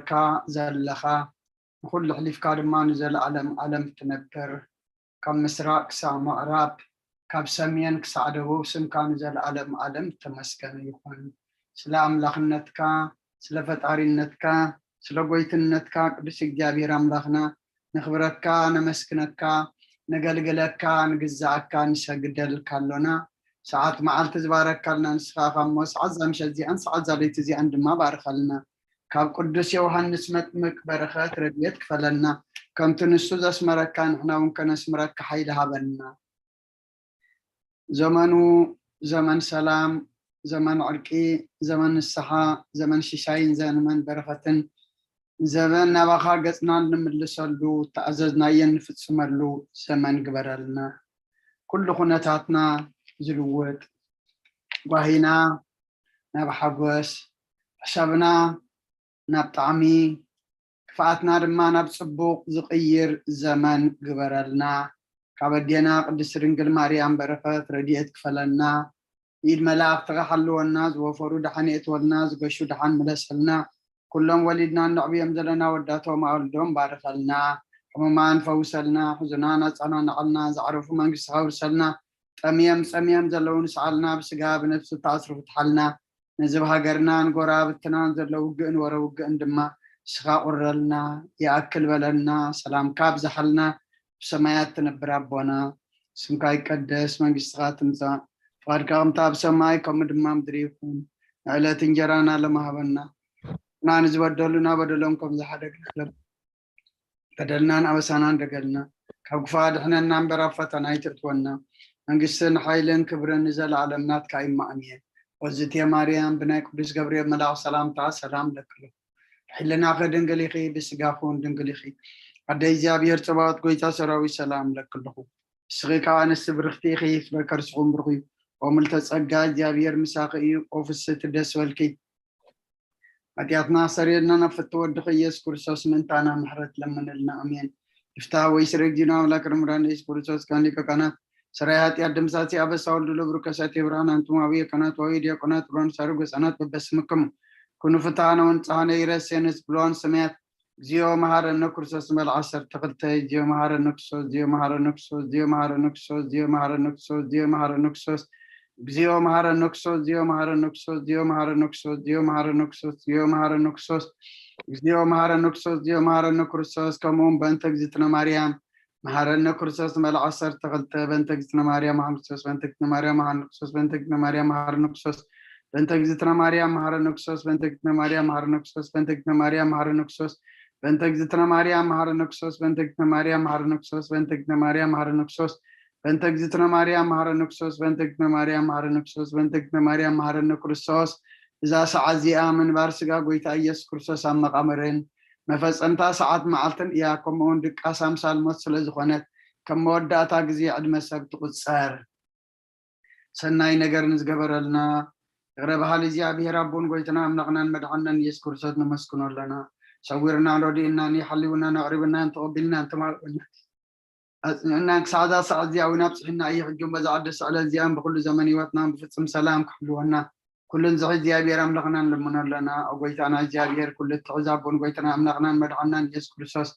ዘለካ ዘለኻ፣ ንኹሉ ኣሕሊፍካ ድማ ንዘለኣለም ኣለም ትነብር። ካብ ምስራቅ ክሳዕ ምዕራብ፣ ካብ ሰሜን ክሳዕ ደቡብ ስምካ ንዘለኣለም ኣለም ተመስገነ ይኹን። ስለ ኣምላኽነትካ፣ ስለ ፈጣሪነትካ፣ ስለ ጎይትነትካ ቅዱስ እግዚኣብሔር ኣምላኽና ነኽብረካ፣ ነመስግነካ፣ ነገልግለካ፣ ንግዛኣካ፣ ንሰግደልካ ኣሎና። ሰዓት መዓልቲ ዝባረካልና ንስኻ ኢኻ እሞ፣ ሰዓት እዛ ምሸት እዚኣን ሰዓት እዛ ለይቲ እዚኣን ድማ ባርኸልና። ካብ ቅዱስ ዮሃንስ መጥምቅ በረኸት ረድኤት ክፈለና። ከምቲ ንሱ ዘስመረካ ንሕና እውን ከነስምረካ ሓይሊ ሃበና። ዘመኑ ዘመን ሰላም፣ ዘመን ዕርቂ፣ ዘመን ንስሓ፣ ዘመን ሽሻይን ዘመን በረኸትን፣ ዘመን ናባኻ ገጽና እንምልሰሉ፣ እተኣዘዝናዮ እንፍጽመሉ ዘመን ግበረልና። ኩሉ ኩነታትና ዝልውጥ፣ ጓሂና ናብ ሓጎስ፣ ሕሰብና ናብ ጣዕሚ፣ ክፍኣትና ድማ ናብ ጽቡቕ ዝቕይር ዘመን ግበረልና። ካብ ኣዴና ቅድስቲ ድንግል ማርያም በረኸት ረድኤት ክፈለና። ኢድ መላእኽትኻ ሓልወና። ዝወፈሩ ደሓን የእትወልና፣ ዝገሹ ደሓን ምለሰልና። ኩሎም ወሊድና እነዕብዮም ዘለና ወዳቶም ኣወልዶም ባርኸልና። ሕሙማን ፈውሰልና፣ ሕዙናን ኣጸናንዐልና፣ ዝዓረፉ መንግስትኻ ኣውርሰልና። ጠምዮም ጸምዮም ዘለዉ ንስዓልና፣ ብስጋ ብነፍሲ ተኣስሩ ፍትሓልና። ነዚ ብሃገርናን ጎረባብትናን ዘሎ ውግእን ወረ ውግእን ድማ ንስኻ ቁረልና፣ ይኣክል በለልና፣ ሰላምካ ኣብዝሓልና። ብሰማያት ትነብር ኣቦና፣ ስምካ ይቀደስ፣ መንግስትኻ ትምጻእ፣ ፍቓድካ ከምታ ኣብ ሰማይ ከምኡ ድማ ምድሪ ይኹን። ንዕለት እንጀራና ሎሚ ሃበና፣ ንዝበደሉና በደሎም ከም ዝሓደግና፣ በደልናን ኣበሳናን ደገልና፣ ካብ ክፉእ ኣድሕነና እምበር ኣብ ፈተና ኣይተእትወና። መንግስትን ሓይልን ክብርን ንዘለኣለም ናትካ እዩ፣ ኣሜን። ወዝቴ ማርያም፣ ብናይ ቅዱስ ገብርኤል መልኣኽ ሰላምታ ሰላም ለክሉ። ብሕልናኺ ድንግል ኢኺ፣ ብስጋኹን ድንግል ኢኺ። ኣደ እግዚኣብሔር ጸባኦት፣ ጎይታ ሰራዊት፣ ሰላም ለክልኹ። ንስኺ ከኣ ኣንስቲ ብርኽቲ ኢኺ፣ ፍረ ከርስኹም ብሩኽ እዩ። ወምልተ ጸጋ፣ እግዚኣብሔር ምሳኺ እዩ። ኦ ፍስሕቲ፣ ደስ በልኪ፣ ሓጢኣትና ሰሪየልና፣ ናብ ፍትው ወድኺ ኢየሱስ ክርስቶስ ምእንታና ምሕረት ለምንልና። ኣሜን። ይፍታ ወይ ስረ እግዚእነ ኣምላክ ርምራን ኢየሱስ ክርስቶስ ካን ሊቀ ካህናት፣ ሰራይ ሓጢኣት ደምሳሲ ኣበሳ ወልዱ ለብሩ ከሳቴ ብርሃን፣ ኣንቱም ኣብየ ካህናት ወይ ዲያቆናት ብሮን ሳርጎ ህጻናት በበስምክም ኩኑ ፍትሃነ ወንጽሃነ ይረሴነ ብሎን ሰማያት። እግዚኦ መሐረነ ክርስቶስ። መል ዓሰርተ ክልተ። እግዚኦ መሐረነ ክርስቶስ፣ እግዚኦ መሐረነ ክርስቶስ፣ እግዚኦ መሐረነ ክርስቶስ፣ እግዚኦ መሐረነ ክርስቶስ፣ እግዚኦ መሐረነ ክርስቶስ። እግዚኦ መሐረነ ክርስቶስ፣ እግዚኦ መሐረነ ክርስቶስ፣ እግዚኦ መሐረነ ክርስቶስ፣ እግዚኦ መሐረነ ክርስቶስ፣ እግዚኦ መሐረነ ክርስቶስ፣ እግዚኦ መሐረነ ክርስቶስ፣ እግዚኦ መሐረነ ክርስቶስ። ከምኡ እውን በእንተ እግዝእትነ ማርያም መሐረነ ክርስቶስ። መል ዓሰርተ ክልተ። በእንተ እግዝእትነ ማርያም መሐረነ ክርስቶስ፣ በእንተ እግዝእትነ ማርያም መሐረነ ክርስቶስ፣ በእንተ እግዝእትነ ማርያም መሐረነ ክርስቶስ፣ በእንተ እግዝእትነ ማርያም መሐረነ ክርስቶስ፣ በእንተ እግዝእትነ ማርያም መሐረነ ክርስቶስ፣ በእንተ እግዝእትነ ማርያም መሐረነ ክርስቶስ፣ በእንተ እግዝእትነ ማርያም መሐረነ ክርስቶስ፣ በእንተ እግዝእትነ ማርያም መሐረነ ክርስቶስ፣ በእንተ እግዝእትነ ማርያም መሐረነ ክርስቶስ፣ በእንተ እግዝእትነ ማርያም መሐረነ ክርስቶስ፣ በእንተ እግዝእትነ ማርያም መሐረነ ክርስቶስ፣ በእንተ እግዝእትነ ማርያም መሐረነ ክርስቶስ። እዛ ሰዓት እዚኣ ምንባር ስጋ ጎይታ ኢየሱስ ክርስቶስ ኣብ መቓብርን መፈጸምታ ሰዓት መዓልትን እያ። ከምኡውን ድቃስ ኣምሳል ሞት ስለ ዝኾነት፣ ከም መወዳእታ ግዜ ዕድመ ሰብ ትቑጸር። ሰናይ ነገር ንዝገበረልና ይቕረ በሃሊ እግዚኣብሔር ኣቦን ጎይታና ኣምላኽናን መድሓንናን ኢየሱስ ክርስቶስ ነመስግኖ ኣለና። ሰዊርናን ረዲእናን፣ ሓሊውናን ኣቕሪብናን ተቐቢልናን ተማልኡና ኣጽኒዕናን ክሳዕ እዛ ሰዓት እዚኣ እውን ኣብጽሒና እዩ። ሕጂ እውን በዛ ቅድስቲ ዕለት እዚኣን ብኹሉ ዘመን ህይወትናን ብፍጹም ሰላም ክሕልወና ኩሉ ንዝሒ እግዚኣብሔር ኣምላኽና ንልምኖ ኣለና። ኦ ጎይታና እግዚኣብሔር ኩሉ እትሕዝ ኣቦን ጎይታና ኣምላኽናን መድሓንናን ኢየሱስ ክርስቶስ፣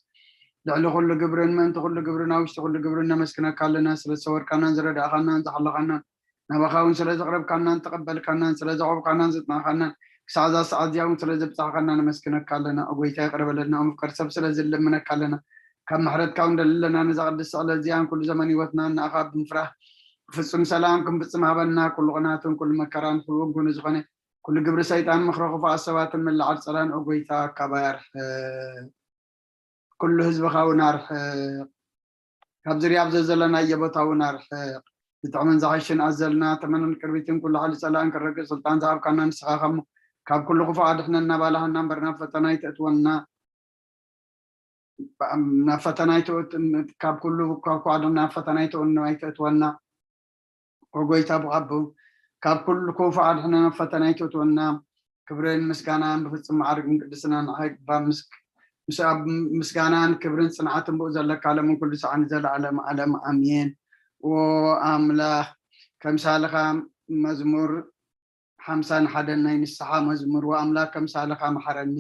ልዕሊ ኩሉ ግብርን ምእንቲ ኩሉ ግብርን ኣብ ውሽጢ ኩሉ ግብርን ነመስግነካ ኣለና። ስለ ዝሰወርካናን ዝረዳእኻናን ዝሓለኻናን፣ ናባኻ እውን ስለ ዘቕረብካናን ተቐበልካናን፣ ስለ ዘዕቆብካናን ዘጽናዕካናን፣ ክሳዕ እዛ ሰዓት እዚኣ እውን ስለ ዘብጻሕካና ነመስግነካ ኣለና። ኦ ጎይታ ይቕረ በለልና፣ ኦ ምፍቀር ሰብ ስለ ዝልምነካ ኣለና። ካብ ምሕረትካ እውን ደሊ ኣለና። ነዛ ቅድስቲ ዕለት እዚኣን ኩሉ ዘመን ህይወትናን ንኣኻ ብምፍራህ ፍጹም ሰላም ክንፍጽም ሃበና። ኩሉ ቅንኣትን ኩሉ መከራን ኩሉ ውጉኑ ዝኾነ ኩሉ ግብሪ ሰይጣን ምኽሪ ክፉኣት ሰባትን ምልዓል ጸላን ኦ ጎይታ ካባይ ኣርሕቕ። ኩሉ ህዝብኻ እውን ኣርሕቕ። ካብ ዝርያ ኣብ ዘዘለናዮ ቦታ እውን ኣርሕቕ። ዝጥዕምን ዝሓሽን ኣዘልና ተመንን ቅርቢትን ኩሉ ሓይሊ ጸላእን ክረግእ ስልጣን ዝሃብካና ንስኻ ኢኻ እሞ፣ ካብ ኩሉ ክፉእ ኣድሕነና፣ ባልሃና እምበር ናብ ፈተና ኣይተእትወና። ናብ ፈተና ኣይተእት-፣ ካብ ኩሉ ካብ ክፉእ ኣድሕነና፣ ናብ ፈተና ኣይተእትወና። ኦ ጎይታ ብኣቦ፣ ካብ ኩሉ ክፉእ ኣድሕነና፣ ናብ ፈተና ኣይተእትወና። ክብርን ምስጋናን ብፍጹም ማዕርግን ቅድስናን ንዓኻ ይግባእ። ምስ-፣ ምስ-፣ ኣብ ምስጋናን ክብርን ጽንዓትን ብኡ ዘለካ ለምን ኩሉ ሰዓት ንዘለኣለም ዓለም ኣሜን። ኦ ኣምላኽ፣ ከምሳልኻ መዝሙር ሓምሳን ሓደን ናይ ንስሓ መዝሙር፣ ወኣምላክ ከምሳልኻ መሓረኒ፣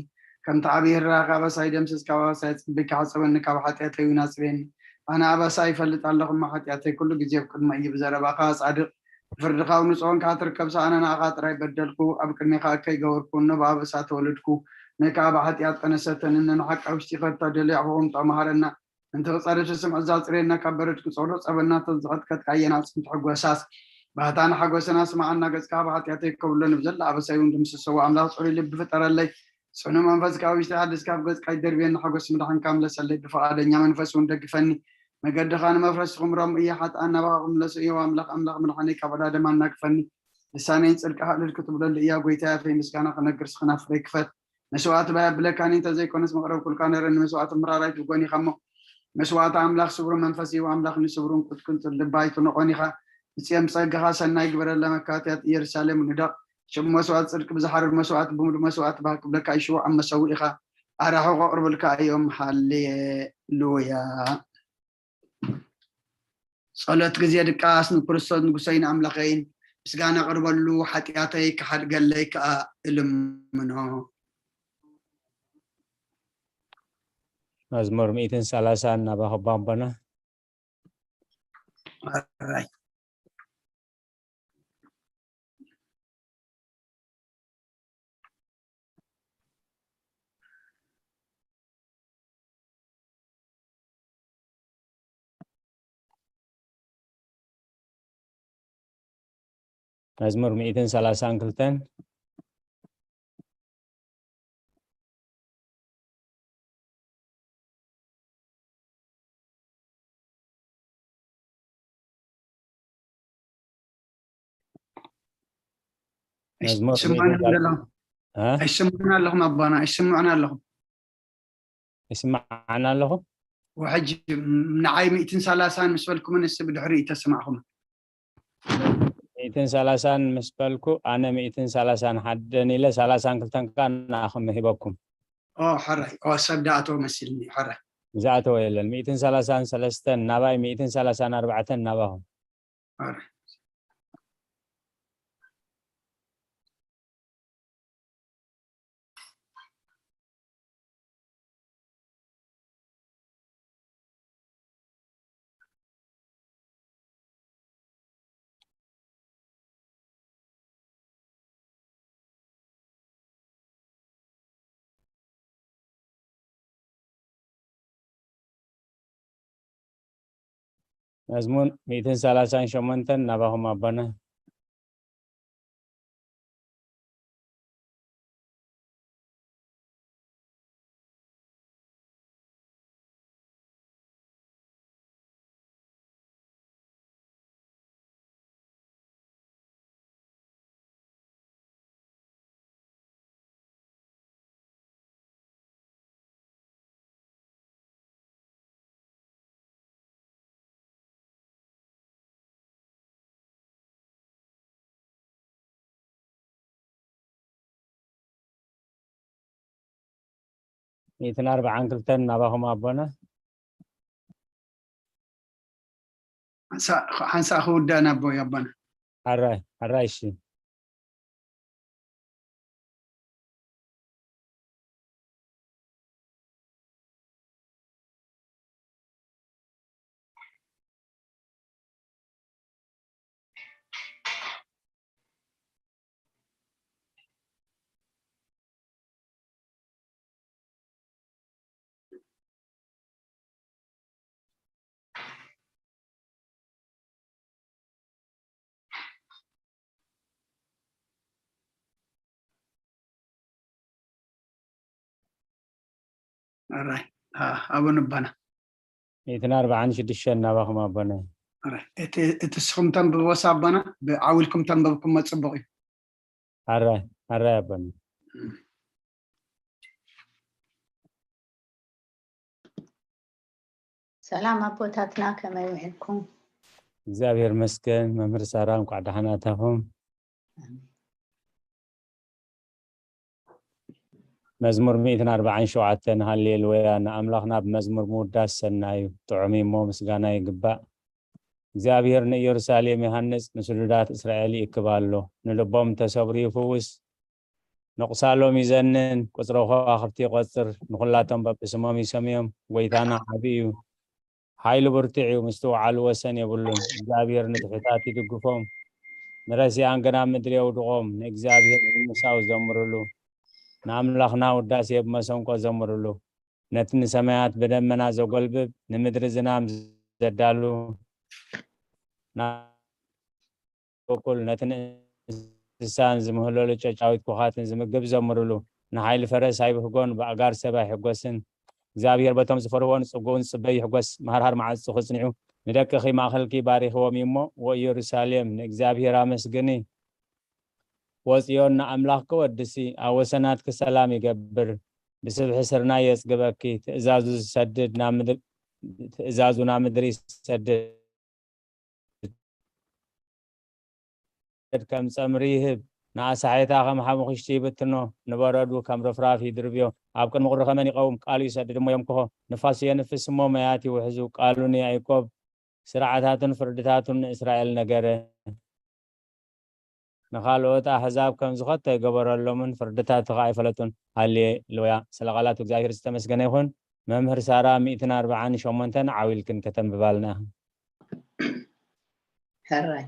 ከምቲ ዓብዪ ህራኻ ኣበሳይ ደምስስ፣ ካብ ኣበሳይ ኣጸቢቕካ ሕጸበኒ፣ ካብ ሓጢኣተይ እውን ኣጽርየኒ። ኣነ ኣበሳይ ይፈልጥ ኣለኹ፣ እሞ ሓጢኣተይ ኩሉ ግዜ ኣብ ቅድመይ እዩ። ብዘረባኻ ጻድቕ፣ ብፍርድኻ እውን ንጹህ ኾንካ ትርከብስ፣ ኣነ ንኣኻ ጥራይ በደልኩ፣ ኣብ ቅድሜኻ እከይ ገበርኩ፣ እነሆ ብኣበሳ ተወለድኩ፣ እኔ ከኣ ብሓጢኣት ጠነሰተኒ፣ እነሆ ንሓቂ ኣብ ውሽጢ ከተደልያ ሑቑምጦ መሃረና። ምእንቲ ክጸርፍ ስስምዕ እዛ ጽሬና ካብ በረድ ክጸሎ ጸበና ተዝቐጥቀጥካ ኣየና ጽምቲ ሕጎሳስ። ባህታና ሓጎስና ስማዓና፣ ገጽካ ብሓጢኣተይ ከብሎ ንብዘላ ኣበሳይ እውን ድምስሰዎ። ኣምላኽ ጽሩይ ልቢ ፍጠረለይ፣ ጽኑዕ መንፈስ ካብ ውሽጢ ሓድስ ካብ ገጽካ ይደርብየኒ። ሓጎስ ምድሓንካ ምለሰለይ፣ ብፍቓደኛ መንፈስ እውን ደግፈኒ። መገድኻ ንመፍረስ ክምሮም እየ፣ ሓጥኣን ናባኻ ክምለሱ እየ። ኣምላኽ ኣምላኽ ምድሓነይ ካብ ዕዳ ደማ እናግፈኒ። ልሳነይ ጽድቅኻ ዕልል ክትብለሉ እያ። ጎይታየ ኣፈይ ምስጋና ክነግር ስኽና ፍረይ ክፈት። መስዋእቲ ባይ ኣብለካኒ እንተዘይኮነስ መቕረብኩልካ ነረ ንመስዋእቲ ምራራይ ትጎኒ ከሞ መስዋእቲ ኣምላኽ ስብሩ መንፈስ እዩ። ኣምላኽ ንስብሩን ቁጥቅን ልባይ ትንቆን ኢኻ። ብጽየም ጸጋኻ ሰናይ ግበረላ መካትያት ኢየሩሳሌም ንደቕ። ሽም መስዋእቲ ጽድቂ ብዝሓርር መስዋእቲ ብምሉእ መስዋእቲ ባህ ክብለካ ይሽዎ ኣብ መሰውኢኻ ኣራሑ ከቕርብልካ እዮም። ሃሌሉያ። ጸሎት ግዜ ድቃስ ንክርስቶስ ንጉሰይን ኣምላኸይን ምስጋና ቅርበሉ፣ ሓጢኣተይ ክሓድገለይ ከኣ እልምኖ። መዝሙር ሚእትን ሰላሳን ናባኹም ኣቦና። ኣራይ። መዝሙር ሚእትን ሰላሳን ክልተን። መዝሙር ይስምዑና ሚእትን ኣለኹም? እ? ይስምዑና ኣለኹም ኣባና? ይስምዑና ኣለኹም? ይስምዓና ኣለኹ? ወሕጂ ንዓይ ሚእትን ሰላሳን ምስ በልኩምን ንስ ብድሕሪኡ ተስማዕኹም። ሚእትን ሰላሳን ምስ በልኩ፣ ኣነ ሚእትን ሰላሳን ሓደን ኢለ፣ ሰላሳን ክልተን ከኣ ንኣኹም ሂበኩም። ኦ፣ ሕራይ። ኦ፣ ሰብ ደኣ ኣተወ መሲልኒ። ሕራይ። ዝኣተወ የለን። ሚእትን ሰላሳን ሰለስተን ናባይ፣ ሚእትን ሰላሳን ኣርባዕተን ናባኹም። ሕራይ። መዝሙር ሚእትን ሰላሳን ሸሞንተን ናባኹም ኣቦና። ሚእትን ኣርባዓን ክልተን ናባኹም ኣቦና። ሓንሳ-፣ ሓንሳእ ክውዳእ ናቦ ኣቦና። ሓራይ፣ ሓራይ፣ እሺ። ኣራይ፣ ኣ-፣ ኣቡነ ኣባና። ሚእትን ኣርባዓን ሽዱሽተን ናባኹም ኣቦና። ኣራይ፣ እቲ፣ እቲ ስኹም ተንብቦስ ኣቦና፣ ብዓው ኢልኩም ተንበብኩሞ ጽቡቕ እዩ። ኣራይ፣ ኣራይ ኣቦና። ሰላም ኣቦታትና፣ ከመይ ውዒልኩም? እግዚኣብሔር መስገን። መምህር ሳራ፣ እንኳዕ ደሓና ኣታኹም። ኣሜን። መዝሙር ሚእትን ኣርባዓን ሸውዓተን። ሃሌሉያ፣ ንኣምላኽና ብመዝሙር ምውዳስ ሰናይ እዩ፣ ጥዑም እዩ እሞ ምስጋና ይግባእ። እግዚኣብሔር ንኢየሩሳሌም ይሃንጽ፣ ንስዱዳት እስራኤል ይእክብ ኣሎ። ንልቦም እተሰብሩ ይፍውስ፣ ንቑሳሎም ይዘንን፣ ቁጽሪ ከዋኽብቲ ይቖጽር፣ ንኹላቶም በብስሞም ይሰምዮም። ጎይታና ዓቢ እዩ፣ ሓይሉ ብርቱዕ እዩ፣ ምስትውዓሉ ወሰን የብሉን። እግዚኣብሔር ንትሑታት ይድግፎም፣ ንረሲኣን ግን ኣብ ምድሪ የውድቖም። ንእግዚኣብሔር ብምሳው ዘምርሉ፣ ንኣምላኽና ውዳሴ ብመሰንቆ ዘምርሉ። ነቲ ንሰማያት ብደመና ዘጎልብብ፣ ንምድሪ ዝናም ዘዳሉ፣ በኩል ነቲ ንእንስሳን ዝምህለሉ ጨጫዊት ኮኻትን ዝምግብ ዘምርሉ። ንሓይሊ ፈረስ ኣይብህጎን፣ ብኣእጋር ሰብ ኣይሕጎስን። እግዚኣብሔር በቶም ዝፈርህዎ ንጽጉውን ዝጽበዩ ይሕጎስ። መሃርሃር መዓጹ ክጽንዑ ንደቅኺ ማእኸልኪ ባሪኽዎም እዩ እሞ፣ ወኢየሩሳሌም ንእግዚኣብሔር ኣመስግኒ፣ ወጽዮን ንኣምላኽ ክወድሲ፣ ኣብ ወሰናትኪ ሰላም ይገብር። ብስብሒ ስርናይ የጽግበኪ፣ ትእዛዙ ዝሰድድ ናብ ምድሪ፣ ትእዛዙ ናብ ምድሪ ይሰድድ። ከም ጸምሪ ይህብ፣ ንኣሳሒታ ከም ሓሙኽሽቲ ይብትኖ፣ ንበረዱ ከም ርፍራፍ ይድርብዮ። ኣብ ቅድሚ ቁሪ ከመን ይቐውም፣ ቃሉ ይሰድድ እሞ የምክኾ። ንፋስ የንፍስ እሞ መያት ይውሕዙ። ቃሉ ንያዕቆብ ስርዓታቱን ፍርድታቱን ንእስራኤል ነገረ። ንኻልኦት ኣህዛብ ከም ዝኸቶ ኣይገበረሎምን፣ ፍርድታቱ ኸኣ ኣይፈለጡን። ሃሌሉያ። ስለ ቃላት እግዚኣብሔር ዝተመስገነ ይኹን። መምህር ሳራ ሚእትን ኣርባዓን ሸሞንተን ዓው ኢልክን ከተንብባልና። ሕራይ።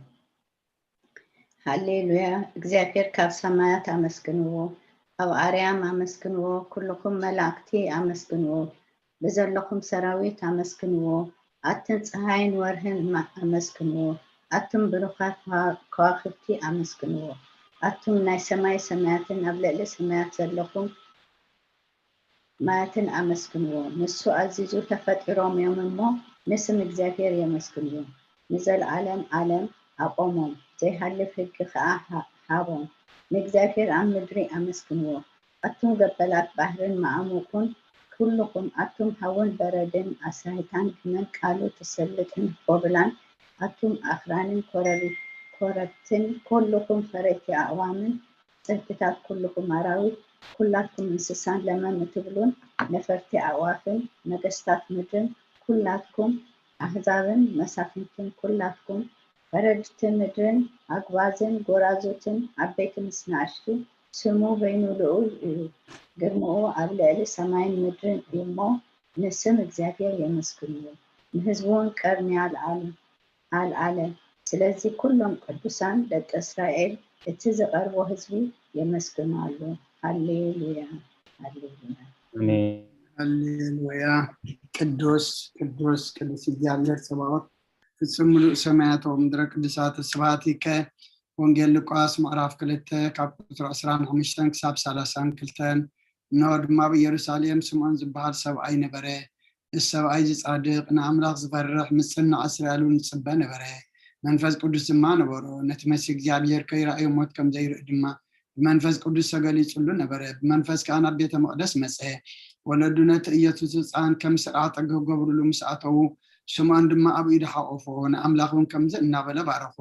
ሃሌሉያ። እግዚኣብሔር ካብ ሰማያት ኣመስግንዎ፣ ኣብ ኣርያም ኣመስግንዎ፣ ኩልኹም መላእክቲ ኣመስግንዎ፣ ብዘለኹም ሰራዊት ኣመስግንዎ፣ ኣትን ጸሃይን ወርህን ማ-፣ ኣመስግንዎ፣ ኣቱም ብሩኻት ከዋ-፣ ከዋኽብቲ ኣመስግንዎ፣ ኣቱም ናይ ሰማይ ሰማያትን ኣብ ልዕሊ ሰማያት ዘለኹም ማያትን ኣመስግንዎ። ንሱ ኣዚዙ ተፈጢሮም እዮም እሞ፣ ንስም እግዚኣብሔር የመስግንዎ። ንዘለዓለም ዓለም ኣቆሞም፣ ዘይሃልፍ ህጊ ኸኣ ሃ-፣ ሃቦም። ንእግዚኣብሔር ኣብ ምድሪ ኣመስግንዎ። ኣቱም ገበላት ባሕርን መዓሙቁን፣ ኩልኹም ኣቱም ሃውን በረድን ኣሳሂታን ግመን ቃሉ ትሰልጥን ኮብላን፣ ኣቱም ኣኽራንን ኮረሪ-፣ ኮረብትን፣ ኩልኹም ፈረይቲ ኣእዋምን ጽህትታት፣ ኩልኹም ኣራዊት፣ ኩላትኩም እንስሳን ለመም እትብሉን ነፈርቲ ኣዕዋፍን፣ ነገስታት ምድርን፣ ኩላትኩም ኣህዛብን መሳፍንትን፣ ኩላትኩም ፈረድቲ ምድርን ኣግባዝን ጎራዙትን ዓበይቲ ምስ ንኣሽቱ፣ ስሙ በይኑ ልዑል እዩ። ግርምኡ ኣብ ልዕሊ ሰማይን ምድርን እዩ እሞ፣ ንስም እግዚኣብሔር የመስግንዎ። ንህዝቡ እውን ቀርኒ ኣልዓሉ፣ ኣልዓለ። ስለዚ ኩሎም ቅዱሳን ደቂ እስራኤል፣ እቲ ዝቐርቦ ህዝቢ የመስግኑ ኣሉ። ሃሌሉያ፣ ሃሌሉያ። ኣሜን። ሃሌሉያ። ቅዱስ፣ ቅዱስ፣ ቅዱስ እግዚኣብሔር ጸባኦት፣ ፍጹም ምሉእ ሰማያት ወምድረ ቅዱሳት ስብሐቲከ። ወንጌል ሉቃስ ምዕራፍ ክልተ ካብ ቁጽሪ ዕስራን ሓሙሽተን ክሳብ ሰላሳን ክልተን። እንሆ ድማ ኣብ ኢየሩሳሌም ስምዖን ዝበሃል ሰብኣይ ነበረ። እዚ ሰብኣይ እዚ ጻድቕ፣ ንኣምላኽ ዝፈርሕ፣ ምጽናዕ እስራኤል እውን ይጽበ ነበረ። መንፈስ ቅዱስ ድማ ነበሮ። ነቲ መሲህ እግዚኣብሔር ከይረኣዮ ሞት ከም ዘይርኢ ድማ ብመንፈስ ቅዱስ ተገሊጹሉ ነበረ። ብመንፈስ ከኣ ናብ ቤተ መቕደስ መጸ። ወለዱ ነቲ ኢየሱስ ህጻን ከም ስርዓተ ክገብሩሉ ምስ ኣተዉ፣ ስምዖን ድማ ኣብ ኢዱ ሓቆፎ፣ ንኣምላኽ እውን ከምዚ እናበለ ባረኾ።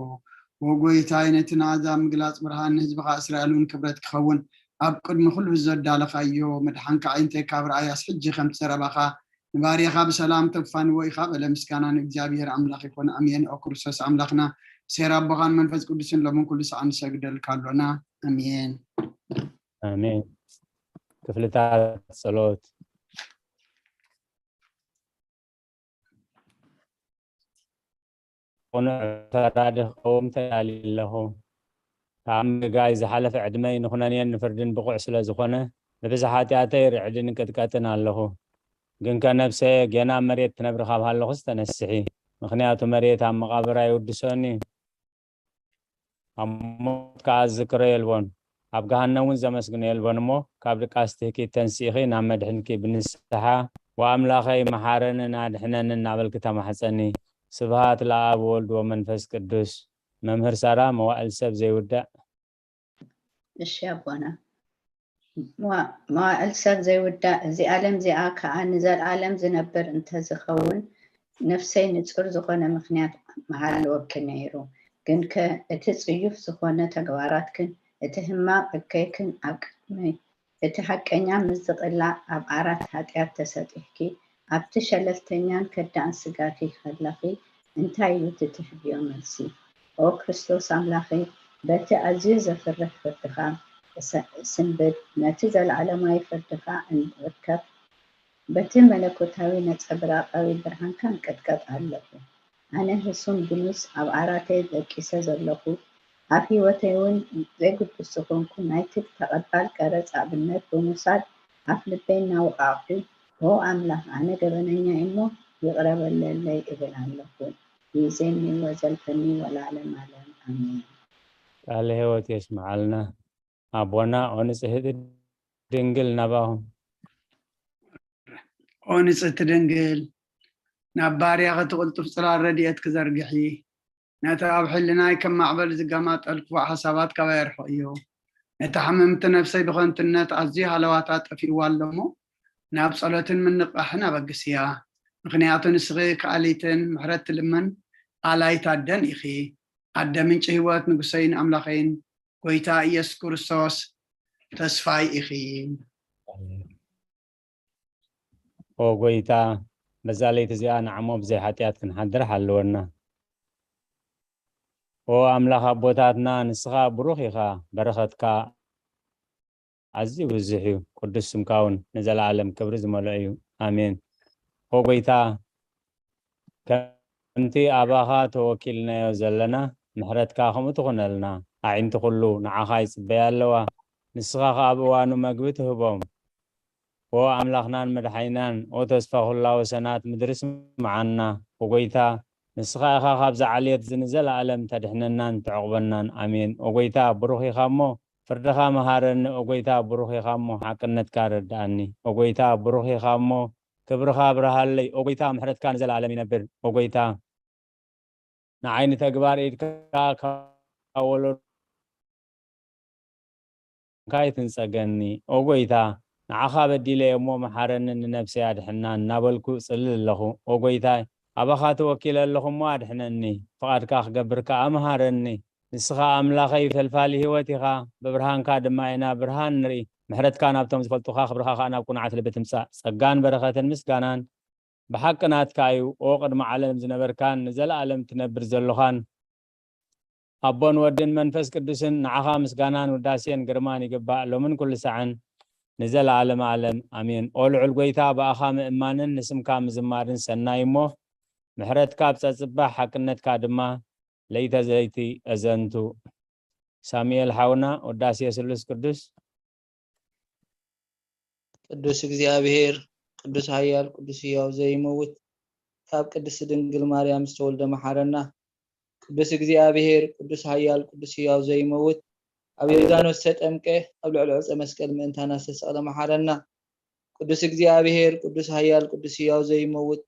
"ኦ ጐይታይ፣ ነቲ ንኣሕዛብ ምግላጽ ብርሃን፣ ንህዝብኻ እስራኤል እውን ክብረት ክኸውን፣ ኣብ ቅድሚ ኩሉ ዘዳለኻዮ ምድሓንካ ኣዒንተይ ካብ ረኣያስ፣ ሕጂ ከምቲ ዘረባኻ ንባርያኻ ብሰላም ተፋንዎ ኢኻ" በለ። ምስጋና ንእግዚኣብሔር ኣምላኽ ይኹን፣ ኣሜን። ኦ ክርስቶስ ኣምላኽና፣ ሴር ኣቦኻን መንፈስ ቅዱስን ሎምን ኩሉ ሰዓት ንሰግደልካ ኣሎና። ኣሜን። ኣሜን። ክፍልታት ጸሎት። ቅኑዕ ፈራዲ ክኸውን ተዳልየ ኣለኹ። ካብ ምግጋይ ዝሓለፈ ዕድመይ ንኹነኔን ንፍርድን ብቑዕ ስለ ዝኾነ፣ ንብዝሒ ሓጢኣተይ ርዕድን ቅጥቀጥን ኣለኹ። ግንከ ነፍሰየ፣ ጌና ኣብ መሬት ትነብሪ ካብ ሃለኹስ ተነስሒ፣ ምኽንያቱ መሬት ኣብ መቓብር ኣይውድሶን እዩ። ኣብ ሞት ከኣ ዝክሮ የልቦን፣ ኣብ ገሃነም እውን ዘመስግኖ የልቦን እሞ፣ ካብ ድቃስ ትህኪት ተንሲእኺ ናብ መድሕንኪ ብንስሓ፣ "ወኣምላኸይ መሓረንን ኣድሕነንን" እናበልኪ ተማሕጸኒ። ስብሃት ለኣብ ወወልድ ወመንፈስ ቅዱስ። መምህር ሳራ፣ መዋእል ሰብ ዘይውዳእ። እሺ ኣቦና። መዋ-፣ መዋእል ሰብ ዘይውዳእ፣ እዚ ዓለም እዚኣ ከኣ ንዘለዓለም ዝነብር እንተዝኸውን፣ ነፍሰይ ንጹር ዝኾነ ምኽንያት ምሃለወኪ ነይሩ። ግንከ እቲ ጽዩፍ ዝኾነ ተግባራትክን እቲ ህማቕ እከይክን ኣብ ቅድሚ እቲ ሓቀኛ ምስ ዝቕላዕ ኣብ ዓራት ሓጢኣት ተሰጢሕኪ፣ ኣብቲ ሸለልተኛን ከዳእን ስጋኪ ከለኺ እንታይ እዩ እቲ ትህብዮ መልሲ? ኦ ክርስቶስ ኣምላኸይ፣ በቲ ኣዝዩ ዘፍርሕ ፍርድኻ፣ እሰ-፣ እስንብድ፣ ነቲ ዘለዓለማዊ ፍርድኻ እንርከብ፣ በቲ መለኮታዊ ነጸብራቓዊ ብርሃንካ እንቅጥቀጥ ኣለኹ። ኣነ ህሱም ግኑስ ኣብ ዓራተይ ደቂሰ ዘለኹ፣ ኣብ ህይወተይ እውን ዘይግዱስ ዝኾንኩ ናይቲ ተቐባል ቀረጽ ኣብነት ብምውሳድ ኣፍ ልበይ እናወቓዕኩ፣ ኦ ኣምላኽ፣ ኣነ ገበነኛ እየ እሞ ይቕረ በለለይ እብል ኣለኹ። ይእዜኒ ወዘልፈኒ ወለዓለመ ዓለም። ኣሜን። ቃለ ሕይወት የስምዓልና ኣቦና። ኦ ንጽህቲ ድንግል ናባኹም። ኦ ንጽህቲ ድንግል፣ ናብ ባርያኺ እቲ ቅልጡፍ ጽላል ረድኤት ክዘርግሒ፣ ነቲ ኣብ ሕልናይ ከም ማዕበል ዝገማጠል ክፉእ ሓሳባት ካባይ ኣርሕቕዮ። ነታ ሕምምቲ ነፍሰይ ብኸንቱነት ኣዝዩ ሃለዋታ ጠፊእዋ ኣሎ እሞ፣ ናብ ጸሎትን ምንቕቓሕን ኣበግስያ። ምኽንያቱ ንስኺ ከኣሊትን ምሕረት ትልምን ኣላይት ኣደን ኢኺ። ኣደ ምንጪ ህይወት፣ ንጉሰይን ኣምላኸይን፣ ጐይታ ኢየሱስ ክርስቶስ ተስፋይ ኢኺ። ኦ ጐይታ፣ በዛ ለይቲ እዚኣ ንዓሞ ብዘይ ሓጢኣት ክንሓድር ሓልወና። ኦ ኣምላኽ ኣቦታትና፣ ንስኻ ብሩኽ ኢኻ፣ በረኸትካ ኣዝዩ ብዙሕ እዩ፣ ቅዱስ ስምካ እውን ንዘለኣለም ክብሪ ዝመልኦ እዩ። ኣሜን። ኦ ጐይታ፣ ከምቲ ኣባኻ ተወኪልናዮ ዘለና፣ ምሕረትካ ከምኡ ትኹነልና። ኣዒንቲ ኩሉ ንዓኻ ይጽበያ ኣለዋ፣ ንስኻ ኸኣ ኣብ እዋኑ መግቢ ትህቦም። ኦ ኣምላኽናን መድሓኒናን፣ ኦ ተስፋ ኩላ ወሰናት ምድሪ ስምዓና። ኦ ጐይታ፣ ንስኻ ኢኻ ካብዚ ዓሌት እዚ ንዘለኣለም ተድሕነናን ተዕቑበናን። ኣሜን። ኦ ጐይታ፣ ብሩኽ ኢኻ እሞ ፍርድኻ መሃረኒ። ኦ ጐይታ፣ ብሩኽ ኢኻ እሞ ሓቅነትካ ኣረድኣኒ። ኦ ጐይታ፣ ብሩኽ ኢኻ እሞ ክብርኻ ኣብርሃለይ። ኦ ጐይታ፣ ምሕረትካ ንዘለኣለም ይነብር። ኦ ጐይታ፣ ንዓይ ንተግባር ኢድካ ካብ ወለዶንካ ኣይትንጸገኒ። ኦ ጐይታ፣ ንዓኻ በዲለ እየ እሞ መሓረኒ፣ ንነብሰይ ኣድሕና እናበልኩ እጽሊ ኣለኹ። ኦ ጐይታይ፣ ኣባኻ ተወኪለ ኣለኹ እሞ ኣድሕነኒ። ፍቓድካ ክገብር ከኣ መሃረኒ። ንስኻ ኣምላኸይ ፈልፋሊ ህይወት ኢኻ፣ ብብርሃንካ ድማ ኢና ብርሃን ንርኢ። ምሕረትካ ናብቶም ዝፈልጡኻ፣ ክብርኻ ከኣ ናብ ቅኑዓት ልቢ ትምጻእ። ጸጋን በረኸትን ምስጋናን ብሓቂ ናትካ እዩ። ኦ ቅድሚ ዓለም ዝነበርካን ንዘለኣለም ትነብር ዘሎኻን ኣቦን ወድን መንፈስ ቅዱስን፣ ንዓኻ ምስጋናን ውዳሴን ግርማን ይግባእ፣ ሎምን ኩሉ ሳዕን ንዘለኣለም ኣለም። ኣሜን። ኦ ልዑል ጐይታ፣ ብኣኻ ምእማንን ንስምካ ምዝማርን ሰናይ እሞ፣ ምሕረትካ ኣብ ጸጽባሕ፣ ሓቅነትካ ድማ ለይተ ለይቲ ኣዘንቱ። ሳሙኤል ሓውና፣ ውዳሴ ስሉስ ቅዱስ። ቅዱስ እግዚኣብሔር፣ ቅዱስ ኃያል፣ ቅዱስ ሕያው ዘይመውት፣ ካብ ቅድስት ድንግል ማርያም ዝተወልደ መሓረና። ቅዱስ እግዚኣብሔር፣ ቅዱስ ኃያል፣ ቅዱስ ሕያው ዘይመውት፣ ኣብ ዮርዳኖስ ዝተጠምቀ፣ ኣብ ልዕሊ ዕፀ መስቀል ምእንታና ዝተሰቕለ መሓረና። ቅዱስ እግዚኣብሔር፣ ቅዱስ ኃያል፣ ቅዱስ ሕያው ዘይመውት፣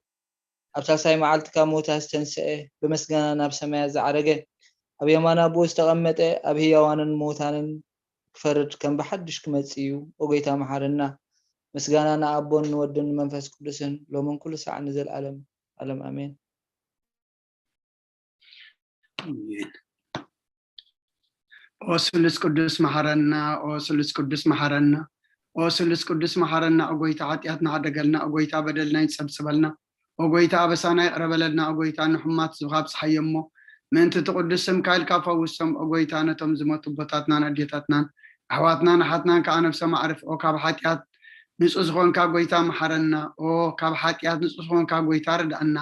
ኣብ ሳልሳይ መዓልቲ ካብ ምውታት ዝተንስአ፣ ብምስጋና ናብ ሰማያት ዝዓረገ፣ ኣብ የማን ኣቦኡ ዝተቐመጠ፣ ኣብ ህያዋንን ምውታንን ክፈርድ ከም ብሓድሽ ክመጽእ እዩ። ኦ ጐይታ መሓረና። ምስጋና ንኣቦን ንወድን ንመንፈስ ቅዱስን፣ ሎምን ኩሉ ሳዕ ንዘለኣለም ዓለም ኣሜን። ኣሜን። ኦ ስሉስ ቅዱስ መሓረና፣ ኦ ስሉስ ቅዱስ መሓረና፣ ኦ ስሉስ ቅዱስ መሓረና። ኦ ጐይታ ሓጢኣትና ሕደገልና፣ ኦ ጐይታ በደልና ይጸብጽበልና፣ ኦ ጐይታ ኣበሳና ይቕረ በለልና፣ ኦ ጐይታ ንሕማት ዙኻ ኣብጽሓዮ እሞ ምእንቲ እቲ ቅዱስ ስምካ ኢልካ ፈውሶም። ኦ ጐይታ ነቶም ዝሞቱ ኣቦታትናን ኣዴታትናን ኣሕዋትናን ኣሓትናን ከኣ ነብሶም ኣዕርፍ። ኦ ካብ ሓጢኣት ንጹህ ዝኾንካ ጐይታ መሓረና፣ ኦ ካብ ሓጢኣት ንጹህ ዝኾንካ ጐይታ ርድኣና።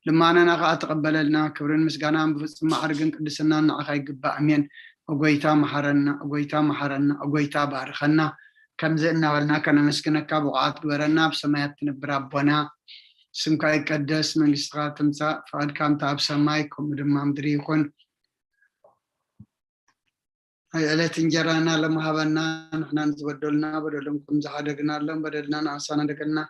ልማናና ኸዓ ተቐበለልና። ክብርን ምስጋናን ብፍጹም ማዕርግን ቅድስናን ንዓኻ ይግባእ። ኣሜን። ኦ ጐይታ መሓረና፣ ኦ ጐይታ መሓረና፣ ኦ ጐይታ ባርኸና። ከምዚ እናበልና ከነመስግነካ ብቑዓት ግበረና። ኣብ ሰማያት ትነብር ኣቦና፣ ስምካ ይቀደስ፣ መንግስትኻ ትምጻእ፣ ፍቓድካ ከምቲ ኣብ ሰማይ ከምኡ ድማ ምድሪ ይኹን። ናይ ዕለት እንጀራና ሎሚ ሃበና፣ ንሕና ንዝበደሉና በደሎም ከም ዝሓደግናሎም በደልና ንኣሳና ደገልና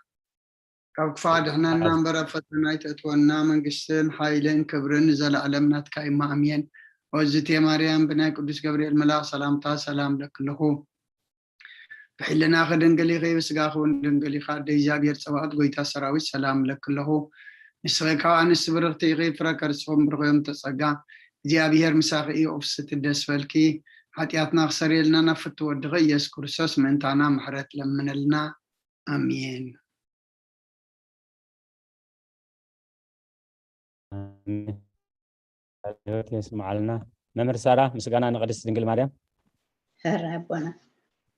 ካብ ክፋ ድሕነና እምበር ኣብ ፈተና ኣይተእትወና። መንግስትን ሓይልን ክብርን ንዘለኣለም ናትካ እማ ኣሜን። ኦዝቴ ማርያም ብናይ ቅዱስ ገብርኤል መልኣኽ ሰላምታ ሰላም ለኪ ኣለኹ። ብሕልናኺ ድንግል ኢኺ፣ ብስጋኺ እውን ድንግል ኢኻ። ኣደ እግዚኣብሔር ጸባኦት ጎይታ ሰራዊት ሰላም ለኪ ኣለኹ። ንስኺ ካብ ኣንስቲ ብርኽቲ ኢኺ፣ ፍረ ከርስኹም ብሩኽ እዮም ተጸጋ እግዚኣብሔር ምሳኺ እዩ። ኦፍስቲ ደስ በልኪ፣ ሓጢኣትና ክሰርየልና ናብ ፍቱ ወድኺ ኢየሱስ ክርስቶስ ምእንታና ምሕረት ለምነልና። ኣሜን። ህይወት የስምዓልና። መምህር ሳራ፣ ምስጋና ንቅድስት ድንግል ማርያም። ሕራይ ኣቦና።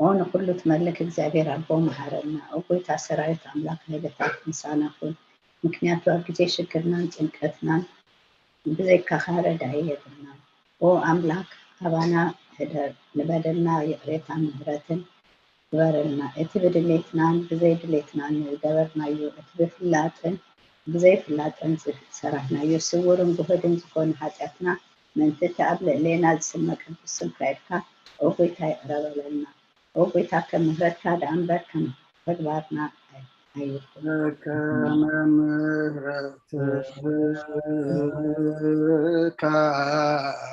ኦ ንኹሉ ትመልክ እግዚኣብሔር ኣቦ መሃረና። ኦ ጎይታ ሰራዊት ኣምላክ ሃይለታት ምሳና ኩን። ምክንያቱ ኣብ ግዜ ሽግርናን ጭንቀትናን ብዘይካኻ ረዳኢ የብልናን። ኦ ኣምላክ ኣባና ሕደር፣ ንበደልና ይቕሬታ ምህረትን ግበረልና። እቲ ብድሌትናን ብዘይ ድሌትናን ዝገበርናዮ፣ እቲ ብፍላጥን ብዘይ ፍላጥን ዝሰራሕናዮ ስውርን ግሁድን ዝኾነ ሓጢኣትና ምእንቲ እቲ ኣብ ልዕሌና ዝስመ ቅዱስ ስምካ ኢልካ ኦ ጎይታ ይቕረ በለልና። ኦ ጎይታ ከም ምህረትካ ደኣ እምበር ከም ተግባርና ኣይኹን። ከመ ምህረትካ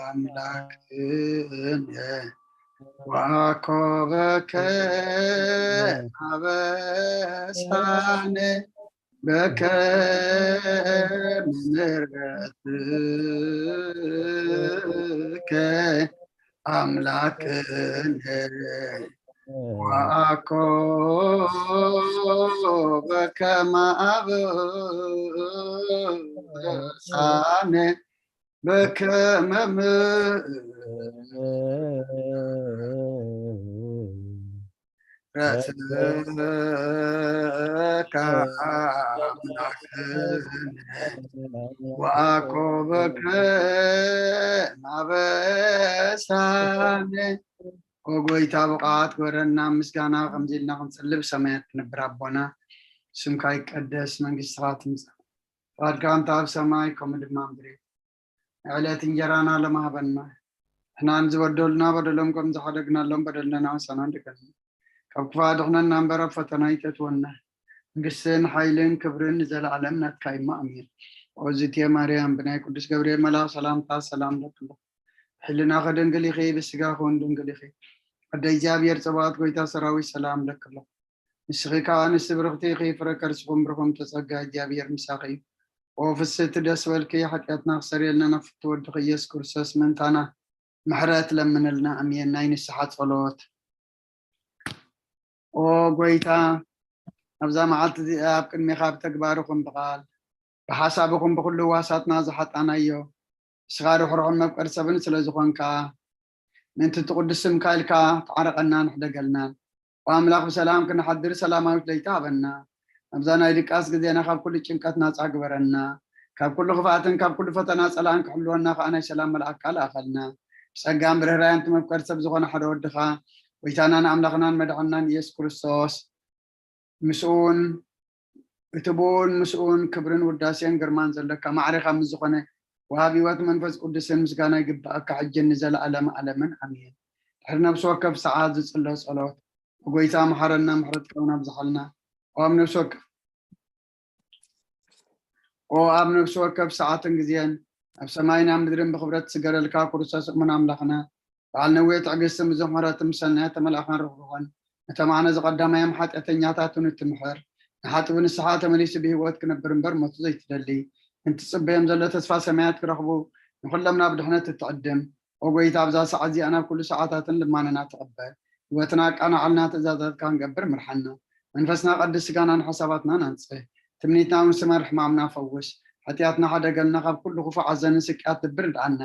ኣምላክነ ዋኮበከ ኣበሳነ በከመ ምህረትከ ኣምላክነ ዋኮበከ ኣበሳነ በከመ ምህረትከ ኣምላክነ ዋኮበከ ኣበሳነ። ኦ ጎይታ ብቕዓት ግበረና ምስጋና ከምዚ ኢልና ክንጽልብ ሰማያት ትነብር ኣቦና ስምካ ይቀደስ መንግስትኻ ትምጻእ ፈቃድካ ከምታ ኣብ ሰማይ ከምኡ ድማ ምድሪ ዕለት እንጀራና ለማህበና ንሕናን ዝበደሉና በደሎም ከም ዝሓደግናሎም በደልና ንኣንሳና እንደገና ካብ ክፋ ድሕነና እምበር ኣብ ፈተና ይተትወና መንግስትን ሓይልን ክብርን ንዘለኣለም ናትካ ይማ ኣሜን። ኦዝቴ ማርያም ብናይ ቅዱስ ገብርኤል መልኣኽ ሰላምታ ሰላም ለክሎ ሕልናኸ ድንግል ኢኺ ብስጋኹን ድንግል ኢኺ ኣደ እግዚኣብሔር ጸባኦት ጎይታ ሰራዊት ሰላም ለክሎ ንስኺ ከኣ ኣንስቲ ብርኽቲ ኢኺ ፍረ ከርስኹም ብርኹም ተጸጋ እግዚኣብሔር ምሳኺ እዩ። ኦ ፍስህቲ ደስ በልኪ ሓጢኣትና ክሰርየልና ናብ ፍቲ ወድኺ ኢየሱስ ክርስቶስ ምእንታና ምሕረት ለምንልና ኣሜን። ናይ ንስሓ ጸሎት ኦ ጎይታ ኣብዛ መዓልቲ እዚኣ ኣብ ቅድሜኻ ብተግባርኹም ብቓል ብሓሳብኹም ብኹሉ ዋሳትና ዝሓጣናዮ ንስኻ ርሕሩሕን መፍቀሪ ሰብን ስለ ዝኾንካ ምእንቲ እቲ ቅዱስ ስምካ ኢልካ ተዓረቐናን ሕደገልናን ኣምላኽ ብሰላም ክንሓድር ሰላማዊት ለይቲ ሃበና ኣብዛ ናይ ድቃስ ግዜና ካብ ኩሉ ጭንቀት ናፃ ግበረና ካብ ኩሉ ክፍኣትን ካብ ኩሉ ፈተና ፀላእን ክሕልወና ከዓ ናይ ሰላም መልኣካ ልኣኸልና ብፀጋን ብርህራያን ትመፍቀር ሰብ ዝኾነ ሓደ ወድኻ ጎይታናን ኣምላኽናን መድሓናን ኢየሱስ ክርስቶስ ምስኡን እቲ ብኡን ምስኡን ክብርን ውዳሴን ግርማን ዘለካ ማዕሬኻ ምስ ዝኾነ ወሃብ ህይወት መንፈስ ቅዱስን ምስጋና ይግባኣካ ሕጅን ንዘለኣለም ኣለምን ኣሜን። ድሕሪ ነብሲ ወከፍ ሰዓት ዝጽሎ ጸሎት ብጎይታ መሓረና ምሕረትካ እውን ኣብዝሓልና። ኦ ኣብ ነብሲ ወከፍ ኦ ኣብ ነብሲ ወከፍ ሰዓትን ግዜን ኣብ ሰማይን ኣብ ምድርን ብኽብረት ዝገረልካ ክርስቶስ እሙን ኣምላኽና በዓል ነዊሕ ትዕግስቲ ብዙሕ ምሕረትን ምሰናያት ተመላእኻን ርሕሩሕን ነቶም ኣነ ዝቐዳማዮም ሓጢኣተኛታትን እትምሕር ንሓጥቢ ንስሓ ተመሊሱ ብህይወት ክነብር እምበር ሞቱ ዘይትደሊ እንትጽበዮም ዘሎ ተስፋ ሰማያት ክረኽቡ ንኹሎም ናብ ድሕነት እትዕድም ኦ ጎይታ ኣብዛ ሰዓት እዚኣ ናብ ኩሉ ሰዓታትን ልማነና ተቐበል ህይወትና ኣቃናዕልና ትእዛዛትካ ክንገብር ምርሓና መንፈስና ቀድስ ስጋናን ሓሳባትናን ኣንጽህ ትምኒትና እውን ስመር ሕማምና ፈውስ ሓጢኣትና ሓደገልና ካብ ኩሉ ክፉእ ሓዘንን ስቅያት ልቢ ርድኣና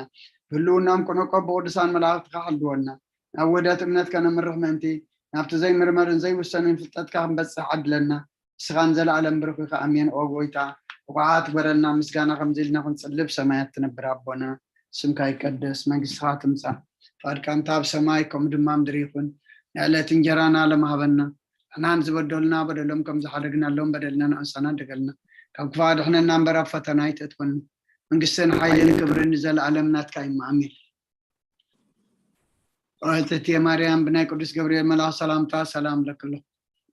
ብህልውናኦም ቅንቆ ብቅዱሳን መላእኽትካ ሓልወና ናብ ውህደት እምነት ከነምርሕ ምእንቲ ናብቲ ዘይምርመርን ዘይውሰንን ፍልጠትካ ክንበጽሕ ዓድለና ንስኻን ዘለኣለም ብርኺ ከኣሜን ኦ ጎይታ ብቑዓት ግበረልና ምስጋና ከምዚ ኢልና ክንጽልብ ሰማያት ትነብር ኣቦና ስምካ ይቀደስ መንግስትኻ ትምጻእ ፍቃድካ እንተ ኣብ ሰማይ ከምኡ ድማ ምድሪ ይኹን ንዕለት እንጀራና ለማሃበና ንሕናን ዝበደሉና በደሎም ከም ዝሓደግናሎም በደልና ንኣንሳና ደገልና ካብ ክፋ ድሕነና እምበር ኣብ ፈተና ኣይተእትወኒ መንግስትን ሓይልን ክብርን ንዘለኣለም ናትካ እዩ ኣሜን። ኦትቴ ማርያም ብናይ ቅዱስ ገብርኤል መልኣኽ ሰላምታ ሰላም ለክሎ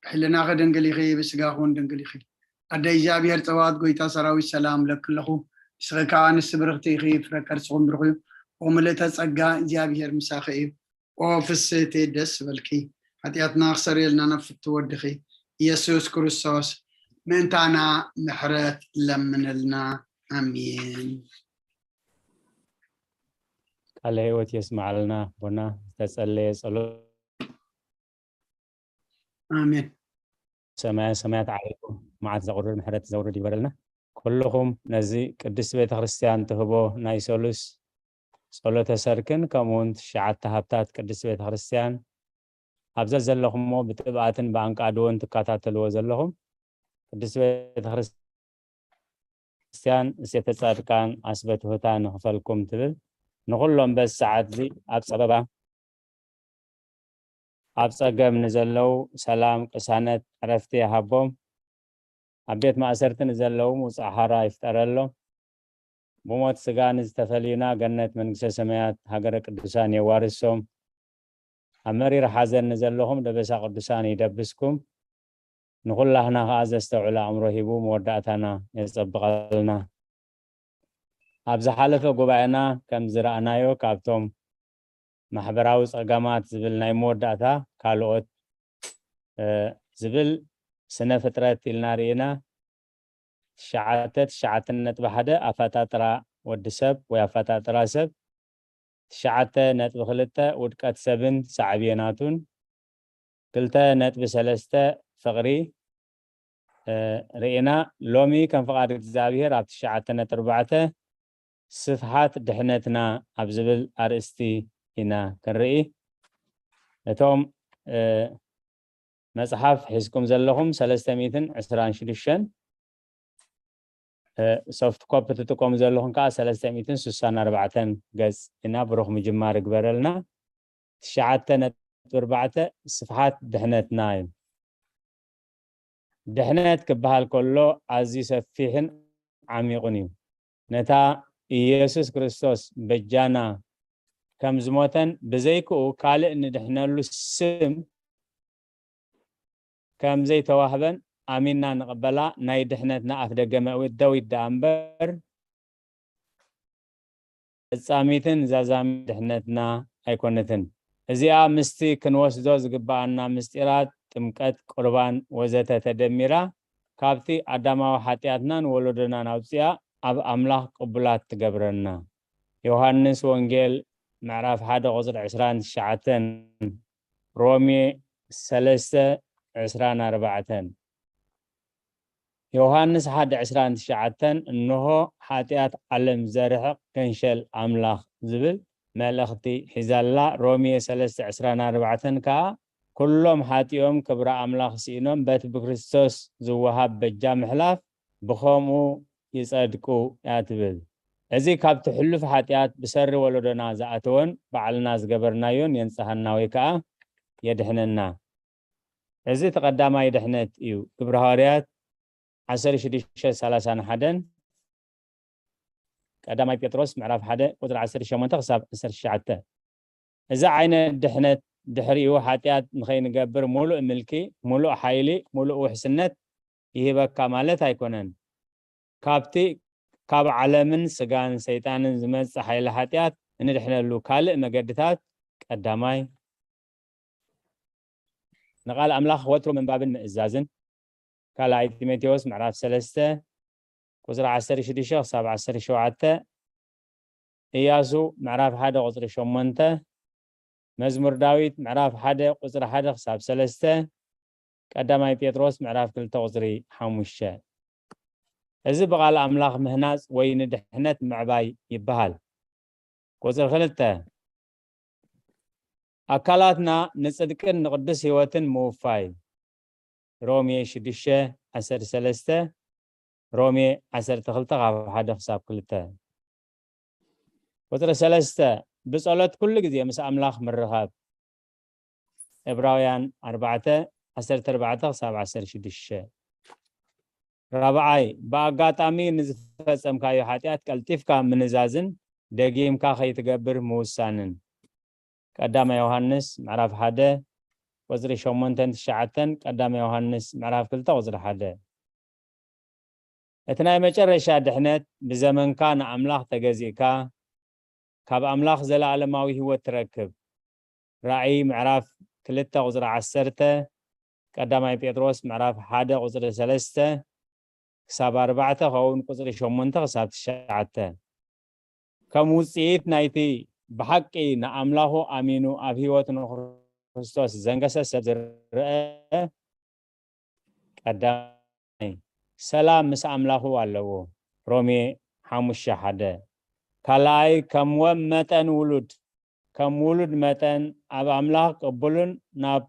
ብሕልናኺ ድንግል ኢኺ ብስጋኺ እውን ድንግል ኢኺ ኣደ እግዚኣብሔር ጸባኦት ጎይታ ሰራዊት ሰላም ለክለኹ ንስኺ ከዓ ኣንስቲ ብርኽቲ ኢኺ ፍረ ከርስኹም ብሩኽ እዩ ኦምልእተ ጸጋ እግዚኣብሔር ምሳኺ እዩ ኦ ፍስህቲ ደስ በልኪ ሓጢኣትና ክሰርየልና ናብ ፍቲ ወድኺ ኢየሱስ ክርስቶስ ምእንታና ምሕረት ለምንልና ኣሜን። ቃለ ህይወት የስማዓልና ኣቦና ዝተጸለየ ጸሎት ኣሜን። ሰማያ ሰማያት ዓሪጉ መዓት ዘቑርር ምሕረት ዘውርድ ይበረልና። ኩልኹም ነዚ ቅድስት ቤተክርስትያን ትህቦ ናይ ሰሉስ ጸሎተ ሰርክን ከምኡውን ትሽዓተ ሃብታት ቅድስት ቤተክርስትያን ኣብ ዘዘለኹሞ ብትብኣትን ብኣንቃድዎን ትከታተልዎ ዘለኹም ቅድስት ቤተ ክርስቲያን እሴተ ጻድቃን ኣስበትሁታ ንኽፈልኩም ትብል። ንኹሎም በዚ ሰዓት እዚ ኣብ ጸበባ ኣብ ጸገም ንዘለዉ ሰላም፣ ቅሳነት፣ ዕረፍቲ ይሃቦም። ኣብ ቤት ማእሰርቲ ንዘለዉ ምውጻእ ሓራ ይፍጠረሎም። ብሞት ስጋ ንዝተፈልዩና ገነት መንግስተ ሰማያት ሃገረ ቅዱሳን የዋርሶም። ኣብ መሪር ሓዘን ንዘለኹም ደበሳ ቅዱሳን ይደብስኩም። ንኹላህና ከኣ ዘስተውዕል ኣእምሮ ሂቡ መወዳእታና የጸብቐልና። ኣብ ዝሓለፈ ጉባኤና ከም ዝረኣናዮ ካብቶም ማሕበራዊ ጸገማት ዝብል ናይ መወዳእታ ካልኦት ዝብል ስነ ፍጥረት ኢልና ርኢና። ትሽዓተ ትሽዓተ ነጥቢ ሓደ ኣፈጣጥራ ወዲ ሰብ ወይ ኣፈጣጥራ ሰብ። ትሽዓተ ነጥቢ ክልተ ውድቀት ሰብን ሳዕቤናቱን። ክልተ ነጥቢ ሰለስተ ፍቕሪ ርኢና። ሎሚ ከም ፍቓድ እግዚኣብሔር ኣብ ትሽዓተ ነጥቢ ኣርባዕተ ስፍሓት ድሕነትና ኣብ ዝብል ኣርእስቲ ኢና ክንርኢ። እቶም መጽሓፍ ሒዝኩም ዘለኹም ሰለስተ ሚእትን ዕስራን ሽዱሽተን፣ ሶፍት ኮፕ ትጥቀሙ ዘለኹም ከዓ ሰለስተ ሚእትን ስሳን ኣርባዕተን ገጽ ኢና። ብሩኽ ምጅማር ይግበረልና። ትሽዓተ ነጥቢ ኣርባዕተ ስፍሓት ድሕነትና እዩ። ድሕነት ክበሃል ከሎ ኣዝዩ ሰፊሕን ዓሚቑን እዩ። ነታ ኢየሱስ ክርስቶስ በጃና ከም ዝሞተን ብዘይክኡ ካልእ ንድሕነሉ ስም ከም ዘይተዋህበን ኣሚንና ንቕበላ ናይ ድሕነትና ኣፍ ደገ መእዊት ዳዊት ደኣ እምበር ፍጻሚትን ዛዛሚ ድሕነትና ኣይኮነትን። እዚኣ ምስቲ ክንወስዶ ዝግብኣና ምስጢራት ጥምቀት፣ ቁርባን ወዘተ ተደሚራ ካብቲ ኣዳማዊ ሓጢኣትናን ወለዶናን ኣውጺኣ ኣብ ኣምላኽ ቅቡላት ትገብረና። ዮሃንስ ወንጌል ምዕራፍ ሓደ ቁጽሪ ዕስራን ትሽዓተን፣ ሮሜ ሰለስተ ዕስራን ኣርባዕተን። ዮሃንስ ሓደ ዕስራን ትሽዓተን፣ እንሆ ሓጢኣት ዓለም ዘርሕቕ ገንሸል ኣምላኽ ዝብል መልእኽቲ ሒዛላ። ሮሜ ሰለስተ ዕስራን ኣርባዕተን ከኣ ኩሎም ሓጢኦም ክብሪ ኣምላኽ ስኢኖም በቲ ብክርስቶስ ዝወሃብ በጃ ምሕላፍ ብኸምኡ ይጸድቁ እያ ትብል። እዚ ካብቲ ሕሉፍ ሓጢኣት ብሰሪ ወለዶና ዝኣተወን ባዕልና ዝገበርናዮን የንጽሃና ወይ ከኣ የድሕነና። እዚ እቲ ቀዳማይ ድሕነት እዩ። ግብረ ሃዋርያት ዓሰርተ ሽዱሽተ ሰላሳን ሓደን፣ ቀዳማይ ጴጥሮስ ምዕራፍ ሓደ ቁጽሪ ዓሰርተ ሸሞንተ ክሳብ ዓሰርተ ትሽዓተ። እዚ ዓይነት ድሕነት ድሕሪኡ ሓጢኣት ንኸይንገብር ሙሉእ ምልኪ፣ ሙሉእ ሓይሊ፣ ሙሉእ ውሕስነት ይህበካ ማለት ኣይኮነን። ካብቲ ካብ ዓለምን ስጋን ሰይጣንን ዝመጽእ ሓይሊ ሓጢኣት እንድሕነሉ ካልእ መገድታት ቀዳማይ ንቓል ኣምላኽ ወትሩ ምንባብን ምእዛዝን። ካልኣይ ጢሞቴዎስ ምዕራፍ ሰለስተ ቁጽሪ ዓሰርተ ሽዱሽተ ክሳብ ዓሰርተ ሸውዓተ፣ ኢያሱ ምዕራፍ ሓደ ቁጽሪ ሸሞንተ፣ መዝሙር ዳዊት ምዕራፍ ሓደ ቁጽሪ ሓደ ክሳብ ሰለስተ፣ ቀዳማይ ጴጥሮስ ምዕራፍ ክልተ ቁጽሪ ሓሙሽተ። እዚ ብቓል ኣምላኽ ምህናጽ ወይ ንድሕነት ምዕባይ ይበሃል። ቁጽሪ ክልተ፣ ኣካላትና ንጽድቅን ንቕዱስ ህይወትን ምውፋይ። ሮሜ ሽዱሽተ ዓሰርተ ሰለስተ፣ ሮሜ ዓሰርተ ክልተ ካብ ሓደ ክሳብ ክልተ። ቁጽሪ ሰለስተ፣ ብጸሎት ኩሉ ግዜ ምስ ኣምላኽ ምርኻብ። ዕብራውያን ኣርባዕተ ዓሰርተ ኣርባዕተ ክሳብ ዓሰርተ ሽዱሽተ። ራብዓይ፣ ብኣጋጣሚ ንዝፈጸምካዮ ሓጢኣት ቀልጢፍካ ምንዛዝን ደጊምካ ከይትገብር ምውሳንን። ቀዳማይ ዮሃንስ ምዕራፍ ሓደ ቁጽሪ ሸሞንተን ትሽዓተን፣ ቀዳማይ ዮሃንስ ምዕራፍ ክልተ ቁጽሪ ሓደ። እቲ ናይ መጨረሻ ድሕነት ብዘመንካ ንኣምላኽ ተገዚእካ ካብ ኣምላኽ ዘለኣለማዊ ህይወት ትረክብ። ራእይ ምዕራፍ ክልተ ቁጽሪ ዓሰርተ፣ ቀዳማይ ጴጥሮስ ምዕራፍ ሓደ ቁጽሪ ሰለስተ ክሳብ ኣርባዕተ፣ ከውን ቁጽሪ ሸሞንተ ክሳብ ትሽዓተ። ከም ውጽኢት ናይቲ ብሓቂ ንኣምላኹ ኣሚኑ ኣብ ህይወቱ ንክርስቶስ ዘንገሰ ሰብ ዝረአ፣ ቀዳማይ፣ ሰላም ምስ ኣምላኹ ኣለዎ። ሮሜ ሓሙሽተ ሓደ። ካልኣይ፣ ከም ወም መጠን ውሉድ፣ ከም ውሉድ መጠን ኣብ ኣምላኽ ቅቡልን ናብ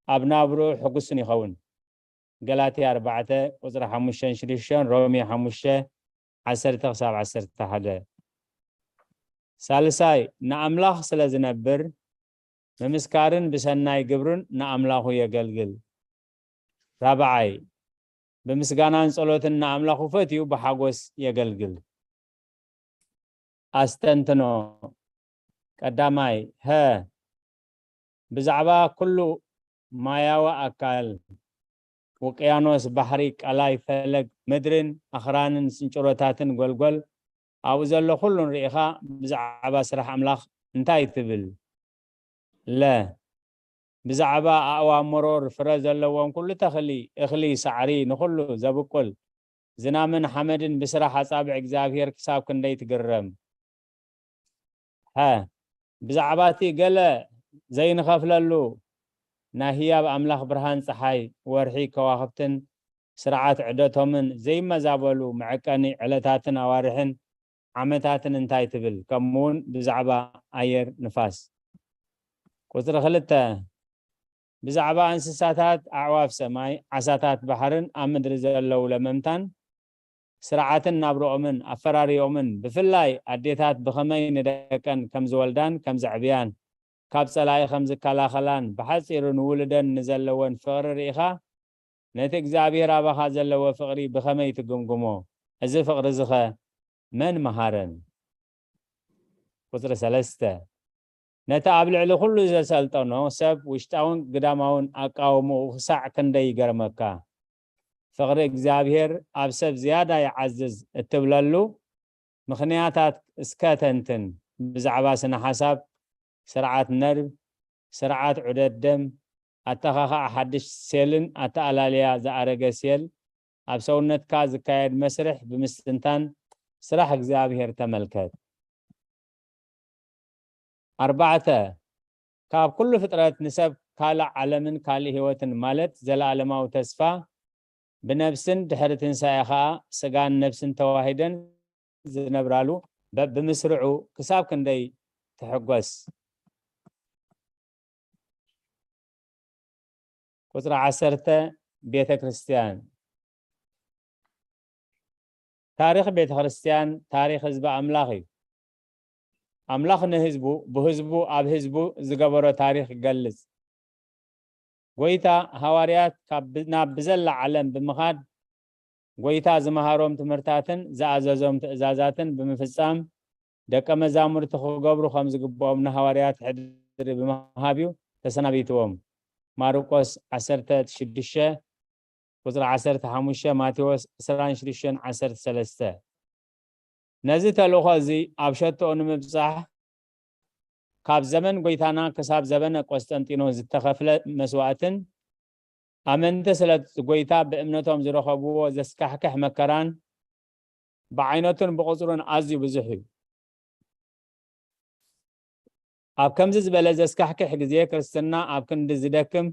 ኣብ ናብርኡ ሕጉስን ይኸውን። ገላትያ ኣርባዕተ ቁጽሪ ሓሙሽተን ሽዱሽተን፣ ሮሜ ሓሙሽተ ዓሰርተ ክሳብ ዓሰርተ ሓደ። ሳልሳይ፣ ንኣምላኽ ስለ ዝነብር፣ ብምስካርን ብሰናይ ግብርን ንኣምላኹ የገልግል። ራብዓይ፣ ብምስጋናን ጸሎትን ንኣምላኹ ፈትዩ ብሓጎስ የገልግል። ኣስተንትኖ። ቀዳማይ፣ ሀ፣ ብዛዕባ ኩሉ ማያዊ ኣካል፣ ውቅያኖስ፣ ባሕሪ፣ ቀላይ፣ ፈለግ፣ ምድርን ኣኽራንን ስንጭሮታትን፣ ጎልጎል፣ ኣብኡ ዘሎ ኩሉን ርኢኻ ብዛዕባ ስራሕ ኣምላኽ እንታይ ትብል? ለ፣ ብዛዕባ ኣእዋም መሮር፣ ፍረ ዘለዎም ኩሉ ተኽሊ፣ እኽሊ፣ ሳዕሪ፣ ንኹሉ ዘብቁል፣ ዝናምን ሓመድን ብስራሕ ኣጻብዕ እግዚኣብሔር ክሳብ ክንደይ ትግረም? ሀ፣ ብዛዕባ እቲ ገለ ዘይንኸፍለሉ ናይ ህያብ ኣምላኽ ብርሃን ጸሓይ፣ ወርሒ፣ ከዋኽብትን ስርዓት ዕደቶምን ዘይመዛበሉ መዐቀኒ ዕለታትን ኣዋርሕን ዓመታትን እንታይ ትብል? ከምኡውን ብዛዕባ ኣየር፣ ንፋስ። ቁጽሪ ክልተ፣ ብዛዕባ እንስሳታት፣ ኣዕዋፍ ሰማይ፣ ዓሳታት ባሕርን ኣብ ምድሪ ዘለዉ ለመምታን ስርዓትን ናብርኦምን ኣፈራርዮምን፣ ብፍላይ ኣዴታት ብኸመይ ንደቀን ከም ዝወልዳን ከም ዘዕብያን፣ ካብ ጸላኢ ከም ዝከላኸላን፣ ብሓጺሩ ንውሉደን ንዘለወን ፍቕሪ ርኢኻ፣ ነቲ እግዚኣብሔር ኣባኻ ዘለዎ ፍቕሪ ብኸመይ ትግምግሞ? እዚ ፍቕሪ እዚ ኸ መን መሃረን? ቁጽሪ ሰለስተ፣ ነቲ ኣብ ልዕሊ ኩሉ ዘሰልጠኖ ሰብ ውሽጣውን ግዳማውን ኣቃውምኡ ክሳዕ ክንደይ ይገርመካ! ፍቕሪ እግዚኣብሔር ኣብ ሰብ ዝያዳ ይዓዝዝ እትብለሉ ምኽንያታት እስከ ተንትን። ብዛዕባ ስነ ሓሳብ፣ ስርዓት ነርቭ፣ ስርዓት ዑደት ደም፣ ኣተኻኽኣ ሓድሽ ሴልን ኣተኣላልያ ዝኣረገ ሴል ኣብ ሰውነትካ ዝካየድ መስርሕ ብምስትንታን ስራሕ እግዚኣብሔር ተመልከት። ኣርባዕተ፣ ካብ ኩሉ ፍጥረት ንሰብ ካልእ ዓለምን ካልእ ህይወትን ማለት ዘለኣለማዊ ተስፋ ብነብስን ድሕሪ ትንሳኤ ኸኣ ስጋን ነብስን ተዋሂደን ዝነብራሉ በብምስርዑ ክሳብ ክንደይ ትሕጎስ። ቁጽሪ ዓሰርተ፣ ቤተ ክርስቲያን። ታሪኽ ቤተ ክርስቲያን ታሪኽ ህዝቢ ኣምላኽ እዩ። ኣምላኽ ንህዝቡ ብህዝቡ ኣብ ህዝቡ ዝገበሮ ታሪኽ ይገልጽ። ጎይታ ሃዋርያት ካብ ናብ ብዘላ ዓለም ብምኻድ ጎይታ ዝመሃሮም ትምህርታትን ዝኣዘዞም ትእዛዛትን ብምፍጻም ደቀ መዛሙርቲ ክገብሩ ከም ዝግብኦም ንሃዋርያት ሕድሪ ብምሃብ እዩ ተሰናቢትዎም። ማርቆስ ዓሰርተ ሽዱሽተ ቁጽሪ ዓሰርተ ሓሙሽተ፣ ማቴዎስ ዕስራን ሽዱሽተን ዓሰርተ ሰለስተ። ነዚ ተልእኾ እዚ ኣብ ሸቶኡ ንምብጻሕ ካብ ዘመን ጎይታና ክሳብ ዘበነ ቆስጠንጢኖስ ዝተኸፍለ መስዋእትን ኣመንቲ ስለ ጎይታ ብእምነቶም ዝረኸብዎ ዘስካሕክሕ መከራን ብዓይነቱን ብቑጽሩን ኣዝዩ ብዙሕ እዩ። ኣብ ከምዚ ዝበለ ዘስካሕክሕ ግዜ ክርስትና ኣብ ክንዲ ዝደክም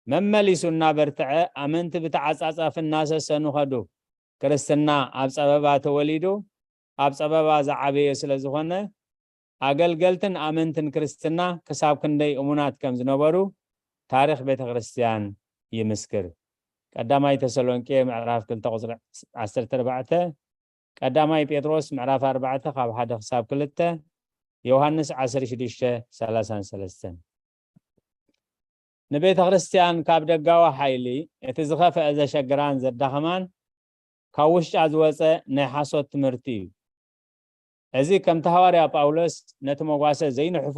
መመሊሱ እናበርትዐ ኣመንቲ ብተዓጻጻፊ እናሰሰኑ ኸዱ። ክርስትና ኣብ ጸበባ ተወሊዱ ኣብ ጸበባ ዝዓበየ ስለ ዝኾነ ኣገልገልትን ኣመንትን ክርስትና ክሳብ ክንደይ እሙናት ከም ዝነበሩ ታሪኽ ቤተ ክርስቲያን ይምስክር። ቀዳማይ ተሰሎንቄ ምዕራፍ ክልተ ቁጽሪ ዓሰርተ ኣርባዕተ፣ ቀዳማይ ጴጥሮስ ምዕራፍ ኣርባዕተ ካብ ሓደ ክሳብ ክልተ፣ ዮሃንስ ዓሰርተ ሽዱሽተ ሰላሳን ሰለስተን። ንቤተ ክርስቲያን ካብ ደጋዊ ሓይሊ እቲ ዝኸፍአ ዘሸግራን ዘዳኸማን ካብ ውሽጣ ዝወጸ ናይ ሓሶት ትምህርቲ እዩ። እዚ ከምቲ ሃዋርያ ጳውሎስ ነቲ መጓሰ ዘይንሕፉ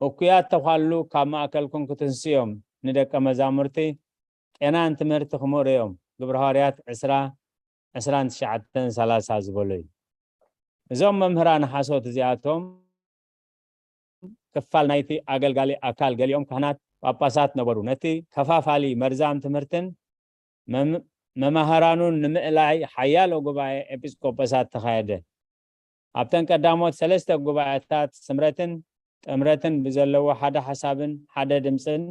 እኩያት ተዃሉ ካብ ማእከልኩም ክትንስዮም ንደቀ መዛሙርቲ ቄናን ትምህርቲ ክምህሩ እዮም። ግብረ ሃዋርያት ዕስራ፣ ዕስራን ትሽዓተን ሰላሳ ዝበሎ እዩ። እዞም መምህራን ሓሶት እዚኣቶም ክፋል ናይቲ ኣገልጋሊ ኣካል ገሊኦም ካህናት ጳጳሳት ነበሩ። ነቲ ከፋፋሊ መርዛም ትምህርትን መም- መማህራኑን ንምእላይ ሓያሎ ጉባኤ ኤጲስቆጶሳት ተኻየደ። ኣብተን ቀዳሞት ሰለስተ ጉባኤታት ስምረትን ጥምረትን ብዘለዎ ሓደ ሓሳብን ሓደ ድምፅን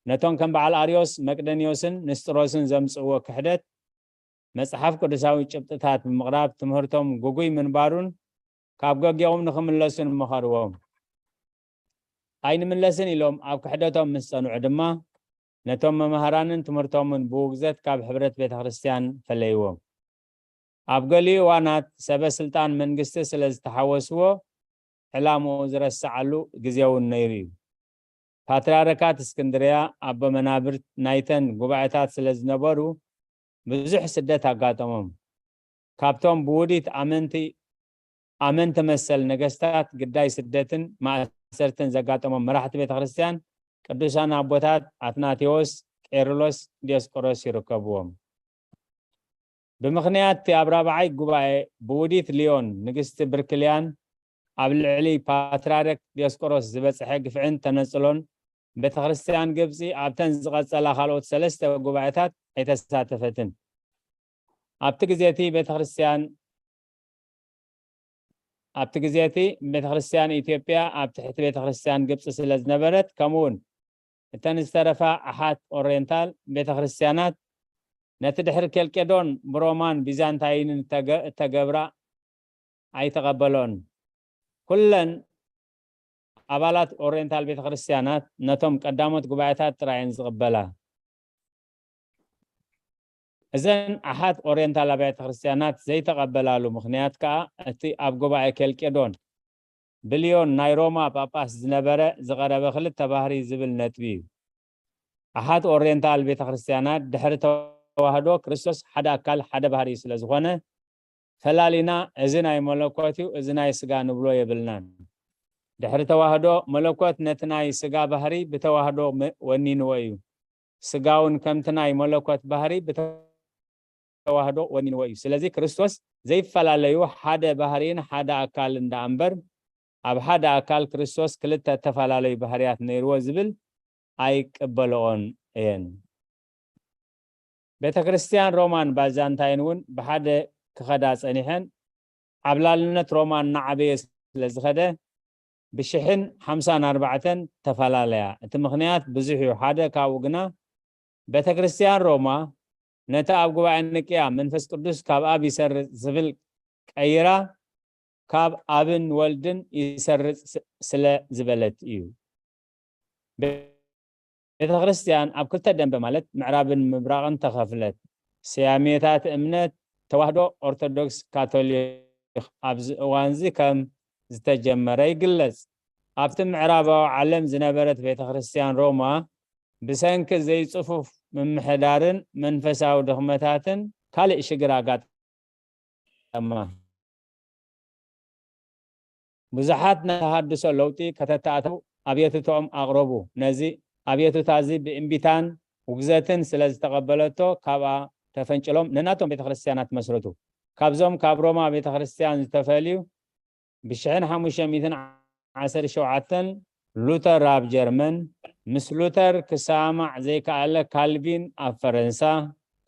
ነቶም ከም በዓል ኣርዮስ፣ መቅደንዮስን ንስጥሮስን ዘምፅእዎ ክሕደት መፅሓፍ ቅዱሳዊ ጭብጥታት ብምቕራብ ትምህርቶም ግጉይ ምንባሩን ካብ ገግኦም ንኽምለሱን መኸርዎም። ኣይንምለስን ኢሎም ኣብ ክሕደቶም ምስ ጸንዑ ድማ ነቶም መማህራንን ትምህርቶምን ብውግዘት ካብ ሕብረት ቤተ ክርስቲያን ፈለይዎም። ኣብ ገሊኡ እዋናት ሰበ ስልጣን መንግስቲ ስለ ዝተሓወስዎ ዕላምኡ ዝረስዓሉ ግዜ እውን ነይሩ እዩ። ፓትርያርካት እስክንድርያ ኣቦ መናብርት ናይተን ጉባኤታት ስለ ዝነበሩ ብዙሕ ስደት ኣጋጠሞም። ካብቶም ብውዲት ኣመንቲ ኣመንቲ መሰል ነገስታት ግዳይ ስደትን ማእሰርትን ዘጋጠሞም መራሕቲ ቤተ ክርስቲያን ቅዱሳን ኣቦታት ኣትናቴዎስ፣ ቄርሎስ፣ ዲዮስቆሮስ ይርከብዎም። ብምኽንያት እቲ ኣብ ራብዓይ ጉባኤ ብውዲት ሊዮን ንግስቲ ብርክልያን ኣብ ልዕሊ ፓትርያርክ ዲዮስቆሮስ ዝበጽሐ ግፍዕን ተነጽሎን ቤተ ክርስቲያን ግብጺ ኣብተን ዝቐጸላ ካልኦት ሰለስተ ጉባኤታት ኣይተሳተፈትን። ኣብቲ ግዜ እቲ ቤተ ክርስቲያን ኣብቲ ግዜ እቲ ቤተ ክርስቲያን ኢትዮጵያ ኣብ ትሕቲ ቤተ ክርስቲያን ግብጺ ስለ ዝነበረት ከምኡ እውን እተን ዝተረፋ ኣሓት ኦሪየንታል ቤተ ክርስቲያናት ነቲ ድሕሪ ኬልቄዶን ብሮማን ቢዛንታይንን እተገ- እተገብራ ኣይተቐበሎን። ኩለን ኣባላት ኦሪየንታል ቤተ ክርስቲያናት ነቶም ቀዳሞት ጉባኤታት ጥራይ እየን ዝቕበላ። እዘን ኣሓት ኦሪየንታል ኣብያተ ክርስቲያናት ዘይተቐበላሉ ምኽንያት ከኣ እቲ ኣብ ጉባኤ ኬልቄዶን ብልዮን ናይ ሮማ ጳጳስ ዝነበረ ዝቐረበ ክልተ ባህሪ ዝብል ነጥቢ እዩ። ኣሓት ኦሪየንታል ቤተ ክርስቲያናት ድሕሪ ተዋህዶ ክርስቶስ ሓደ ኣካል ሓደ ባህሪ ስለ ዝኾነ ፈላሊና እዚ ናይ መለኮት እዩ፣ እዚ ናይ ስጋ ንብሎ የብልናን። ድሕሪ ተዋህዶ መለኮት ነቲ ናይ ስጋ ባህሪ ብተዋህዶ መ- ወኒንዎ እዩ። ስጋውን ከምቲ ናይ መለኮት ባህሪ ብተዋህዶ ወኒንዎ እዩ። ስለዚ ክርስቶስ ዘይፈላለዩ ሓደ ባህሪን ሓደ ኣካል እንዳ እምበር ኣብ ሓደ ኣካል ክርስቶስ ክልተ እተፈላለዩ ባህርያት ነይርዎ ዝብል ኣይቅበልኦን እየን። ቤተ ክርስቲያን ሮማን ባዛንታይን እውን ብሓደ ክኸዳ ጸኒሐን ዓብላልነት ሮማ እናዓበየ ስለ ዝኸደ ብሽሕን ሓምሳን ኣርባዕተን ተፈላለያ። እቲ ምኽንያት ብዙሕ እዩ። ሓደ ካብኡ ግና ቤተ ክርስቲያን ሮማ ነቲ ኣብ ጉባኤ ንቅያ መንፈስ ቅዱስ ካብ ኣብ ይሰርጽ ዝብል ቀይራ ካብ ኣብን ወልድን ይሰርጽ ስ- ስለ ዝበለት እዩ። ቤተ ክርስቲያን ኣብ ክልተ ደንበ ማለት ምዕራብን ምብራቕን ተኸፍለት። ስያሜታት እምነት ተዋህዶ ኦርቶዶክስ ካቶሊክ ኣብዚ እዋንዚ ከም ዝተጀመረ ይግለጽ። ኣብቲ ምዕራባዊ ዓለም ዝነበረት ቤተ ክርስቲያን ሮማ ብሰንኪ ዘይጽፉፍ ምምሕዳርን መንፈሳዊ ድኽመታትን ካልእ ሽግር ኣጋጠማ። ብዙሓት ናይ ተሃድሶ ለውጢ ከተተኣታተው ኣብየትትኦም ኣቕረቡ። ነዚ ኣብየትታ እዚ ብእምቢታን ውግዘትን ስለ ዝተቐበለቶ ካብኣ ተፈንጭሎም ነናቶም ቤተ ክርስቲያናት መስረቱ። ካብዞም ካብ ሮማ ቤተ ክርስቲያን ዝተፈልዩ ብሽሕን ሓሙሽተ ሚእትን ዓሰርተ ሸውዓተን ሉተር ኣብ ጀርመን፣ ምስ ሉተር ክሰማማዕ ዘይከኣለ ካልቪን ኣብ ፈረንሳ፣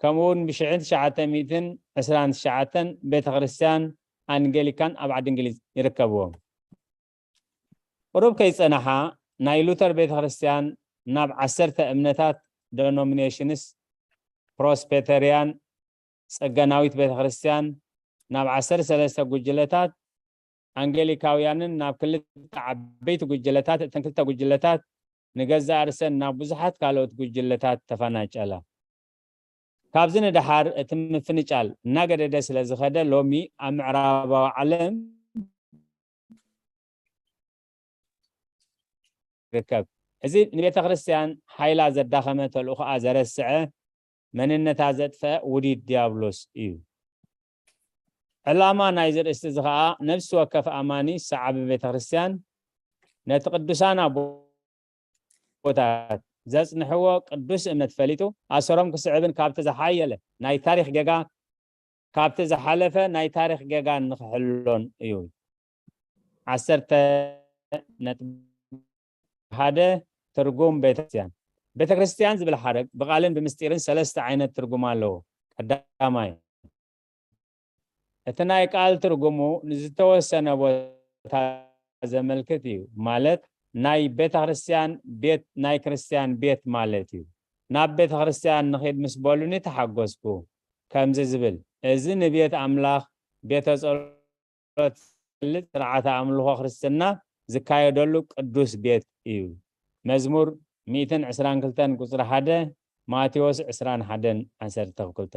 ከምኡውን ብሽሕን ትሽዓተ ሚእትን ዕስራን ትሽዓተን ቤተ ክርስቲያን ኣንጌሊካን ኣብ ዓዲ እንግሊዝ ይርከብዎም። ቁሩብ ከይጸናሓ ናይ ሉተር ቤተ ክርስቲያን ናብ ዓሰርተ እምነታት ደኖሚኔሽንስ ፕሮስፔተርያን ጸገናዊት ቤተ ክርስቲያን ናብ ዓሰርተ ሰለስተ ጉጅለታት ኣንጌሊካውያንን ናብ ክልተ ዓበይቲ ጉጅለታት እተን ክልተ ጉጅለታት ንገዛእ ርእሰን ናብ ብዙሓት ካልኦት ጉጅለታት ተፈናጨላ። ካብዚ ንደሓር እቲ ምፍንጫል እናገደደ ስለ ዝኸደ ሎሚ ኣብ ምዕራባዊ ዓለም ይርከብ። እዚ ንቤተ ክርስቲያን ሓይላ ዘዳኸመ ተልእኾኣ ዘረስዐ መንነታ ዘጥፈአ ውዲት ዲያብሎስ እዩ። ዕላማ ናይዚ ርእስቲ እዚ ኸዓ ነፍሲ ወከፍ ኣማኒ ሰዓቢ ቤተ ክርስቲያን ነቲ ቅዱሳን ኣቦታት ዘጽንሕዎ ቅዱስ እምነት ፈሊጡ ኣሰሮም ክስዕብን ካብቲ ዝሓየለ ናይ ታሪኽ ጌጋ ካብቲ ዝሓለፈ ናይ ታሪኽ ጌጋ ንኽሕሎን እዩ። ዓሰርተ ነጥቢ ሓደ ትርጉም ቤተክርስትያን። ቤተክርስትያን ዝብል ሓረግ ብቓልን ብምስጢርን ሰለስተ ዓይነት ትርጉም ኣለዎ። ቀዳማይ እቲ ናይ ቃል ትርጉሙ ንዝተወሰነ ቦታ ዘመልክት እዩ። ማለት ናይ ቤተክርስትያን ቤት ናይ ክርስትያን ቤት ማለት እዩ። ናብ ቤተክርስትያን ንኺድ ምስ በሉኒ ተሓጎስኩ። ከምዚ ዝብል እዚ ንቤት ኣምላኽ ቤተ ጸሎት ዝገልጽ ስርዓተ ኣምልኾ ክርስትና ዝካየደሉ ቅዱስ ቤት እዩ። መዝሙር ሚእትን ዕስራን ክልተን ቁጽሪ ሓደ፣ ማቴዎስ ዕስራን ሓደን ዓሰርተ ክልተ።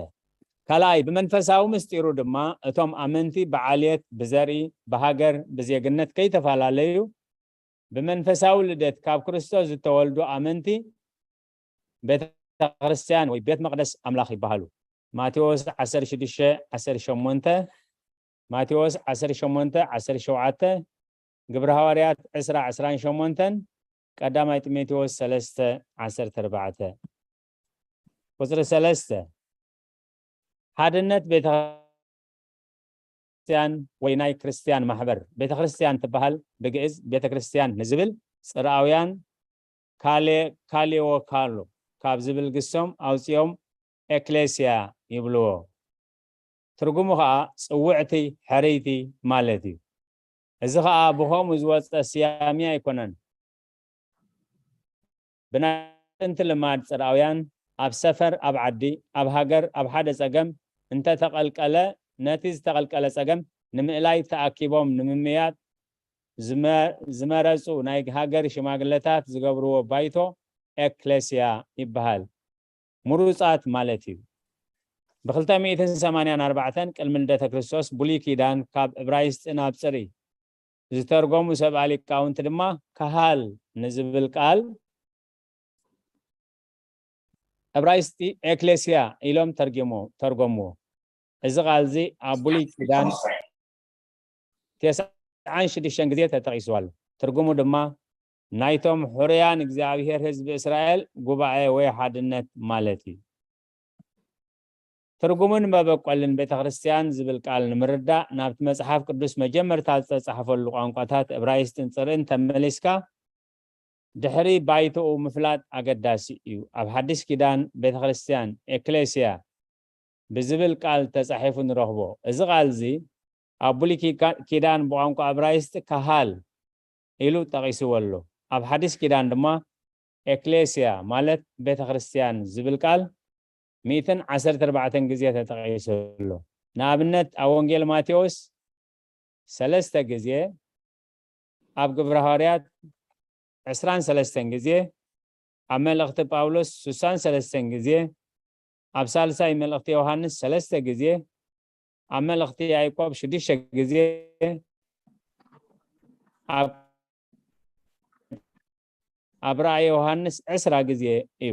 ካልኣይ፣ ብመንፈሳዊ ምስጢሩ ድማ እቶም ኣመንቲ ብዓልየት፣ ብዘርኢ፣ ብሃገር፣ ብዜግነት ከይተፈላለዩ ብመንፈሳዊ ልደት ካብ ክርስቶስ ዝተወልዱ ኣመንቲ ቤተ ክርስቲያን ወይ ቤት መቕደስ ኣምላኽ ይበሃሉ። ማቴዎስ ዓሰርተ ሽዱሽተ ዓሰርተ ሸሞንተ፣ ማቴዎስ ዓሰርተ ሸሞንተ ዓሰርተ ሸውዓተ፣ ግብረ ሃዋርያት ዕስራ ዕስራን ሸሞንተን፣ ቀዳማይ ጢሞቴዎስ ሰለስተ ዓሰርተ ኣርባዕተ። ቁጽሪ ሰለስተ፣ ሓድነት ቤተ ክርስቲያን ወይ ናይ ክርስቲያን ማሕበር። ቤተ ክርስቲያን ትበሃል ብግእዝ ቤተ ክርስቲያን ንዝብል ጽርኣውያን ካሌ-፣ ካሌዎካሎ ካብ ዝብል ግሶም ኣውጺኦም ኤክሌስያ ይብልዎ። ትርጉሙ ኸኣ ጽውዕቲ፣ ሕርይቲ ማለት እዩ። እዚ ኸኣ ብኸምኡ ዝወጸ ስያሜ ኣይኮነን። ብናይ ጥንቲ ልማድ ጽርኣውያን ኣብ ሰፈር፣ ኣብ ዓዲ፣ ኣብ ሃገር፣ ኣብ ሓደ ጸገም እንተተቐልቀለ፣ ነቲ ዝተቐልቀለ ጸገም ንምእላይ ተኣኪቦም ንምምያጥ ዝመ-፣ ዝመረጹ ናይ ሃገር ሽማግለታት ዝገብርዎ ባይቶ ኤክሌስያ ይበሃል። ምሩጻት ማለት እዩ። ብ ክልተ ሚእትን ሰማንያን ኣርባዕተን ቅድሚ ልደተ ክርስቶስ ብሉይ ኪዳን ካብ እብራይስጢ ናብ ጽሪ ዝተርጎሙ ሰብኣ ሊቃውንቲ ድማ ካሃል ንዝብል ቃል እብራይስጢ ኤክሌስያ ኢሎም ተርጊሞ-፣ ተርጎምዎ። እዚ ቃል እዚ ኣብ ብሉይ ኪዳን ተስዓን ሽዱሽተን ግዜ ተጠቒሱ ኣሎ። ትርጉሙ ድማ ናይቶም ሕሩያን እግዚኣብሔር ህዝቢ እስራኤል ጉባኤ ወይ ሓድነት ማለት እዩ። ትርጉምን መበቆልን ቤተ ክርስቲያን ዝብል ቃል ንምርዳእ ናብቲ መጽሓፍ ቅዱስ መጀመርታ ዝተጻሕፈሉ ቋንቋታት እብራይስጥን ጽርኢን ተመሊስካ ድሕሪ ባይቶኡ ምፍላጥ ኣገዳሲ እዩ። ኣብ ሓድሽ ኪዳን ቤተ ክርስቲያን፣ ኤክሌስያ፣ ብዝብል ቃል ተጻሒፉ ንረኽቦ። እዚ ቃል እዚ ኣብ ብሉይ ኪካ-፣ ኪዳን ብቋንቋ እብራይስጥ ካሃል ኢሉ ጠቒስዎ ኣሎ። ኣብ ሓድሽ ኪዳን ድማ ኤክሌስያ ማለት ቤተ ክርስቲያን ዝብል ቃል ሚእትን ዓሰርተ ኣርባዕተን ግዜ ተጠቒሱ ኣሎ። ንኣብነት ኣብ ወንጌል ማቴዎስ ሰለስተ ግዜ፣ ኣብ ግብረ ሃዋርያት ዕስራን ሰለስተን ግዜ፣ ኣብ መልእኽቲ ጳውሎስ ሱሳን ሰለስተን ግዜ፣ ኣብ ሳልሳይ መልእኽቲ ዮሃንስ ሰለስተ ግዜ፣ ኣብ መልእኽቲ ያዕቆብ ሽዱሽተ ግዜ፣ ኣብ፣ ኣብ ራእይ ዮሃንስ ዕስራ ግዜ እዩ።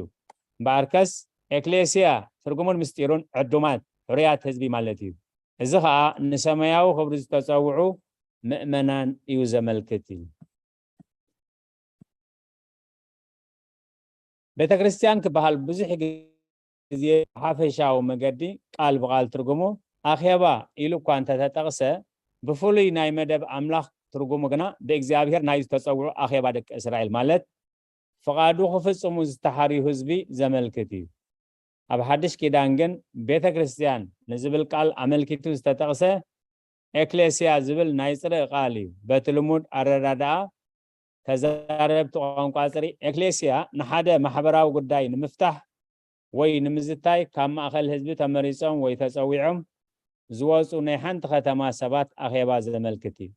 እምበኣርከስ ኤክሌስያ ትርጉሙን ምስጢሩን ዕዱማት፣ ሕሩያት ህዝቢ ማለት እዩ። እዚ ኸኣ ንሰማያዊ ክብሪ ዝተጸውዑ ምእመናን እዩ ዘመልክት እዩ። ቤተ ክርስቲያን ክበሃል ብዙሕ ግዜ ብሓፈሻዊ መገዲ ቃል ብቓል ትርጉሙ ኣኼባ ኢሉ እኳ እንተተጠቕሰ፣ ብፍሉይ ናይ መደብ ኣምላኽ ትርጉሙ ግና ብእግዚኣብሔር ናይ ዝተጸውዑ ኣኼባ ደቂ እስራኤል ማለት ፍቓዱ ክፍጽሙ ዝተሓርዩ ህዝቢ ዘመልክት እዩ። ኣብ ሓድሽ ኪዳን ግን ቤተ ክርስቲያን ንዝብል ቃል ኣመልኪቱ ዝተጠቕሰ ኤክሌስያ ዝብል ናይ ጽርኢ ቃል እዩ። በቲ ልሙድ ኣረዳድኣ ተዛረብቲ ቋንቋ ጽሪ፣ ኤክሌስያ ንሓደ ማሕበራዊ ጉዳይ ንምፍታሕ ወይ ንምዝታይ ካብ ማእከል ህዝቢ ተመሪጾም ወይ ተጸዊዖም ዝወጹ ናይ ሓንቲ ከተማ ሰባት ኣኼባ ዘመልክት እዩ።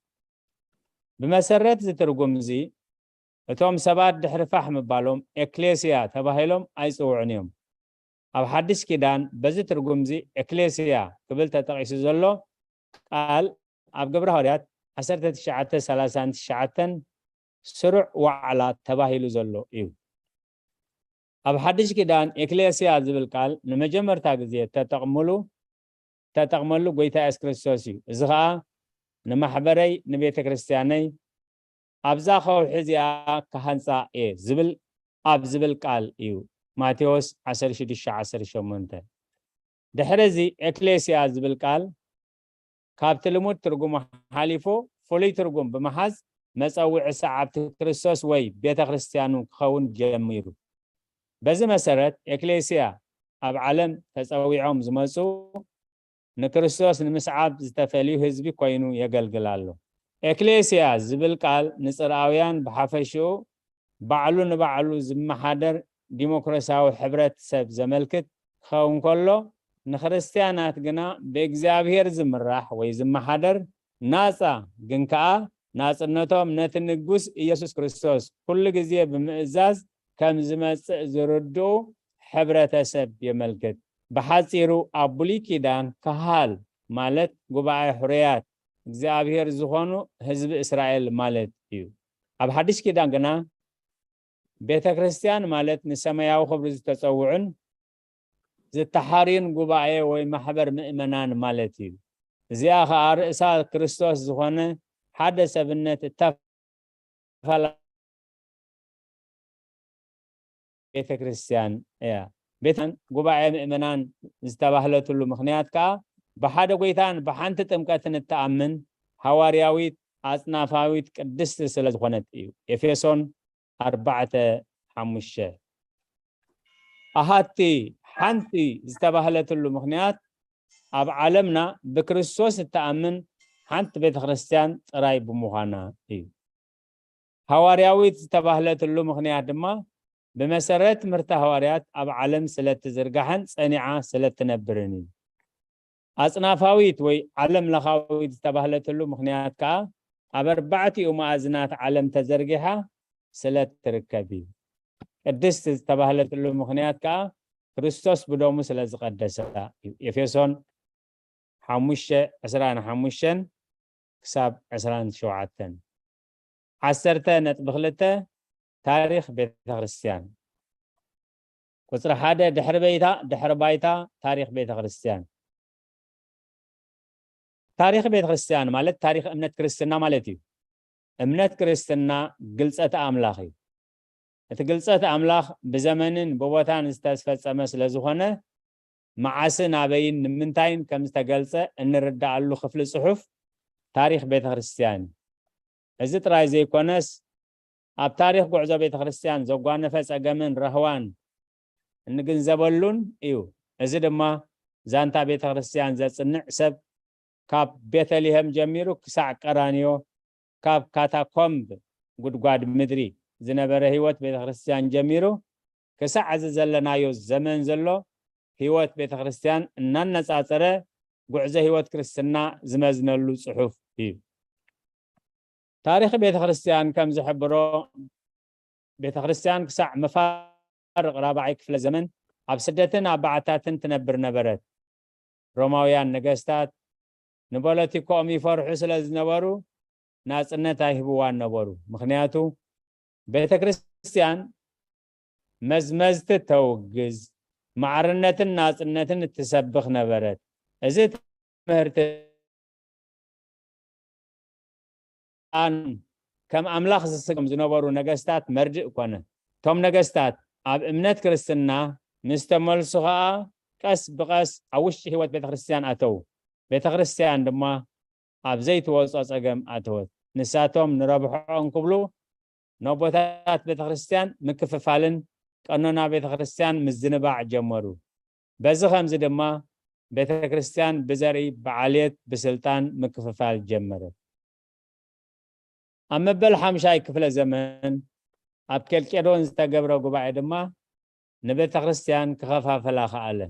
ብመሰረት እዚ ትርጉም እዚ፣ እቶም ሰባት ድሕሪ ፋሕ ምባሎም ኤክሌስያ ተባሂሎም ኣይጽውዑን እዮም። ኣብ ሓድሽ ኪዳን በዚ ትርጉም እዚ ኤክሌስያ ክብል ተጠቒሱ ዘሎ ቃል ኣብ ግብረ ሃዋርያት ዓሰርተ ትሽዓተ ሰላሳን ትሽዓተን ስሩዕ ዋዕላ ተባሂሉ ዘሎ እዩ። ኣብ ሓድሽ ኪዳን ኤክሌስያ ዝብል ቃል ንመጀመርታ ግዜ ተጠቕምሉ፣ ተጠቕመሉ ጎይታ የሱስ ክርስቶስ እዩ። እዚ ኸኣ ንማሕበረይ፣ ንቤተ ክርስቲያነይ ኣብዛ ከውሒ እዚኣ ክሃንጻ እየ ዝብል ኣብ ዝብል ቃል እዩ። ማቴዎስ ዓሰርተ ሽዱሽተ ዓሰርተ ሸሞንተ። ድሕሪ እዚ ኤክሌስያ ዝብል ቃል ካብቲ ልሙድ ትርጉሙ ሓሊፉ ፍሉይ ትርጉም ብምሓዝ መጸውዒ ሰዓብቲ ክርስቶስ ወይ ቤተ ክርስቲያኑ ክኸውን ጀሚሩ። በዚ መሰረት ኤክሌስያ ኣብ ዓለም ተጸዊዖም ዝመጹ ንክርስቶስ ንምስዓብ ዝተፈልዩ ህዝቢ ኮይኑ የገልግል ኣሎ። ኤክሌስያ ዝብል ቃል ንጽርኣውያን ብሓፈሽኡ ባዕሉ ንባዕሉ ዝመሓደር ዲሞክራሲያዊ ሕብረተሰብ ዘመልክት ክኸውን ከሎ፣ ንክርስትያናት ግና ብእግዚኣብሔር ዝምራሕ ወይ ዝመሓደር ናጻ፣ ግን ከኣ ናጽነቶም ነቲ ንጉስ ኢየሱስ ክርስቶስ ኩሉ ግዜ ብምእዛዝ ከም ዝመጽእ ዝርድኡ ሕብረተሰብ የመልክት። ብሓጺሩ ኣብ ብሉይ ኪዳን ካሃል ማለት ጉባኤ ሕሩያት እግዚኣብሔር ዝኾኑ ህዝቢ እስራኤል ማለት እዩ። ኣብ ሓድሽ ኪዳን ግና ቤተ ክርስቲያን ማለት ንሰማያዊ ክብሪ ዝተጸውዑን ዝተሓርዩን ጉባኤ ወይ ማሕበር ምእመናን ማለት እዩ። እዚኣ ኸኣ ርእሳ ክርስቶስ ዝኾነ ሓደ ሰብነት እተፈላለ ቤተ ክርስቲያን እያ። ቤተን ጉባኤ ምእመናን ዝተባህለትሉ ምኽንያት ከኣ ብሓደ ጎይታን ብሓንቲ ጥምቀትን እትኣምን ሃዋርያዊት ኣጽናፋዊት ቅድስቲ ስለ ዝኾነት እዩ። ኤፌሶን ኣርባዕተ ሓሙሽተ። ኣሃቲ ሓንቲ ዝተባህለትሉ ምኽንያት ኣብ ዓለምና ብክርስቶስ እትኣምን ሓንቲ ቤተ ክርስቲያን ጥራይ ብምዃና እዩ። ሃዋርያዊት ዝተባህለትሉ ምኽንያት ድማ ብመሰረት ትምህርቲ ሃዋርያት ኣብ ዓለም ስለ እትዝርጋሕን ጸኒዓ ስለ እትነብርን እዩ። ኣጽናፋዊት ወይ ዓለም ለኻዊት ዝተባህለትሉ ምኽንያት ከኣ ኣብ ኣርባዕቲኡ መኣዝናት ዓለም ተዘርጊሓ ስለ እትርከብ እዩ። ቅድስት ዝተባህለትሉ ምኽንያት ከኣ ክርስቶስ ብደሙ ስለ ዝቐደሳ እዩ። ኤፌሶን ሓሙሽተ ዕስራን ሓሙሽተን ክሳብ ዕስራን ሸውዓተን። ዓሰርተ ነጥቢ ክልተ ታሪኽ ቤተ ክርስቲያን። ቁጽሪ ሓደ ድሕሪ በይታ ድሕሪ ባይታ ታሪኽ ቤተ ክርስቲያን። ታሪኽ ቤተ ክርስቲያን ማለት ታሪኽ እምነት ክርስትና ማለት እዩ። እምነት ክርስትና ግልጸት ኣምላኽ እዩ። እቲ ግልጸት ኣምላኽ ብዘመንን ብቦታን ዝተፈጸመ ስለ ዝኾነ መዓስን ኣበይን ንምንታይን ከም ዝተገልጸ እንርዳኣሉ ክፍሊ ጽሑፍ ታሪኽ ቤተ ክርስቲያን እዩ። እዚ ጥራይ ዘይኮነስ ኣብ ታሪኽ ጉዕዞ ቤተ ክርስቲያን ዘጓነፈ ጸገምን ራህዋን እንግንዘበሉን እዩ። እዚ ድማ ዛንታ ቤተ ክርስቲያን ዘጽንዕ ሰብ ካብ ቤተልሔም ጀሚሩ ክሳዕ ቀራንዮ፣ ካብ ካታኮምብ ጉድጓድ ምድሪ ዝነበረ ህይወት ቤተ ክርስቲያን ጀሚሩ ክሳዕ እዚ ዘለናዮ ዘመን ዘሎ ህይወት ቤተ ክርስቲያን እናነጻጸረ ጉዕዞ ህይወት ክርስትና ዝመዝነሉ ጽሑፍ እዩ። ታሪኽ ቤተ ክርስቲያን ከም ዝሕብሮ ቤተ ክርስቲያን ክሳዕ መፋርቕ ራብዓይ ክፍለ ዘመን ኣብ ስደትን ኣብ በዓታትን ትነብር ነበረት። ሮማውያን ነገስታት ንፖለቲካኦም ይፈርሑ ስለ ዝነበሩ ናጽነት ኣይህብዋን ነበሩ። ምኽንያቱ ቤተ ክርስቲያን መዝመዝቲ ተውግዝ፣ ማዕርነትን ናጽነትን እትሰብኽ ነበረት። እዚ ትምህርቲ ኣን ከም ኣምላኽ ዝስገም ዝነበሩ ነገስታት መርድእ ኮነ። እቶም ነገስታት ኣብ እምነት ክርስትና ምስ ተመልሱ ኸኣ ቀስ ብቐስ ኣብ ውሽጢ ህይወት ቤተ ክርስቲያን ኣተዉ። ቤተ ክርስቲያን ድማ ኣብ ዘይትወጾ ጸገም ኣተወት። ንሳቶም ንረብሖኦም ክብሉ ነቦታት ቤተ ክርስቲያን ምክፍፋልን ቀኖና ቤተ ክርስቲያን ምዝንባዕ ጀመሩ። በዚ ኸምዚ ድማ ቤተ ክርስቲያን ብዘርኢ ብዓልየት ብስልጣን ምክፍፋል ጀመረት። ኣብ መበል ሓምሻይ ክፍለ ዘመን ኣብ ኬልቄዶን ዝተገብረ ጉባኤ ድማ ንቤተ ክርስቲያን ክኸፋፍላ ከኣለ።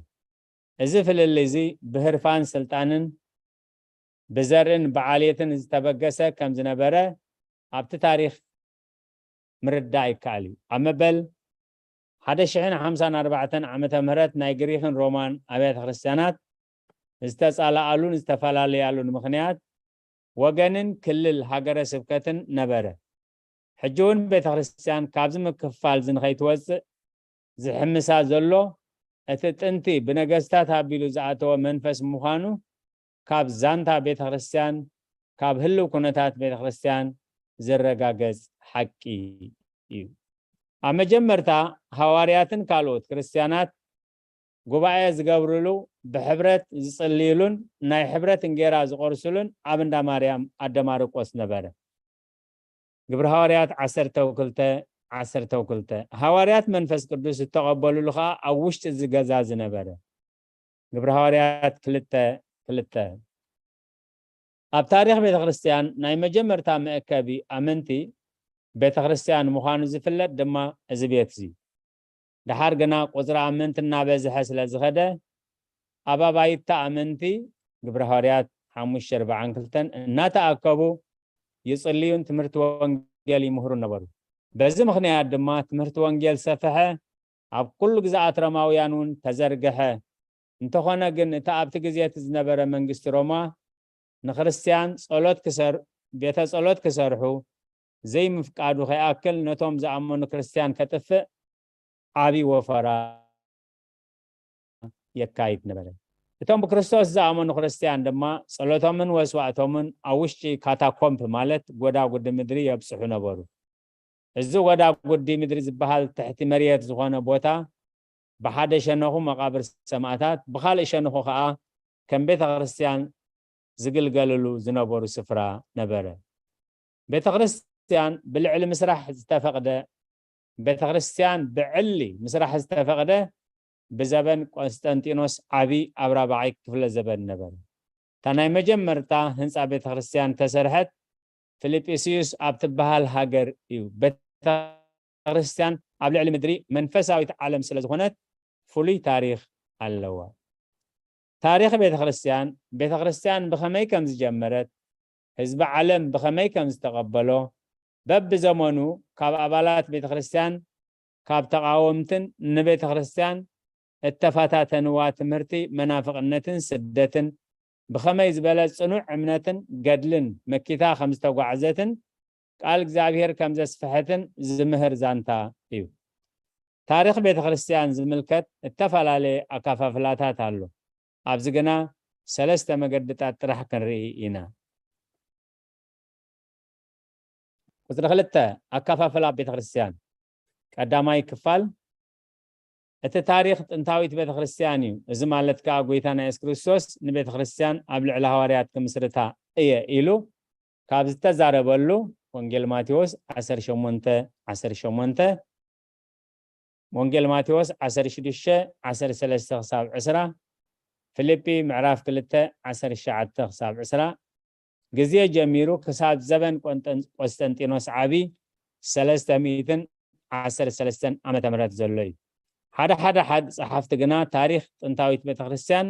እዚ ፍልልይ እዚ ብህርፋን ስልጣንን ብዘርእን ብዓልየትን ዝተበገሰ ከም ዝነበረ ኣብቲ ታሪኽ ምርዳእ ይከኣል እዩ። ኣብ መበል ሓደ ሽሕን ሓምሳን ኣርባዕተን ዓመተ ምህረት ናይ ግሪኽን ሮማን ኣብያተ ክርስቲያናት ዝተጻላኣሉን ዝተፈላለያሉን ምኽንያት ወገንን ክልል ሃገረ ስብከትን ነበረ። ሕጂ እውን ቤተ ክርስቲያን ካብዚ ምክፍፋል እዚ ንኸይትወጽእ ዝሕምሳ ዘሎ እቲ ጥንቲ ብነገስታት ኣቢሉ ዝኣተወ መንፈስ ምዃኑ ካብ ዛንታ ቤተ ክርስቲያን፣ ካብ ህልው ኩነታት ቤተ ክርስቲያን ዝረጋገጽ ሓቂ እዩ። ኣብ መጀመርታ ሃዋርያትን ካልኦት ክርስቲያናት ጉባኤ ዝገብርሉ፣ ብሕብረት ዝጽልይሉን ናይ ሕብረት እንጌራ ዝቆርስሉን ኣብ እንዳ ማርያም ኣደ ማርቆስ ነበረ። ግብረ ሃዋርያት ዓሰርተ ክልተ፣ ዓሰርተ ክልተ። ሃዋርያት መንፈስ ቅዱስ ዝተቐበልሉ ኸኣ ኣብ ውሽጢ እዚ ገዛ ዝነበረ። ግብረ ሃዋርያት ክልተ ክልተ። ኣብ ታሪኽ ቤተ ክርስቲያን ናይ መጀመርታ መእከቢ ኣመንቲ ቤተ ክርስቲያን ምዃኑ ዝፍለጥ ድማ እዚ ቤት እዚ። ደሓር ግና ቁጽሪ ኣመንቲ እናበዝሐ ስለ ዝኸደ ኣብ ኣባይታ ኣመንቲ ግብረ ሃዋርያት ሓሙሽተ ኣርባዓን ክልተን እናተኣከቡ ይጽልዩን ትምህርቲ ወንጌል ይምህሩን ነበሩ። በዚ ምኽንያት ድማ ትምህርቲ ወንጌል ሰፍሐ፣ ኣብ ኩሉ ግዝኣት ሮማውያን እውን ተዘርግሐ። እንተኾነ ግን፣ እቲ ኣብቲ ግዜ እቲ ዝነበረ መንግስቲ ሮማ ንክርስትያን ጸሎት ክሰር-፣ ቤተ ጸሎት ክሰርሑ ዘይምፍቃዱ ከይኣክል፣ ነቶም ዝኣመኑ ክርስትያን ከጥፍእ ዓቢ ወፈራ የካይድ ነበረ። እቶም ብክርስቶስ ዝኣመኑ ክርስትያን ድማ ጸሎቶምን ወስዋእቶምን ኣብ ውሽጢ ካታኮምፕ፣ ማለት ጎዳጉዲ ምድሪ፣ የብጽሑ ነበሩ። እዚ ጎዳጉዲ ምድሪ ዝበሃል ትሕቲ መሬት ዝኾነ ቦታ፣ ብሓደ ሸነኹ መቓብር ሰማእታት፣ ብኻልእ ሸነኹ ኸኣ ከም ቤተ ክርስትያን ዝግልገልሉ ዝነበሩ ስፍራ ነበረ። ቤተ ክርስትያን ብልዕሊ ምስራሕ ዝተፈቕደ፣ ቤተ ክርስትያን ብዕሊ ምስራሕ ዝተፈቕደ ብዘበን ቆስጠንጢኖስ ዓቢ ኣብ ራብዓይ ክፍለ ዘበን ነበረ። እታ ናይ መጀመርታ ህንጻ ቤተ ክርስትያን ተሰርሐት ፊልጵስዩስ ኣብ ትበሃል ሃገር እዩ። ቤተ ክርስትያን ኣብ ልዕሊ ምድሪ መንፈሳዊት ዓለም ስለ ዝኾነት ፍሉይ ታሪኽ ኣለዋ። ታሪኽ ቤተ ክርስትያን፣ ቤተ ክርስትያን ብኸመይ ከም ዝጀመረት፣ ህዝቢ ዓለም ብኸመይ ከም ዝተቐበሎ፣ በብዘመኑ ካብ ኣባላት ቤተ ክርስትያን፣ ካብ ተቓወምትን ንቤተ ክርስትያን እተፈታተንዋ ትምህርቲ መናፍቕነትን ስደትን፣ ብኸመይ ዝበለ ጽኑዕ እምነትን ገድልን መኪታ ከም ዝተጓዕዘትን ቃል እግዚኣብሔር ከም ዘስፍሐትን ዝምህር ዛንታ እዩ። ታሪኽ ቤተ ክርስትያን ዝምልከት እተፈላለየ ኣከፋፍላታት ኣሎ። ኣብዚ ግና ሰለስተ መገድታት ጥራሕ ክንርኢ ኢና። ቁጽሪ ክልተ፣ ኣከፋፍላ ቤተ ክርስትያን። ቀዳማይ ክፋል፣ እቲ ታሪኽ ጥንታዊት ቤተ ክርስትያን እዩ። እዚ ማለት ከኣ፣ ጎይታና የሱስ ክርስቶስ ንቤተ ክርስትያን ኣብ ልዕሊ ሃዋርያት ክምስርታ እየ ኢሉ ካብ ዝተዛረበሉ፣ ወንጌል ማቴዎስ ዓሰርተ ሸሞንተ ዓሰርተ ሸሞንተ፣ ወንጌል ማቴዎስ ዓሰርተ ሽዱሽተ ዓሰርተ ሰለስተ ክሳብ ዕስራ፣ ፊልጲ ምዕራፍ ክልተ ዓሰርተ ትሽዓተ ክሳብ ዕስራ ግዜ ጀሚሩ ክሳብ ዘበን ቆንጠን-፣ ቆስጠንጢኖስ ዓቢ ሰለስተ ሚእትን ዓሰርተ ሰለስተን ዓመተ ምህረት ዘሎ እዩ። ሓደ ሓደ ሓድ ጸሓፍቲ ግና ታሪኽ ጥንታዊት ቤተክርስትያን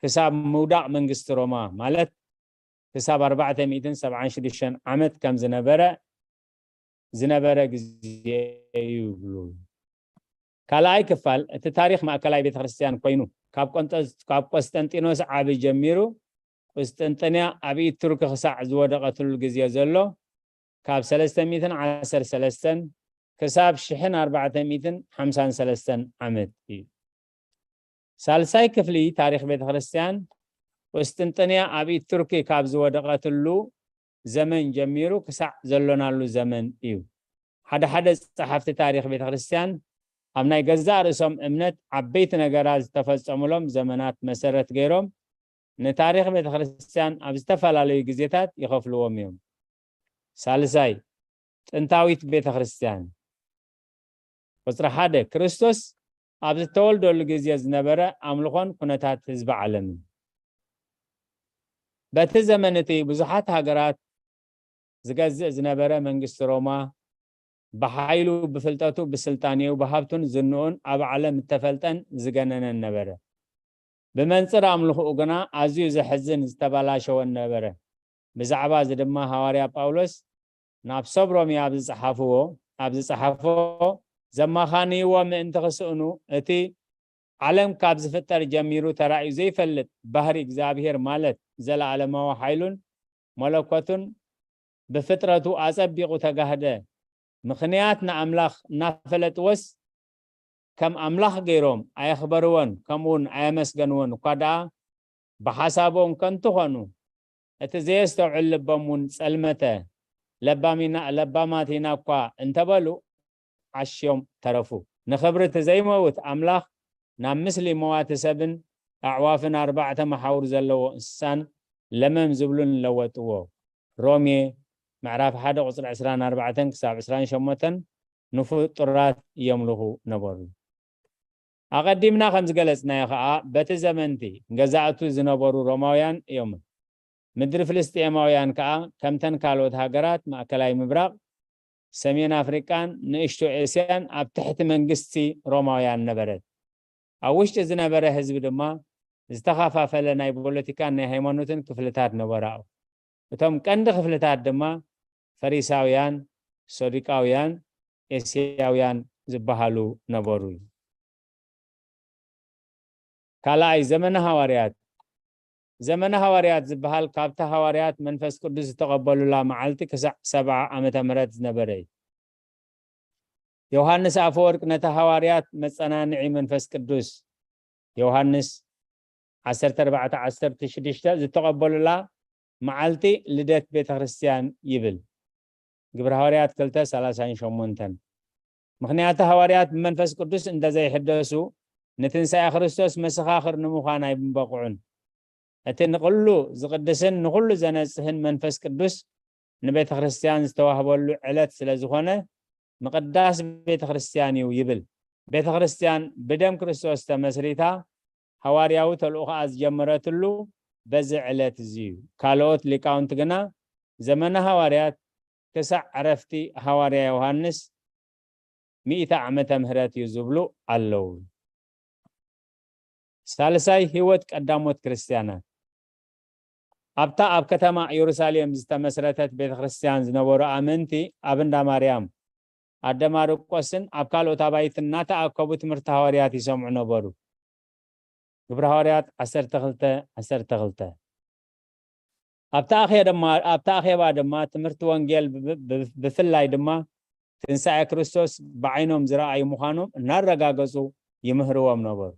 ክሳብ ምውዳቕ መንግስቲ ሮማ፣ ማለት ክሳብ ኣርባዕተ ሚእትን ሰብዓን ሽዱሽተን ዓመት ከም ዝነበረ፣ ዝነበረ ግዜ እዩ ይብሉ። ካልኣይ ክፋል፣ እቲ ታሪኽ ማእከላይ ቤተክርስትያን ኮይኑ፣ ካብ ቆንጠ-፣ ካብ ቆስጠንጢኖስ ዓቢ ጀሚሩ፣ ቁስጥንጥንያ ኣብ ኢድ ቱርኪ ክሳዕ ዝወደቐትሉ ግዜ ዘሎ፣ ካብ ሰለስተ ሚእትን ዓሰርተ ሰለስተን ክሳብ ሽሕን ኣርባዕተ ሚእትን ሓምሳን ሰለስተን ዓመት እዩ። ሳልሳይ ክፍሊ ታሪኽ ቤተክርስትያን፣ ቁስጥንጥንያ ኣብ ኢድ ቱርኪ ካብ ዝወደቐትሉ ዘመን ጀሚሩ ክሳዕ ዘሎናሉ ዘመን እዩ። ሓደ ሓደ ጸሓፍቲ ታሪኽ ቤተክርስትያን፣ ኣብ ናይ ገዛእ ርእሶም እምነት ዓበይቲ ነገራት ዝተፈጸሙሎም ዘመናት መሰረት ገይሮም፣ ንታሪኽ ቤተክርስትያን ኣብ ዝተፈላለዩ ግዜታት ይኸፍልዎም እዮም። ሳልሳይ፣ ጥንታዊት ቤተክርስትያን። ቁጽሪ ሓደ፣ ክርስቶስ ኣብ ዝተወልደሉ ግዜ ዝነበረ ኣምልኾን ኩነታት ህዝቢ ዓለምን። በቲ ዘመን እቲ ብዙሓት ሃገራት ዝገዝእ ዝነበረ መንግስቲ ሮማ፣ ብሓይሉ፣ ብፍልጠቱ፣ ብስልጣኔኡ፣ ብሃብቱን ዝንኡን ኣብ ዓለም እተፈልጠን ዝገነነን ነበረ። ብመንጽር ኣምልኾኡ ግና ኣዝዩ ዘሕዝን ዝተበላሸወን ነበረ። ብዛዕባ እዚ ድማ ሃዋርያ ጳውሎስ ናብ ሰብ ሮሜ ኣብ ዝጸሓፍዎ፣ ኣብ ዝጸሓፎ፣ "ዘማኻንይዎ ምእንቲ ክስእኑ፣ እቲ ዓለም ካብ ዝፍጠር ጀሚሩ ተራእዩ ዘይፈልጥ ባህሪ እግዚኣብሔር፣ ማለት ዘለዓለማዊ ሓይሉን መለኮቱን ብፍጥረቱ ኣጸቢቑ ተጋህደ። ምኽንያት ንኣምላኽ እናፈለጥዎስ፣ ከም ኣምላኽ ገይሮም ኣየኽበርዎን፣ ከምኡውን ኣየመስገንዎን እኳ ደኣ ብሓሳቦም ከንቱ ኾኑ። እቲ ዘየስተውዕል ልቦም እውን ጸልመተ። ለባሚና-፣ ለባማት ኢና እኳ እንተበሉ፣ ዓሽዮም ተረፉ። ንኽብሪ እቲ ዘይመውት ኣምላኽ ናብ ምስሊ መዋቲ ሰብን ኣዕዋፍን ኣርባዕተ መሓውር ዘለዎ እንስሳን ለመም ዝብሉን ለወጥዎ።" ሮሜ ምዕራፍ ሓደ ቁጽሪ ዕስራን ኣርባዕተን ክሳብ ዕስራን ሸሞንተን ንፍጡራት የምልኹ ነበሩ። ኣቐዲምና ከም ዝገለጽናዮ ኸኣ፣ በቲ ዘመንቲ ገዛእቱ ዝነበሩ ሮማውያን እዮም። ምድሪ ፍልስጤማውያን ከኣ፣ ከምተን ካልኦት ሃገራት ማእከላይ ምብራቕ፣ ሰሜን ኣፍሪቃን ንእሽቶ ኤስያን፣ ኣብ ትሕቲ መንግስቲ ሮማውያን ነበረት። ኣብ ውሽጢ ዝነበረ ህዝቢ ድማ ዝተኸፋፈለ ናይ ፖለቲካን ናይ ሃይማኖትን ክፍልታት ነበራኡ። እቶም ቀንዲ ክፍልታት ድማ ፈሪሳውያን፣ ሰዱቃውያን፣ ኤስያውያን ዝበሃሉ ነበሩ። ካልኣይ፣ ዘመነ ሃዋርያት። ዘመነ ሃዋርያት ዝበሃል ካብታ ሃዋርያት መንፈስ ቅዱስ ዝተቐበሉላ መዓልቲ ክሳዕ ሰብዓ ዓመተ ምህረት ዝነበረ እዩ። ዮሃንስ ኣፈወርቅ ነታ ሃዋርያት መጸናንዒ መንፈስ ቅዱስ፣ ዮሃንስ ዓሰርተ ኣርባዕተ ዓሰርተ ሽዱሽተ፣ ዝተቐበሉላ መዓልቲ ልደት ቤተ ክርስቲያን ይብል። ግብረ ሃዋርያት ክልተ ሰላሳን ሸሞንተን። ምኽንያቱ ሃዋርያት ብመንፈስ ቅዱስ እንተዘይሕደሱ ንትንሳኤ ክርስቶስ መሰኻኽር ንምዃን ኣይምበቕዑን። እቲ ንኹሉ ዝቕድስን ንኹሉ ዘነጽህን መንፈስ ቅዱስ ንቤተ ክርስቲያን ዝተዋህበሉ ዕለት ስለ ዝኾነ ምቕዳስ ቤተ ክርስቲያን እዩ ይብል። ቤተ ክርስቲያን ብደም ክርስቶስ ተመስሪታ፣ ሃዋርያዊ ተልእኾኣ ዝጀመረትሉ በዚ ዕለት እዚ እዩ። ካልኦት ሊቃውንቲ ግና ዘመነ ሃዋርያት ክሳዕ ዕረፍቲ ሃዋርያ ዮሃንስ ሚእቲ ዓመተ ምህረት እዩ ዝብሉ ኣለዉ። ሳልሳይ፣ ህይወት ቀዳሞት ክርስትያናት። ኣብታ ኣብ ከተማ ኢየሩሳሌም ዝተመስረተት ቤተ ክርስቲያን ዝነበሩ ኣመንቲ ኣብ እንዳ ማርያም፣ ኣደ ማርቆስን ኣብ ካልኦት ኣባይትን እናተኣከቡ ትምህርቲ ሃዋርያት ይሰምዑ ነበሩ። ግብረ ሃዋርያት ዓሰርተ ክልተ ዓሰርተ ክልተ። ኣብቲ ኣኼ-፣ ድማ-፣ ኣብቲ ኣኼባ ድማ ትምህርቲ ወንጌል ብ-፣ ብ-፣ ብፍላይ ድማ ትንሳኤ ክርስቶስ ብዓይኖም ዝረኣዩ ምዃኖም እናረጋገጹ ይምህርዎም ነበሩ።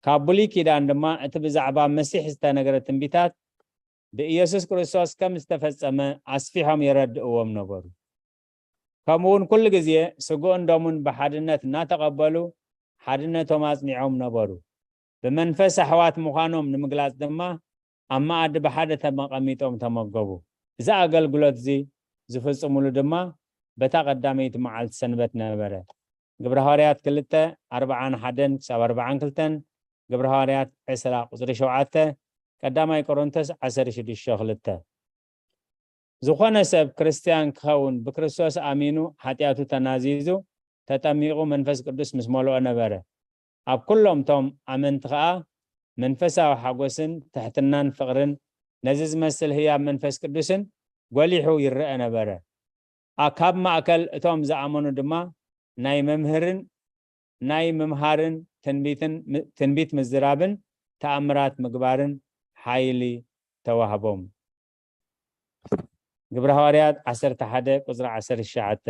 ካብ ብሉይ ኪዳን ድማ እቲ ብዛዕባ መሲሕ ዝተነገረ ትንቢታት ብኢየሱስ ክርስቶስ ከም ዝተፈጸመ ኣስፊሖም የረድእዎም ነበሩ። ከምኡ እውን ኩሉ ግዜ ስግኡን ደሙን ብሓድነት እናተቐበሉ ሓድነቶም ኣጽኒዖም ነበሩ። ብመንፈስ ኣሕዋት ምዃኖም ንምግላጽ ድማ ኣብ መኣዲ ብሓደ ተቐሚጦም ተመገቡ። እዚ ኣገልግሎት እዚ ዝፍጽሙሉ ድማ በታ ቀዳመይቲ መዓልቲ ሰንበት ነበረ። ግብረ ሃዋርያት ክልተ፣ ኣርብዓን ሓደን ክሳብ ኣርብዓን ክልተን፣ ግብረ ሃዋርያት ዕስራ ቁጽሪ ሸውዓተ፣ ቀዳማይ ቆሮንቶስ ዓሰርተ ሽዱሽተ ክልተ። ዝኾነ ሰብ ክርስትያን ክኸውን ብክርስቶስ ኣሚኑ ሓጢኣቱ ተናዚዙ ተጠሚቑ መንፈስ ቅዱስ ምስ መልኦ ነበረ። ኣብ ኩሎም ቶም ኣመንቲ ኸኣ መንፈሳዊ ሓጎስን ትሕትናን ፍቕርን ነዚ ዝመስል ህያብ መንፈስ ቅዱስን ጎሊሑ ይረአ ነበረ። ኣ-፣ ካብ ማእከል እቶም ዝኣመኑ ድማ ናይ መምህርን ናይ ምምሃርን ትንቢትን ም-፣ ትንቢት ምዝራብን ተኣምራት ምግባርን ሓይሊ ተዋህቦም። ግብረ ሃዋርያት ዓሰርተ ሓደ ቁጽሪ ዓሰርተ ትሽዓተ።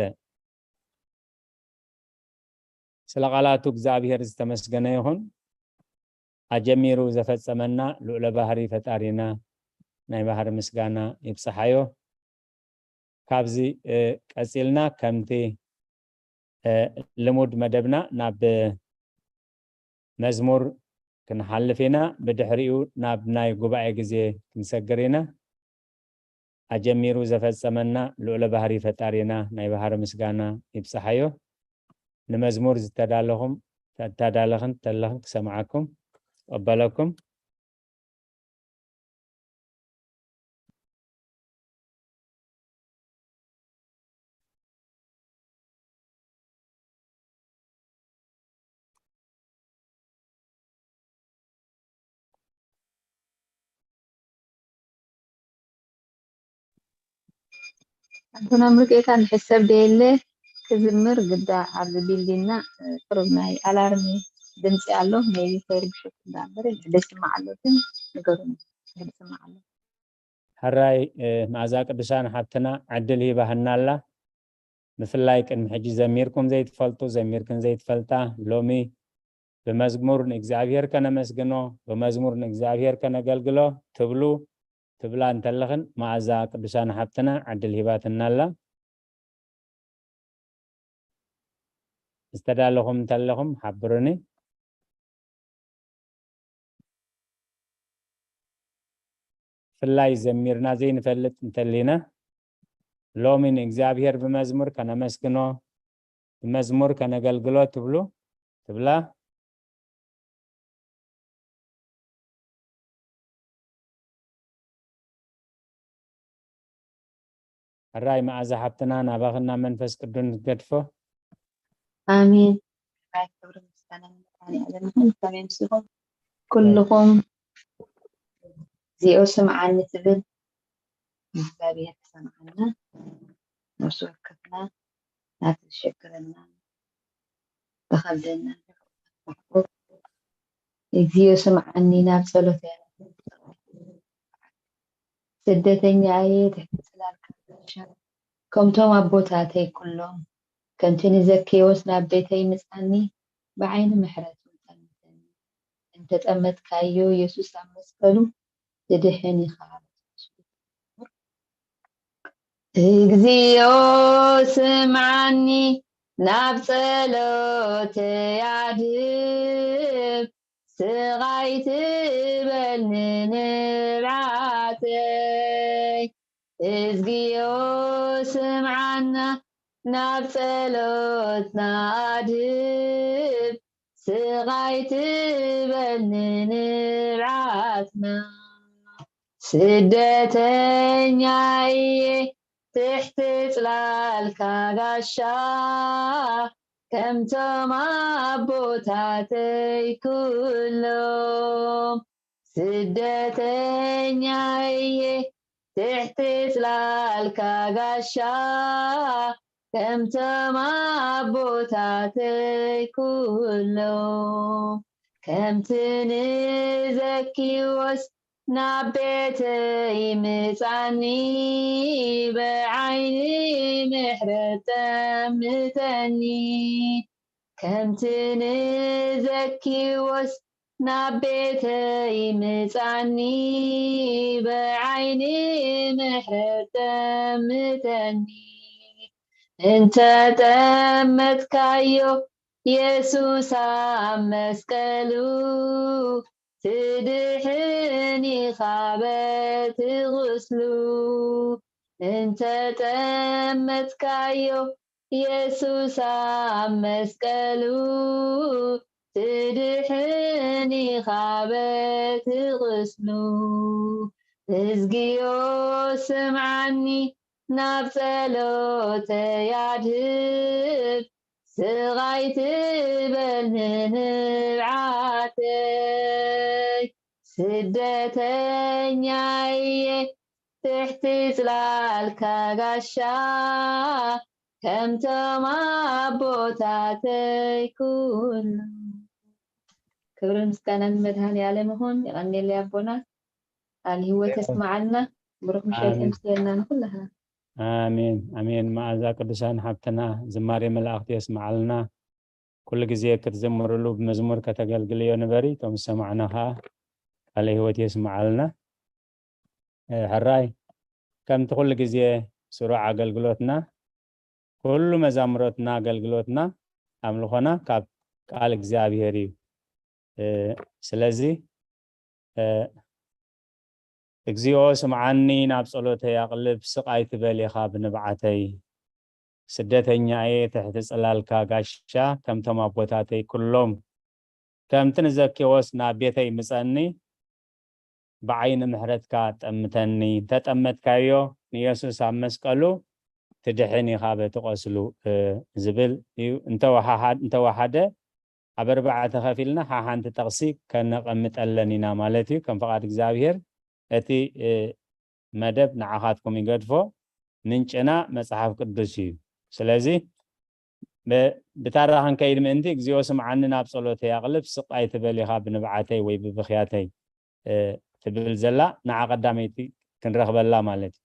ስለ ቃላቱ እግዚኣብሔር ዝተመስገነ ይኹን። ኣጀሚሩ ዘፈጸመና ልዑለ ባህሪ ፈጣሪና ናይ ባህሪ ምስጋና ይብጽሓዮ። ካብዚ፣ እ፣ ቀጺልና ከምቲ፣ እ፣ ልሙድ መደብና ናብ መዝሙር ክንሓልፍ ኢና። ብድሕሪኡ ናብ ናይ ጉባኤ ግዜ ክንሰግር ኢና። ኣጀሚሩ ዘፈጸመና ልዑለ ባህሪ ፈጣሪና ናይ ባህሪ ምስጋና ይብጽሓዮ። ንመዝሙር ዝተዳለኹም፣ ተዳለኽን ተለኽን ክሰምዓኩም፣ ቀበለኩም። ኣቦና ሙሉጌታ ንሕሰብ ደየለ ክዝምር ግዳ ኣብዚ ቢልዲንና፣ እ፣ ቅሩብ ናይ ኣላርሚ ድምፂ ኣሎ። ሜቢ ከይርብሸኩም ደኣ እምበር ደስ ይስማዕ ኣሎ፣ ግን ንገሩኒ፣ ግን ይስማዕ ኣሎ። ሕራይ፣ እ፣ መኣዛ ቅዱሳን ሓብትና ዕድል ሂባህና ኣላ። ብፍላይ ቅድሚ ሕጂ ዘሚርኩም ዘይትፈልጡ፣ ዘሚርክን ዘይትፈልጣ፣ ሎሚ ብመዝሙር ንእግዚኣብሔር ከነመስግኖ፣ ብመዝሙር ንእግዚኣብሔር ከነገልግሎ ትብሉ፣ ትብላ እንተለኽን፣ መኣዛ ቅዱሳን ሓብትና ዕድል ሂባትና ኣላ። ዝተዳለኹም እንተለኹም ሓብሩኒ። ብፍላይ ዘሚርና ዘይንፈልጥ እንተሊና፣ ሎሚ ንእግዚኣብሔር ብመዝሙር ከነመስግኖ፣ ብመዝሙር ከነገልግሎ ትብሉ፣ ትብላ። ሕራይ መኣዛ ሓብትና ናባኽን ናብ መንፈስ ቅዱስ ንገድፎ። ኣሜን። ናይ ክብሪ ምስጋና ንመድኃኔዓለም ይኹን። ከመይ ምስኹም? ኩልኹም እዚኦ ስምዓኒ ትብል እግዚኣብሔር ክሰምዓና፣ ነፍሲ ወከፍና ናብቲ ዝሸግረና፣ ዝኸብደና፣ እግዚኣብሔር ስምዓኒ፣ ናብ ጸሎተይ ስደተኛ እየ፣ ትሕቲ ጽላልካ ጋሻ፣ ከምቶም ኣቦታተይ ኩሎም፣ ከምቲ ንዘኬዎስ ናብ ቤተይ ምጻኒ፣ ብዓይኒ ምሕረቱ ጠምተኒ። እንተጠመትካዮ የሱስ ኣብ መስቀሉ፣ ትድሕን ኢኻ። እግዚኣብሔር ስምዓኒ፣ ናብ ጸሎተይ ኣድህብ፣ ስቕ ኣይትበል ንንብዓተይ። እግዚኣብሔር ስምዓና፣ ናብ ጸሎትና ኣድህብ፣ ስቕ ኣይትበል ንንብዓትና። ስደተኛ እየ ትሕቲ ጽላልካ ጋሻ፣ ከምቶም ኣቦታተይ ኩሎም። ስደተኛ እየ ትሕቲ ጽላልካ ጋሻ፣ ከምቶም ኣቦታተይ ኩሎም። ከምቲ ንዘኪዎስ ናብ ቤተይ ምጻኒ፣ ብዓይኒ ምሕረት ጠምተኒ። ከምቲ ንዘኪዎስ ናብ ቤተይ ምጻኒ፣ ብዓይኒ ምሕረት ጠምተኒ። እንተጠመትካዮ የሱስ ኣብ መስቀሉ፣ ትድሕን ኢኻ በቲ ቁስሉ። እንተጠመትካዮ የሱስ ኣብ መስቀሉ፣ ትድሕን ኢኻ በቲ ቁስሉ። እዝግዮ ስምዓኒ፣ ናብ ጸሎተይ ኣድህብ፣ ስቕ ኣይትበል ንንብዓተይ። ስደተኛ እየ ትሕቲ ጽላልካ ጋሻ፣ ከምቶም ኣቦታተይ ኩሎም። ክብርን ምስጋናን ንመድሃኔ ዓለም ይኹን። የቐንየለይ ኣቦና፣ ቃል ህይወት የስምዓልና። ብሩኽ ምሸት ኣሜን። የምስለና ንኹላህና። ኣሜን፣ ኣሜን። መዓዛ ቅዱሳን ሓብትና ዝማሬ መላእኽቲ የስምዓልና። ኩሉ ግዜ ክትዝምርሉ ብመዝሙር ከተገልግልዮ ንበሪ። እቶም ዝሰማዕና ኸዓ ቃለ ህይወት የስምዓልና። እ፣ ሕራይ፣ ከምቲ ኩሉ ግዜ ስሩዕ ኣገልግሎትና፣ ኩሉ መዛምሮትና፣ ኣገልግሎትና፣ ኣምልኾና ካብ ቃል እግዚኣብሔር እዩ። እ፣ ስለዚ፣ እ፣ "እግዚኣብሔር ስምዓኒ፣ ናብ ጸሎተይ ኣቕልብ፣ ስቕ ኣይትበል ኢኻ ብንብዓተይ። ስደተኛ እየ፣ ትሕቲ ጽላልካ ጋሻ፣ ከምቶም ኣቦታተይ ኩሎም። ከምቲ ንዘኬዎስ ናብ ቤተይ ምጸኒ፣ ብዓይኒ ምሕረትካ ጠምተኒ። እንተጠመትካዮ ንየሱስ ኣብ መስቀሉ፣ ትድሕን ኢኻ በቲ ቆስሉ" እ፣ ዝብል እዩ። እንተወሓሓ-፣ እንተወሓደ ኣብ ኣርባዕተ ከፊልና ሓሓንቲ ጠቕሲ ከነቐምጠለን ኢና ማለት እዩ። ከም ፍቓድ እግዚኣብሔር እቲ፣ እ፣ መደብ ንዓኻትኩም ይገድፎ። ምንጭና መጽሓፍ ቅዱስ እዩ። ስለዚ ብ-፣ ብታራ ክንከይድ ምእንቲ፣ "እግዚኣብሔር ስምዓኒ፣ ናብ ጸሎተይ ኣቕልብ፣ ስቕ ኣይትበል ኢኻ ብንብዓተይ ወይ ብብኽያተይ" እ፣ ትብል ዘላ ንዓ ቀዳመይቲ ክንረኽበላ ማለት እዩ።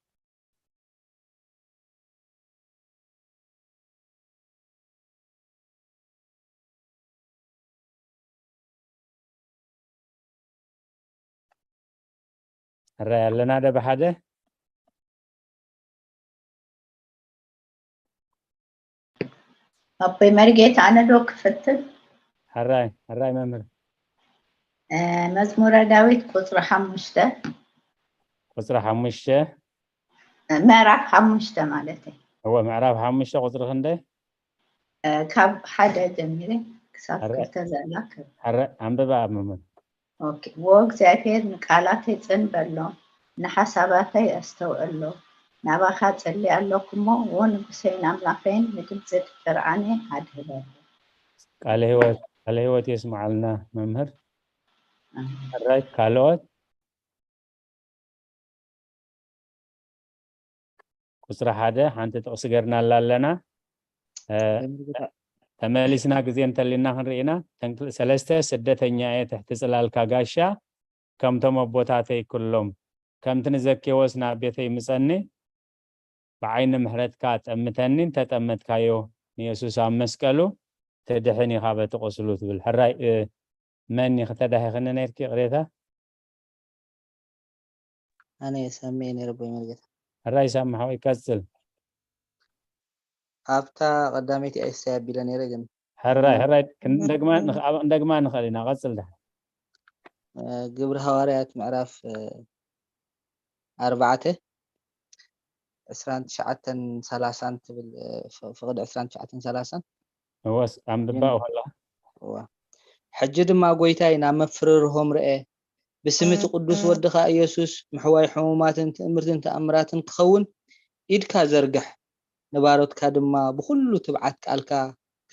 ሕራይ ኣለና ዶ ብሓደ? ኣቦይ መርጌታ፣ ኣነ ዶ ክፍትን? ሕራይ፣ ሕራይ መምህር። እ፣ መዝሙረ ዳዊት ቁጽሪ ሓሙሽተ። ቁጽሪ ሓሙሽተ? እ፣ ምዕራፍ ሓሙሽተ ማለት እዩ። እወ፣ ምዕራፍ ሓሙሽተ ቁጽሪ ክንደይ? እ፣ ካብ ሓደ ጀሚረ ክሳብ ሕረ-፣ ክልተ ዘላ ክብ-፣ ሕረ-፣ ኣንብባ ኣብ መምህር። ኦኬ። "ዎ እግዚኣብሔር፣ ንቃላተይ ጽን በሎ፣ ንሓሳባተይ ኣስተውዕሎ። ናባኻ ጸሊ ኣለኩ እሞ፣ ዎ ንጉሰይን ኣምላኸይን፣ ንድምጺ ጥርዓነ ኣድህበሉ።" ቃለ ህይወት፣ ቃለ ህይወት የስምዓልና መምህር። ኣሜን። ሕራይ፣ ካልኦት? ቁጽሪ ሓደ ሓንቲ ጥቕሲ ገርናላ ኣለና። እ፣ ተመሊስና ግዜ እንተሊና ክንርኢና፣ ተንክል-፣ ሰለስተ፣ ስደተኛ እየ ትሕቲ ጽላልካ ጋሻ፣ ከምቶም ኣቦታተይ ኩሎም፣ ከምቲ ንዘኬዎስ ናብ ቤተይ ምጸኒ፣ ብዓይኒ ምሕረትካ ጠምተኒ፣ እንተጠመትካዮ ንየሱስ ኣብ መስቀሉ፣ ትድሕን ኢኻ በቲ ቁስሉ ትብል። ሕራይ፣ እ፣ መን ኢኺ ተዳሂኽኒ ነይርኪ? ይቕሬታ። ኣነ ሳሚ እየ ነይረ፣ ኣቦይ መርጌታ። ሕራይ ሳሚ ሓወይ፣ ቀጽል። ኣብታ ቀዳመይቲ ኣይሳይ ኣቢለ ነይረ፣ ግን ሕራይ፣ ሕራይ፣ ክንደግማ ንኽ-፣ ኣብ-፣ ክንደግማ ንኽእል ኢና። ቀጽል ደሓን። እ፣ ግብሪ ሃዋርያት ምዕራፍ፣ እ፣ ኣርባዕተ፣ ዕስራን ትሽዓተን ሰላሳን ትብል፣ እ፣ ፍ-፣ ፍቕዲ ዕስራን ትሽዓተን ሰላሳን። እወስ፣ ኣንብባ ይም-፣ ከላ። እዋ። ሕጂ ድማ ጎይታይ ናብ መፍርርሆም ርኤ፣ ብስም እቲ ቅዱስ ወድኻ ኢየሱስ ምሕዋይ ሕሙማትን ትእምርትን ተኣምራትን ክኸውን ኢድካ ዘርግሕ፣ ንባሮትካ ድማ ብኹሉ ትብዓት ቃልካ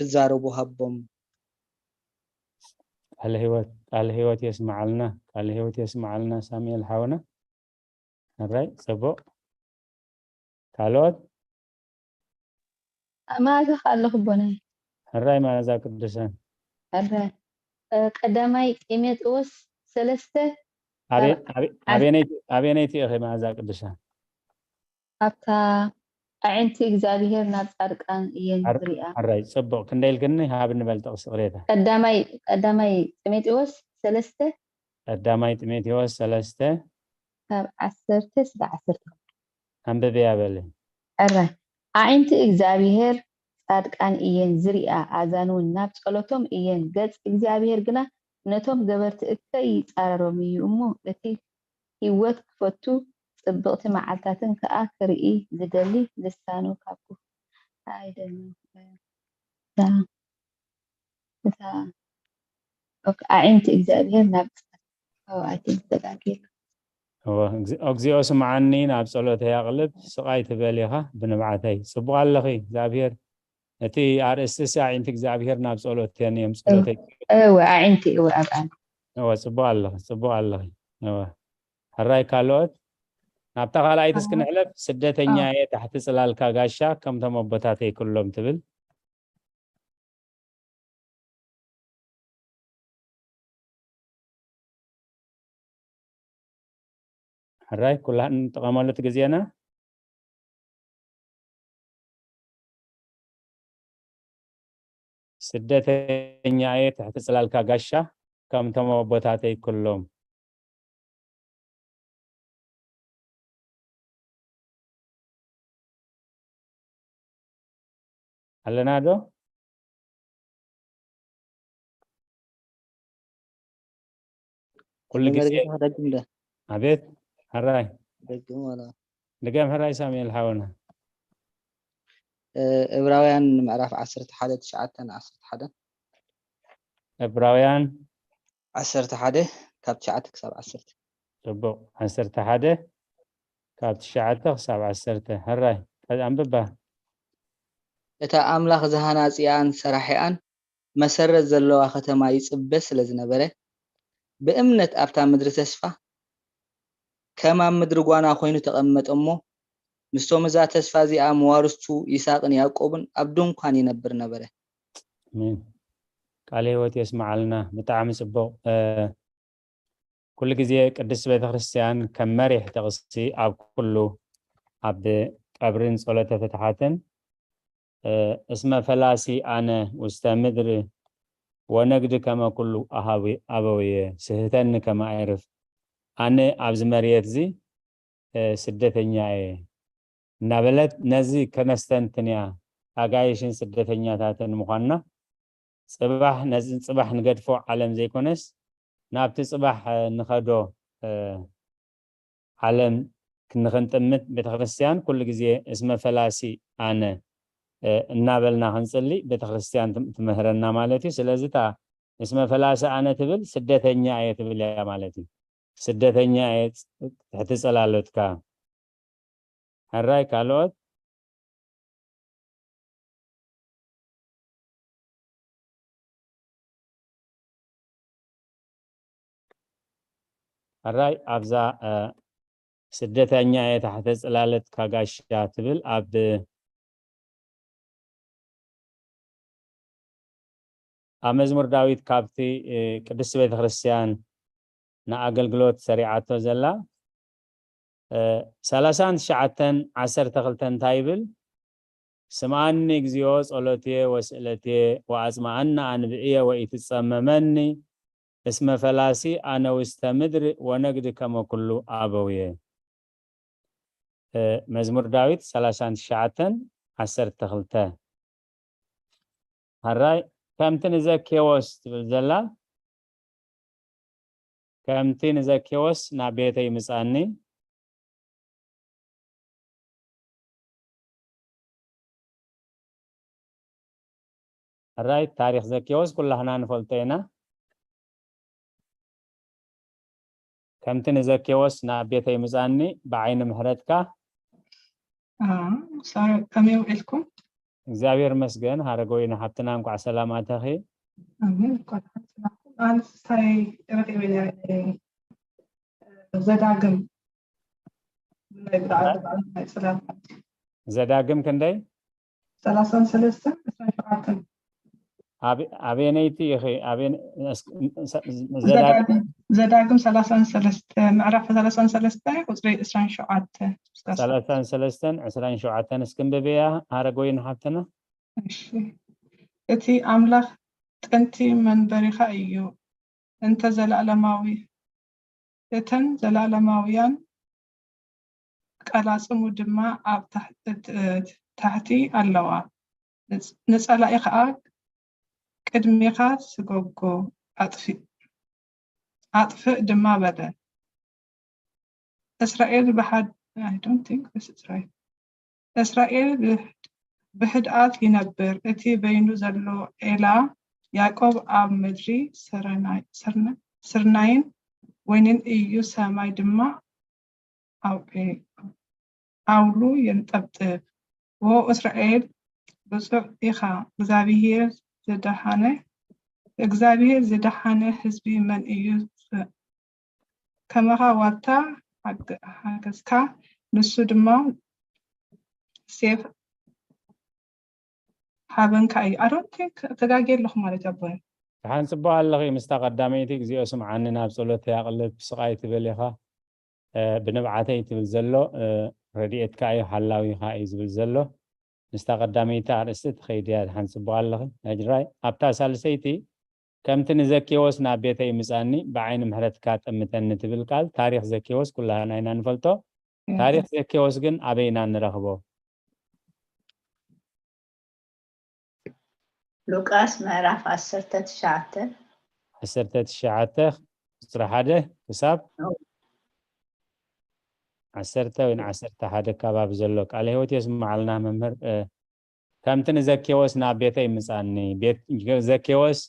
ክዛረቡ ሃቦም። ቃለ ህይወት፣ ቃለ ህይወት የስምዓልና፣ ቃለ ህይወት የስምዓልና ሳሙኤል ሓውና። ሕራይ፣ ጽቡቕ። ካልኦት? ኣብ መኣዛኻ ኣለኹ ኣቦናይ። ሕራይ መኣዛ ቅዱሳን። ሕራይ። እ፣ ቀዳማይ ጢሞቴዎስ ሰለስተ ኣበ-፣ ካብ ኣበ-፣ ዓስ-፣ ኣበየነይቲ፣ ኣበየነይቲ ኢኺ መኣዛ ቅዱሳን? ኣብታ ኣዒንቲ እግዚኣብሄር ናብ ጻድቃን እየን ሕር-፣ ዝሪኣ። ሕራይ፣ ጽቡቕ። ክንደይ ኢልክኒ? ሃብኒ በል ጥቕሲ፣ ይቕሬታ። ቀዳማይ፣ ቀዳማይ ጢሞቴዎስ ሰለስተ። ቀዳማይ ጢሞቴዎስ ሰለስተ። ካብ ዓሰርተ ስጋዕ ዓሰርተ። ኣንብብያ በሊ። ሕራይ። ኣዒንቲ እግዚኣብሄር ጻድቃን እየን ዝሪኣ፣ ኣእዛን እውን ናብ ጸሎቶም እየን። ገጽ እግዚኣብሄር ግና ነቶም ገበርቲ እከይ ይጻረሮም እዩ እሞ፣ እቲ ህይወት ክፈቱ ጽብቕቲ መዓልታትን ከኣ ክርኢ ዝደሊ ልሳኑ ካብ ክፉ ኣይደሊ። እታ፣ እታ፣ ኦክ፣ ኣዒንቲ እግዚኣብሄር ናብ ጻድቃን። ኦ፣ ኣይ ቲንክ ተጋግየ። እወ፣ እግዚ-፣ እግዚኦ ስምዓኒ፣ ናብ ጸሎተይ ኣቕልብ፣ ስቕ ኣይትበል ኢኻ ብንብዓተይ። ጽቡቕ ኣለኺ፣ እግዚኣብሄር፣ እቲ ኣርእስቲ ሲ ኣዒንቲ እግዚኣብሄር ናብ ጸሎት እየን እዮም፣ እወ፣ ጸሎተይ። እወ፣ ኣዒንቲ፣ እወ፣ ኣብ ኣን። እወ፣ ጽቡቕ ኣለኺ፣ ጽቡቕ ኣለኺ። እወ። ሕራይ ካልኦት? ናብታ ካልኣይትስ ኣዎ። ክንሕለፍ፣ ስደተኛ ኣዎ። እየ ታሕቲ ጽላልካ ጋሻ፣ ከምቶም ኣቦታተይ ኩሎም ትብል። ሕራይ፣ ኩላህና ንጥቀመሉ እቲ ግዜና። ስደተኛ እየ ትሕቲ ጽላልካ ጋሻ፣ ከምቶም ኣቦታተይ ኩሎም። ኣለና ዶ? ኩሉ ግዜ መርጌታ፣ ደግም ደ። ኣቤት፣ ሕራይ። ደግም ዋላ። ድገም ሕራይ ሳሙኤል ሓውና። እ፣ ዕብራውያን ምዕራፍ ዓሰርተ ሓደ፣ ትሽዓተ ን ዓሰርተ ሓደ። ዕብራውያን ዓሰርተ ሓደ ካብ ትሽዓተ ክሳብ ዓሰርተ። ጽቡቕ። ዓሰርተ ሓደ ካብ ትሽዓተ ክሳብ ዓሰርተ። ሕራይ። ቀ-፣ ኣንብባ። እታ ኣምላኽ ዝሃናጽኣን ሰራሒኣን መሰረት ዘለዋ ከተማ ይጽበ ስለ ዝነበረ፣ ብእምነት ኣብታ ምድሪ ተስፋ ከም ኣብ ምድሪ ጓና ኮይኑ ተቐመጠ እሞ፣ ምስቶም እዛ ተስፋ እዚኣ መዋርስቱ ይስሐቅን ያዕቆብን ኣብ ድንኳን ይነብር ነበረ። ኣሜን። ቃለ ህይወት የስምዓልና። ብጣዕሚ ጽቡቕ። እ፣ ኩሉ ግዜ ቅድስት ቤተ ክርስቲያን ከም መሪሕ ጥቕሲ ኣብ ኩሉ፣ ኣብ ቀብርን ጸሎተ ፍትሓትን፣ እ፣ እስመ ፈላሲ ኣነ ውስተ ምድር ወነግድ ከመ ኩሉ ኣሃዊ-፣ ኣበውየ ስህተኒ ከመ ኣይርፍ፣ ኣነ ኣብዚ መሬት እዚ፣ እ፣ ስደተኛ እየ እናበለት ነዚ ከነስተንትን እያ፣ ኣጋይሽን ስደተኛታትን ምዃንና። ጽባሕ ነዚ ጽባሕ ንገድፎ ዓለም ዘይኮነስ፣ ናብቲ ጽባሕ፣ እ፣ ንኸዶ፣ እ፣ ዓለም ክንኽንጥምት ቤተክርስትያን ኩሉ ግዜ እስመ ፈላሲ ኣነ፣ እ፣ እናበልና ክንጽሊ ቤተክርስትያን ትም-፣ ትምህረና ማለት እዩ። ስለዚ እታ እስመ ፈላሲ ኣነ ትብል ስደተኛ እየ ትብል እያ ማለት እዩ። ስደተኛ እየ፣ ትሕቲ ጽላሎትካ። ሕራይ ካልኦት? ሕራይ ኣብዛ፣ እ፣ ስደተኛ እየ ታሕተ ጽላሎትካ ጋሻ ትብል ኣብ ኣብ መዝሙር ዳዊት ካብቲ ቅድስቲ ቤተክርስትያን ንኣገልግሎት ሰሪዓቶ ዘላ ሰላሳን ትሽዓተን ዓሰርተ ክልተን እንታይ ይብል? ስምዓኒ እግዚኣብሔር ጸሎትየ ወስእለትየ ወኣጽምኣኒ ኣንብዕየ ወኢትጸመመኒ እስመ ፈላሲ ኣነ ውስተ ምድሪ ወነግድ ከመ ኩሉ ኣበውየ። መዝሙር ዳዊት ሰላሳን ትሽዓተን ዓሰርተ ክልተ። ሕራይ ከምቲ ንዘኬዎስ ትብል ዘላ ከምቲ ንዘኬዎስ ናብ ቤተይ ምጻኒ። ሕራይ ታሪኽ ዘኬዎስ ኩላህና ንፈልጦ ኢና። ከምቲ ንዘኬዎስ ናብ ቤተይ ምጻኒ ብዓይኒ ምሕረትካ። ሳራ ከመይ ውዒልኩም? እግዚኣብሔር መስገን ሃረገወይኒ ሓብትና እንኳዕ ሰላም ኣተኺ። ኣንስታይ ረኺበ ዘዳግም ዘዳግም ክንደይ? ሰላሳን ሰለስተን ዕስራን ሸውዓተን። ኣበየነይቲ ኢኺ? ዘዳግም ሰላሳን ሰለስተ ምዕራፍ ሰላሳን ሰለስተ ቁፅሪ ዕስራን ሸውዓተ። ሰላሳን ሰለስተን ዕስራን ሸውዓተን እስክንብብያ ሃረጎይን ሓብትና። እቲ ኣምላኽ ጥንቲ መንበሪኻ እዩ፣ እንተ ዘለኣለማዊ እተን ዘለኣለማውያን ቀላጽሙ ድማ ኣብ ታሕቲ ኣለዋ። ንጸላኢ ኸኣ ቅድሜኻ ስጎጎ ኣጥፍእ ድማ በለ። እስራኤል ብሓድ I don't think this is right። እስራኤል ብሕድኣት ይነብር፣ እቲ በይኑ ዘሎ ዔላ፣ ያዕቆብ ኣብ ምድሪ ስርናይን ወይንን እዩ፣ ሰማይ ድማ ዓውሉ የንጠብጥብ። ዎ እስራኤል፣ ብጹዕ ኢኻ፣ እግዚኣብሄር ዝደሓነ፣ እግዚኣብሄር ዝደሓነ ህዝቢ መን እዩ? ከማኻ ዋልታ ሓገዝካ፣ ንሱ ድማ ሴፍ ሃበንካ እዩ። I don't think ተጋግየ ኣለኹ ማለት ኣቦይ። ትሓንጽቦ ኣለኺ ምስታ ቀዳመይቲ፣ እግዚኣብሔር ስምዓኒ ናብ ጸሎተይ ኣቕልብ፣ ስቓይ ትብል ኢኻ፣ ብንብዓተይ ትብል ዘሎ፣ ረድኤትካ እዩ፣ ሓላዊኻ እዩ ዝብል ዘሎ። ምስታ ቀዳመይቲ ኣርእስቲ ትኸይድ እያ፣ ትሓንጽቦ ኣለኺ። ሕራይ ኣብታ ሳልሰይቲ፣ ከምቲ ንዘኬዎስ ናብ ቤተይ ምጻኒ ብዓይኒ ምሕረትካ ጠምተኒ ትብል ቃል፣ ታሪኽ ዘኬዎስ ኩላህና ኢና ንፈልጦ። ታሪኽ ዘኬዎስ ግን ኣበይ ኢና ንረኽቦ? ሉቃስ ምዕራፍ ዓሰርተ ትሽዓተ። ዓሰርተ ትሽዓተ ቁጽሪ ሓደ ክሳብ ዓሰርተ ወይ ዓሰርተ ሓደ ከባቢ ዘሎ ቃለ ህይወት የስምዓልና መምህር። ከምቲ ንዘኬዎስ ናብ ቤተይ ምጻኒ፣ ዘኬዎስ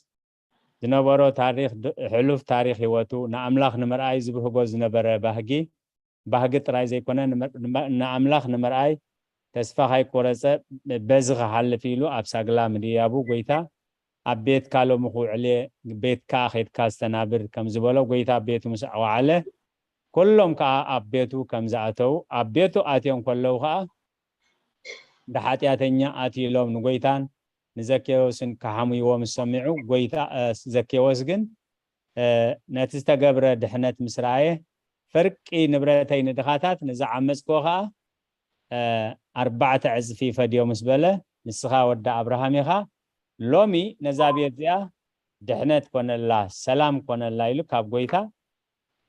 ዝነበሮ ታሪኽ፣ ሕሉፍ ታሪኽ ህይወቱ፣ ንኣምላኽ ንምርኣይ ዝብህጎ ዝነበረ ባህጊ፣ ባህጊ ጥራይ ዘይኮነ፣ ንኣምላኽ ንምርኣይ ተስፋ ካይቆረጸ በዚ ክሓልፍ ኢሉ ኣብ ሳግላ ምድያቡ፣ ጎይታ ኣብ ቤትካ ሎሚ ክውዕል እየ፣ ቤትካ ከይድካ ዝተናብር ከም ዝበሎ፣ ጎይታ ኣብ ቤቱ ምስ ኣወዓለ፣ ኩሎም ከኣ ኣብ ቤቱ ከም ዝኣተዉ፣ ኣብ ቤቱ ኣትዮም ከለዉ ከኣ እንደ ሓጢኣተኛ ኣትዩ ኢሎም ንጎይታን ንዘኬዎስን ክሓምይዎ ምስ ሰሚዑ፣ ጎይታ፣ ዘኬዎስ ግን ነቲ ዝተገብረ ድሕነት ምስ ረኣየ፣ ፍርቂ ንብረተይ ንድኻታት፣ ንዝዓመጽክዎ ከኣ ኣርባዕተ ዕጽፊ ይፈድዮ ምስ በለ፣ ንስኻ ወዲ ኣብርሃም ኢኻ፣ ሎሚ ነዛ ቤት እዚኣ ድሕነት ኮነላ፣ ሰላም ኮነላ ኢሉ ካብ ጎይታ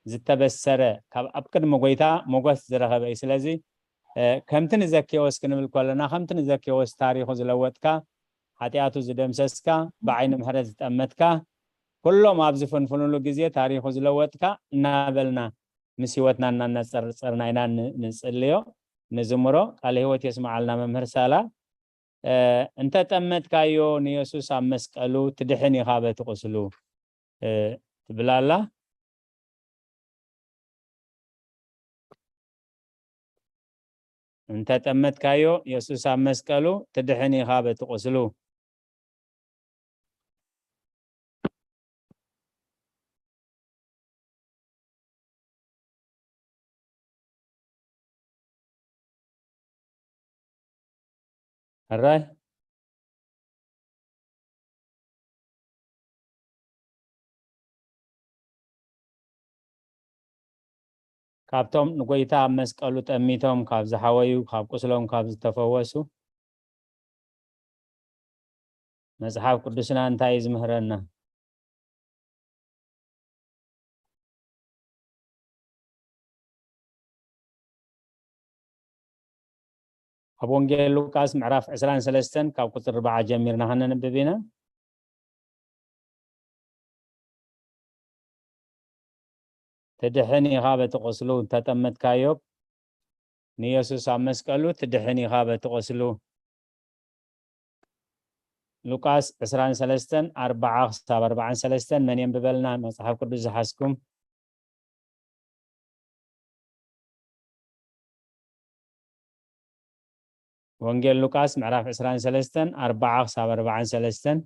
ዝተበሰረ፣ ካብ ኣብ ቅድሚ ጎይታ ሞገስ ዝረኸበ እዩ። ስለዚ ከምቲ ንዘኬዎስ ክንብል ከለና፣ ከምቲ ንዘኬዎስ ታሪኹ ዝለወጥካ፣ ሓጢኣቱ ዝደምሰስካ፣ ብዓይኒ ምሕረት ዝጠመትካ፣ ኩሎም ኣብ ዝፍንፍንሉ ግዜ ታሪኹ ዝለወጥካ እናበልና ምስ ህይወትና እናነጸርጸርና ኢና ንጽልዮ፣ ንዝምሮ። ቃለ ህይወት የስምዓልና መምህር ሳላ። እንተጠመትካዮ ንየሱስ ኣብ መስቀሉ ትድሕን ኢኻ በቲ ቁስሉ ትብል ኣላ። እንተጠመትካዮ የሱስ ኣብ መስቀሉ ትድሕን ኢኻ በቲ ቁስሉ። ሕራይ ካብቶም ንጎይታ ኣብ መስቀሉ ጠሚቶም ካብ ዝሓወዩ፣ ካብ ቁስሎም ካብ ዝተፈወሱ፣ መጽሓፍ ቅዱስና እንታይ እዩ ዝምህረና? ኣብ ወንጌል ሉቃስ ምዕራፍ ዕስራን ሰለስተን ካብ ቁጽሪ ኣርባዓ ጀሚርና ከነንብብ ኢና። ትድሕን ኢኻ በቲ ቁስሉ እንተጠመትካዮ፣ ንየሱስ ኣብ መስቀሉ ትድሕን ኢኻ በቲ ቁስሉ። ሉቃስ ዕስራን ሰለስተን ኣርባዓ ክሳብ ኣርባዓን ሰለስተን መን የንብበልና? መጽሓፍ ቅዱስ ዝሓዝኩም። ወንጌል ሉቃስ ምዕራፍ ዕስራን ሰለስተን ኣርባዓ ክሳብ ኣርባዓን ሰለስተን።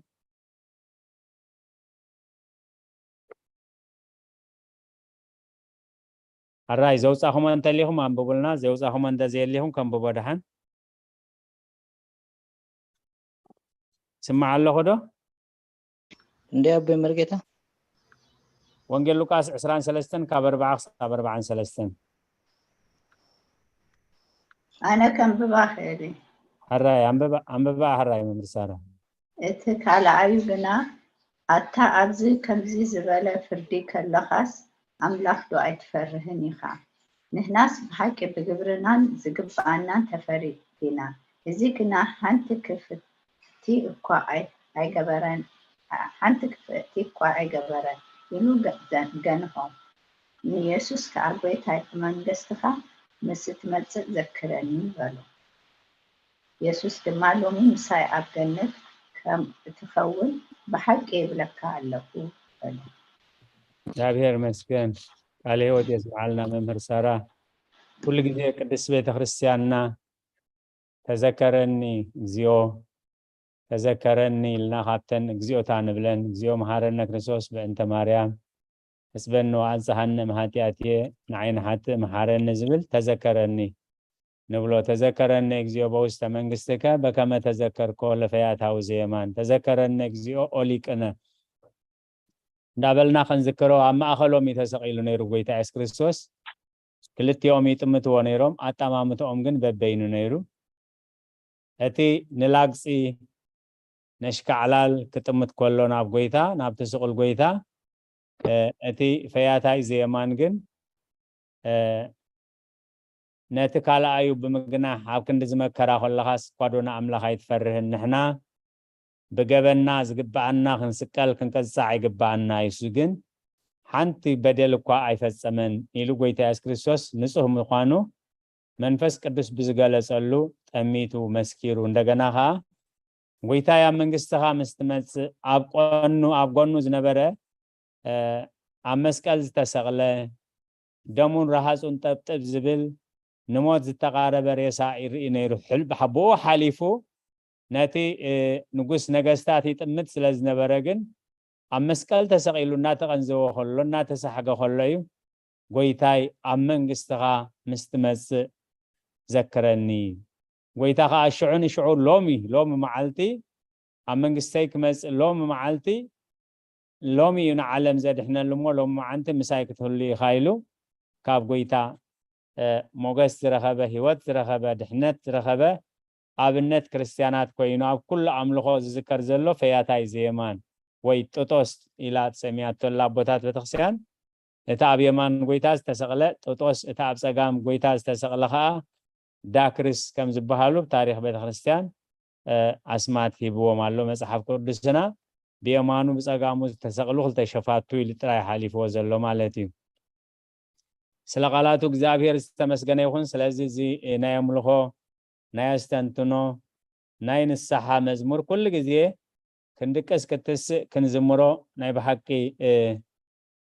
ኣራይ ዘውጻኹሞ እንተሊኹም ኣንብቡልና፣ ዘውጻኹሞ እንተዘየሊኹም ከንብቦ ደሓን። ስማዕ ኣለኹ ዶ? እንደ ኣቦይ መርጌታ። ወንጌል ሉቃስ ዕስራን ሰለስተን ካብ ኣርባዓ ክሳብ ኣርባዓን ሰለስተን። ኣነ ከንብባ ክእል። ሕራይ ኣንብባ፣ ኣንብባ ሕራይ መምህር ሳራ። እቲ ካልኣዩ ግና፣ ኣታ ኣብዚ ከምዚ ዝበለ ፍርዲ ከለኻስ ኣምላኽ ዶ ኣይትፈርህን ኢኻ? ንሕናስ ብሓቂ ብግብርናን ዝግብኣናን ተፈሪድና፣ እዚ ግና ሓንቲ ክፍእቲ እኳ ኣይ-፣ ኣይገበረን፣ ሓንቲ ክፍእቲ እኳ ኣይገበረን ኢሉ ገ-፣ ገ-፣ ገንሖ። ንየሱስ ከኣ፣ ጎይታይ፣ ብመንግስትኻ ምስ እትመጽእ ዘክረኒ በሎ። የሱስ ድማ፣ ሎሚ ምሳይ ኣብ ገነት ከም እትኸውን ብሓቂ እብለካ ኣለኹ በሎ። እግዚኣብሔር ይመስገን። ቃለ ሕይወት የስምዓልና መምህር ሳራ። ኩሉ ግዜ ቅድስት ቤተ ክርስቲያንና ተዘከረኒ እግዚኦ፣ ተዘከረኒ ኢልና ካብተን እግዚኦታ ንብለን፣ እግዚኦ መሓረነ ክርስቶስ በእንተ ማርያም፣ ሕጽበኒ ወአንጽሐኒ እምኃጢአትየ፣ ንዓይ ንሓጥእ መሓረኒ ዝብል ተዘከረኒ ንብሎ። ተዘከረኒ እግዚኦ በውስተ መንግስትከ በከመ ተዘከርኮ ለፈያታዊ ዘየማን። ተዘከረኒ እግዚኦ ኦሊቅነ እንዳበልና ክንዝክሮ ኣብ ማእኸሎም እዩ ተሰቒሉ ነይሩ ጎይታ የሱስ ክርስቶስ። ክልቲኦም ይጥምትዎ ነይሮም፣ ኣጠማምትኦም ግን በበይኑ ነይሩ። እቲ ንላግጺ ነሽካዕላል ክጥምት ከሎ ናብ ጎይታ፣ ናብቲ ስቑል ጎይታ፣ እ፣ እቲ ፈያታይ ዘየማን ግን፣ እ፣ ነቲ ካልኣዩ ብምግናሕ ኣብ ክንዲ ዝመከራ ከለኻስ እኳ ዶ ንኣምላኽ ኣይትፈርህን? ንሕና ብገበንና ዝግብኣና ክንስቀል ክንቅጻዕ ይግብኣና እዩ። እሱ ግን ሓንቲ በደል እኳ ኣይፈጸመን ኢሉ ጎይታ የሱስ ክርስቶስ ንጹህ ምዃኑ መንፈስ ቅዱስ ብዝገለጸሉ ጠሚቱ መስኪሩ። እንደገና ኸኣ ጎይታይ ኣብ መንግስትኻ ምስ ትመጽእ ኣብ ቆኑ፣ ኣብ ጎኑ ዝነበረ፣ እ፣ ኣብ መስቀል ዝተሰቕለ፣ ደሙን ረሃጹን ጠብጥብ ዝብል ንሞት ዝተቓረበ ሬሳ ይርኢ ነይሩ። ሕል-፣ ብሓ-፣ ብኡ ሓሊፉ ነቲ፣ እ፣ ንጉስ ነገስታት ይጥምት ስለ ዝነበረ ግን ኣብ መስቀል ተሰቒሉ እናተቐንዘወ ከሎ፣ እናተሳሕገ ከሎ እዩ፣ "ጎይታይ ኣብ መንግስትኻ ምስ ትመጽእ ዘክረኒ።" ጎይታ ኸኣ ሽዑ ንሽዑ ሎሚ፣ ሎሚ መዓልቲ ኣብ መንግስተይ ክመጽእ ሎሚ መዓልቲ፣ ሎሚ እዩ ንዓለም ዘድሕነሉ እሞ ሎሚ መዓልቲ ምሳይ ክትህሉ ኢኻ ኢሉ ካብ ጎይታ፣ እ፣ ሞገስ ዝረኸበ፣ ህይወት ዝረኸበ፣ ድሕነት ዝረኸበ ኣብነት ክርስትያናት ኮይኑ ኣብ ኩሉ ኣምልኾ ዝዝከር ዘሎ ፈያታይ ዘየማን ወይ ጥጦስ ኢላ ትሰምያቶ ኣላ ኣቦታት ቤተክርስትያን። እቲ ኣብ የማን ጎይታ ዝተሰቕለ ጥጦስ፣ እቲ ኣብ ጸጋም ጎይታ ዝተሰቕለ ኸኣ ዳክርስ ከም ዝበሃሉ ታሪኽ ቤተክርስትያን፣ እ፣ ኣስማት ሂብዎም ኣሎ መጽሓፍ ቅዱስና። ብየማኑ ብጸጋሙ ዝተሰቕሉ ክልተ ሸፋቱ ኢሉ ጥራይ ሓሊፍዎ ዘሎ ማለት እዩ። ስለ ቃላቱ እግዚኣብሔር ዝተመስገነ ይኹን። ስለዚ እዚ ናይ ኣምልኾ፣ ናይ ኣስተንትኖ፣ ናይ ንስሓ መዝሙር ኩሉ ግዜ ክንድቅስ ክትስእ ክንዝምሮ ናይ ብሓቂ፣ እ፣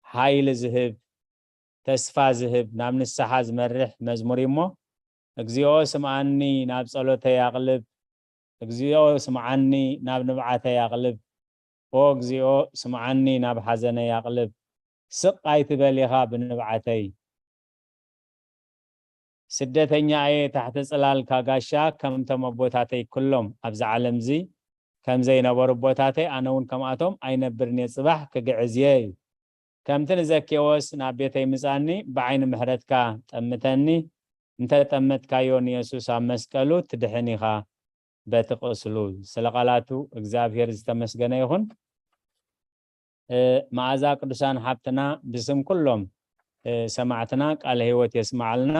ሓይሊ ዝህብ፣ ተስፋ ዝህብ፣ ናብ ንስሓ ዝመርሕ መዝሙር እዩ እሞ፣ "እግዚኣብሔር ስምዓኒ፣ ናብ ጸሎተይ ኣቕልብ፣ እግዚኣብሔር ስምዓኒ፣ ናብ ንብዓተይ ኣቕልብ፣ ኦ እግዚኣብሔር ስምዓኒ፣ ናብ ሓዘነይ ኣቕልብ፣ ስቕ ኣይትበል ኢኻ ብንብዓተይ። ስደተኛ እየ፣ ታሕቲ ጽላልካ ጋሻ፣ ከምቶም ኣቦታተይ ኩሎም ኣብዚ ዓለምዚ ከም ዘይነበሩ ኣቦታተይ፣ ኣነ እውን ከምኣቶም ኣይነብርን እየ፣ ጽባሕ ክግዕዝ እየ" እዩ። ከምቲ ንዘኬዎስ ናብ ቤተይ ምጻኒ፣ ብዓይኒ ምሕረትካ ጠምተኒ፣ እንተ ጠመትካዮ ንየሱስ ኣብ መስቀሉ ትድሕን ኢኻ በቲ ቁስሉ። ስለ ቃላቱ እግዚኣብሔር ዝተመስገነ ይኹን። እ፣ መዓዛ ቅዱሳን ሓብትና ብስም ኩሎም፣ እ፣ ሰማዕትና ቃለ ሕይወት የስምዓልና።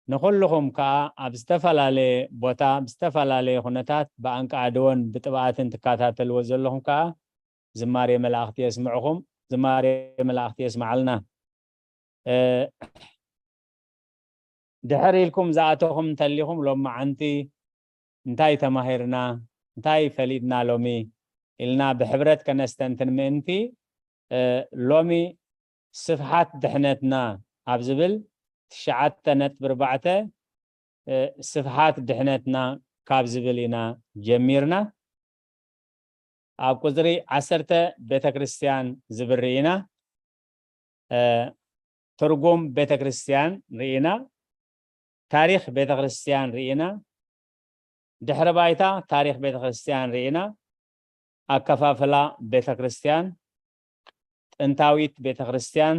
ንኹልኹም ከኣ ኣብ ዝተፈላለየ ቦታ ብዝተፈላለየ ኩነታት ብኣንቃዕድዎን ብጥብኣትን ትከታተልዎ ዘለኹም ከኣ ዝማሬ መላእኽቲ የስምዕኹም። ዝማሬ መላእኽቲ የስምዓልና። እ፣ ድሕር ኢልኩም ዝኣተኹም እንተሊኹም ሎማዓንቲ እንታይ ተማሂርና፣ እንታይ ፈሊጥና ሎሚ ኢልና ብሕብረት ከነስተንትን ምእንቲ፣ እ፣ ሎሚ ስፍሓት ድሕነትና ኣብ ዝብል ትሽዓተ ነጥቢ ኣርባዕተ፣ እ፣ ስፍሓት ድሕነትና ካብ ዝብል ኢና ጀሚርና። ኣብ ቁጽሪ ዓሰርተ ቤተክርስትያን ዝብል ርኢና፣ እ፣ ትርጉም ቤተክርስትያን ርኢና፣ ታሪኽ ቤተክርስትያን ርኢና፣ ድሕረ ባይታ ታሪኽ ቤተክርስትያን ርኢና፣ ኣከፋፍላ ቤተክርስትያን፣ ጥንታዊት ቤተክርስትያን፣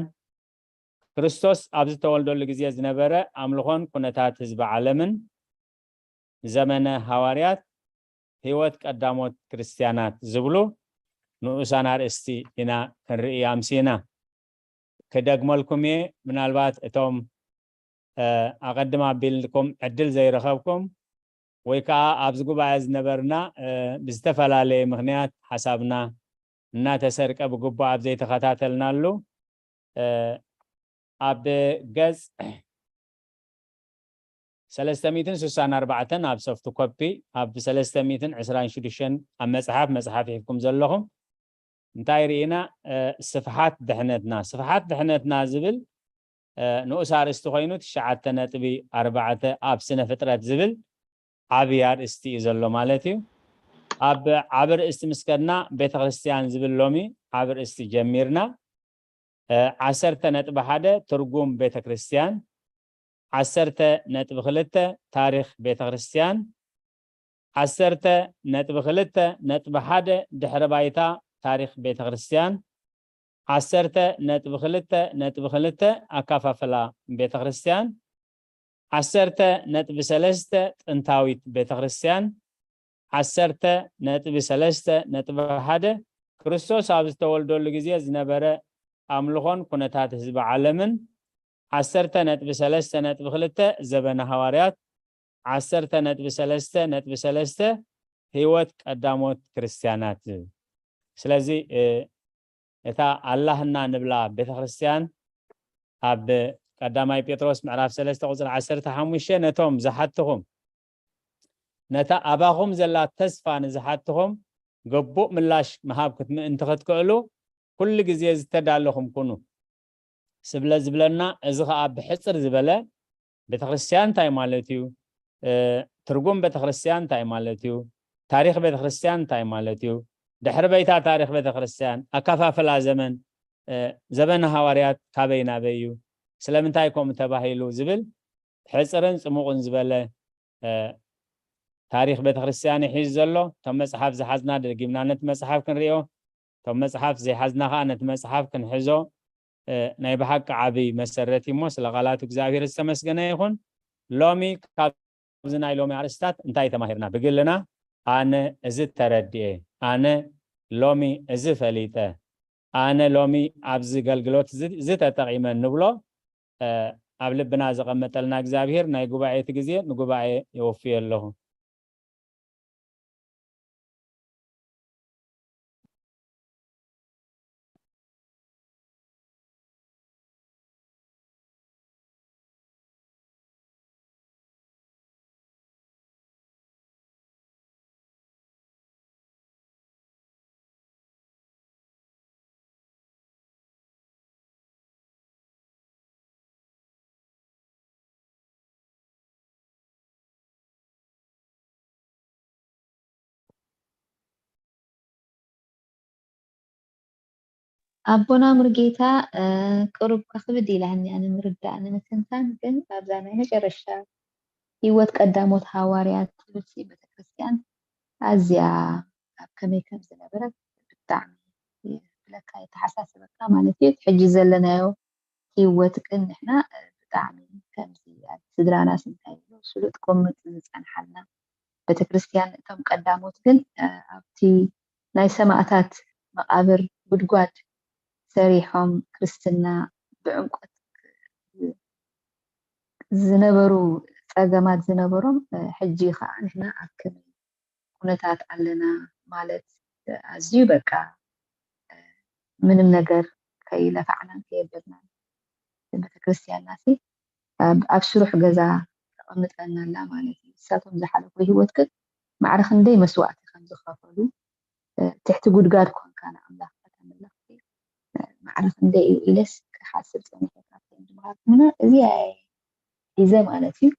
ክርስቶስ ኣብ ዝተወልደሉ ግዜ ዝነበረ ኣምልኾን ኩነታት ህዝቢ ዓለምን፣ ዘመነ ሃዋርያት፣ ህይወት ቀዳሞት ክርስትያናት ዝብሉ ንኡሳን ኣርእስቲ ኢና ክንርኢ ኣምሲና። ክደግመልኩም እየ፣ ምናልባት እቶም፣ እ፣ ኣቐድም ኣቢልኩም ዕድል ዘይረኸብኩም ወይ ከኣ ኣብዚ ጉባኤ ዝነበርና፣ እ፣ ብዝተፈላለየ ምኽንያት ሓሳብና እናተሰርቀ ብግቡእ ኣብ ዘይተኸታተልናሉ፣ እ፣ ኣብ ገጽ ሰለስተ ሚእትን ስሳን ኣርባዕተን ኣብ ሶፍት ኮፒ፣ ኣብ ሰለስተ ሚእትን ዕስራን ሽዱሽተን ኣብ መጽሓፍ፣ መጽሓፍ ሒዝኩም ዘለኹም እንታይ ርኢና? እ፣ ስፍሓት ድሕነትና። ስፍሓት ድሕነትና ዝብል፣ እ፣ ንኡስ ኣርእስቲ ኮይኑ ትሽዓተ ነጥቢ ኣርባዕተ ኣብ ስነ ፍጥረት ዝብል ዓቢ ኣርእስቲ እዩ ዘሎ ማለት እዩ። ኣብ ዓቢ ርእስቲ ምስ ከድና ቤተክርስትያን ዝብል ሎሚ ዓቢ ርእስቲ ጀሚርና። እ፣ ዓሰርተ ነጥቢ ሓደ ትርጉም ቤተክርስትያን፣ ዓሰርተ ነጥቢ ክልተ ታሪኽ ቤተክርስትያን፣ ዓሰርተ ነጥቢ ክልተ ነጥቢ ሓደ ድሕረ ባይታ ታሪኽ ቤተክርስትያን፣ ዓሰርተ ነጥቢ ክልተ ነጥቢ ክልተ ኣከፋፍላ ቤተክርስትያን፣ ዓሰርተ ነጥቢ ሰለስተ ጥንታዊት ቤተክርስትያን፣ ዓሰርተ ነጥቢ ሰለስተ ነጥቢ ሓደ ክርስቶስ ኣብ ዝተወልደሉ ግዜ ዝነበረ ኣምልኾን ኩነታት ህዝቢ ዓለምን፣ ዓሰርተ ነጥቢ ሰለስተ ነጥቢ ክልተ ዘበነ ሃዋርያት፣ ዓሰርተ ነጥቢ ሰለስተ ነጥቢ ሰለስተ ህይወት ቀዳሞት ክርስትያናት። ስለዚ፣ እ፣ እታ ኣላህና ንብላ ቤተክርስትያን ኣብ ቀዳማይ ጴጥሮስ ምዕራፍ ሰለስተ ቁጽሪ ዓሰርተ ሓሙሽተ ነቶም ዝሓትኹም፣ ነታ ኣባኹም ዘላ ተስፋ ንዝሓትኹም ግቡእ ምላሽ ምሃብ ክትምእንቲ ክትክእሉ ኩሉ ግዜ ዝተዳለኹም ኩኑ። ስብለ ዝብለና፣ እዚ ኸኣ ብሕጽር ዝበለ ቤተክርስትያን እንታይ ማለት እዩ? እ፣ ትርጉም ቤተክርስትያን እንታይ ማለት እዩ? ታሪኽ ቤተክርስትያን እንታይ ማለት እዩ? ድሕሪ በይታ ታሪኽ ቤተክርስትያን፣ ኣከፋፍላ ዘመን፣ እ፣ ዘበነ ሃዋርያት ካበይ ናበይ እዩ? ስለምንታይ ከምኡ ተባሂሉ ዝብል ሕጽርን ጽሙቕን ዝበለ፣ እ፣ ታሪኽ ቤተክርስትያን እዩ ሒዙ ዘሎ። እቶም መጽሓፍ ዝሓዝና ደጊምና ነቲ መጽሓፍ ክንርእዮ፣ እቶም መጽሓፍ ዘይሓዝና ኸኣ ነቲ መጽሓፍ ክንሕዞ፣ እ፣ ናይ ብሓቂ ዓቢ መሰረት እዩ እሞ፣ ስለ ቃላቱ እግዚኣብሔር ዝተመስገነ ይኹን። ሎሚ ካብዚ ናይ ሎሚ ኣርእስታት እንታይ ተማሂርና? ብግልና ኣነ እዚ ተረድኤ፣ ኣነ ሎሚ እዚ ፈሊጠ፣ ኣነ ሎሚ ኣብዚ ኣገልግሎት እዚ፣ እዚ ተጠቒመ ንብሎ፣ እ፣ ኣብ ልብና ዘቐመጠልና እግዚኣብሔር ናይ ጉባኤ እቲ ግዜ ንጉባኤ የወፍዮ ኣለኹ። ኣቦና ሙሉጌታ፣ እ፣ ቅሩብ ከኽብድ ኢላኒ ኣነ ምርዳእ ንምትንታን፣ ግን ኣብዛ ናይ መጨረሻ ህይወት ቀዳሞት ሃዋርያት ትብል ሲ ቤተክርስትያን ኣዝያ ኣብ ከመይ ከም ዝነበረት ብጣዕሚ ክብለካ የተሓሳስበካ ማለት እዩ። እቲ ሕጂ ዘለናዮ ህይወት ግን ንሕና ብጣዕሚ ከምዚ ኣብ ስድራና ስንታይ ስሉጥ ቆምጥ ዝጸንሓልና ቤተክርስትያን እቶም ቀዳሞት ግን ኣብቲ ናይ ሰማእታት መቃብር ጉድጓድ ሰሪሖም ክርስትና ብዕምቆት ዝነበሩ ጸገማት ዝነበሮም ሕጂ ከዓ ንሕና ኣብ ከመይ ኩነታት ኣለና ማለት ኣዝዩ በቃ ምንም ነገር ከይለፋዕናን ከየበልናን ቤተክርስትያንና ሲ ኣብ ስሩሕ ገዛ ተቐምጠና ኣላ ማለት እዩ። ንሳቶም ዝሓለፉ ህይወት ግን ማዕረ ክንደይ መስዋእቲ ከም ዝኸፈሉ ትሕቲ ጉድጋድ ኮንካ ንኣምላኽ ከተምልኽ ማዕረ ክንደይ እዩ ኢለስ ክሓስብ ፀኒሐ ካብቶም ዝምሃርኩምና እዚኣ ሒዘ ማለት እዩ።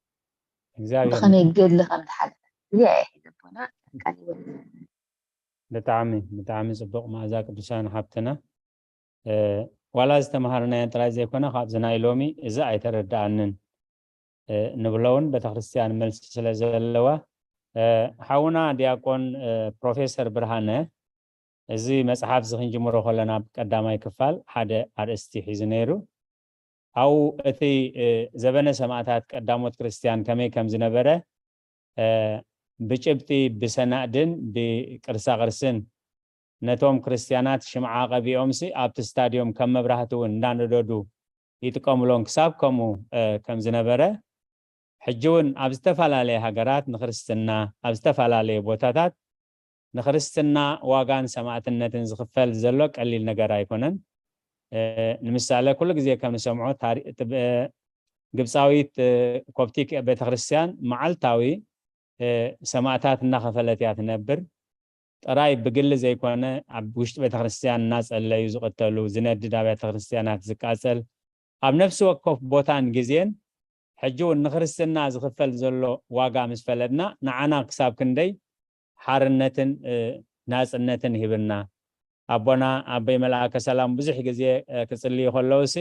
ብኸመይ ገድሊ ከም ዝሓለፈ እዚኣ ሒዘ ኣቦና ቃል ይወ ብጣዕሚ ብጣዕሚ ፅቡቕ መኣዛ ቅዱሳን ሓብትና። ዋላ ዝተምሃርናዮን ጥራይ ዘይኮነ ካብዚ ናይ ሎሚ እዚ ኣይተረድኣንን ንብሎ እውን ቤተክርስትያን መልሲ ስለ ዘለዋ፣ ሓውና ዲያቆን ፕሮፌሰር ብርሃነ፣ እዚ መፅሓፍ እዚ ክንጅምሮ ከለና ኣብ ቀዳማይ ክፋል ሓደ ኣርእስቲ ሒዙ ነይሩ። ኣብኡ እቲ ዘበነ ሰማእታት ቀዳሞት ክርስትያን ከመይ ከም ዝነበረ ብጭብጢ ብሰናእድን ብቅርሳቅርስን ነቶም ክርስትያናት ሽምዓ ቀቢኦምሲ ኣብቲ ስታድዮም ከም መብራህቲ እውን እንዳነደዱ ይጥቀምሎን ክሳብ ከምኡ ከም ዝነበረ ሕጂ እውን ኣብ ዝተፈላለየ ሃገራት ንክርስትና ኣብ ዝተፈላለየ ቦታታት ንክርስትና ዋጋን ሰማእትነትን ዝኽፈል ዘሎ ቀሊል ነገር ኣይኮነን። ንምሳሌ ኩሉ ግዜ ከም ንሰምዖ ግብፃዊት ኮፕቲክ ቤተክርስትያን መዓልታዊ ሰማእታት እናኸፈለት እያ ትነብር። ጥራይ ብግሊ ዘይኮነ ኣብ ውሽጢ ቤተክርስትያን እናፀለዩ ዝቕተሉ፣ ዝነድድ ኣብያተ ክርስትያናት ዝቃፀል፣ ኣብ ነፍሲ ወከፍ ቦታን ግዜን ሕጂ እውን ንክርስትና ዝኽፈል ዘሎ ዋጋ ምስ ፈለጥና ንዓና ክሳብ ክንደይ ሓርነትን ናፅነትን ሂብና። ኣቦና ኣቦይ መልኣከ ሰላም ብዙሕ ግዜ ክፅልዩ ከለውሲ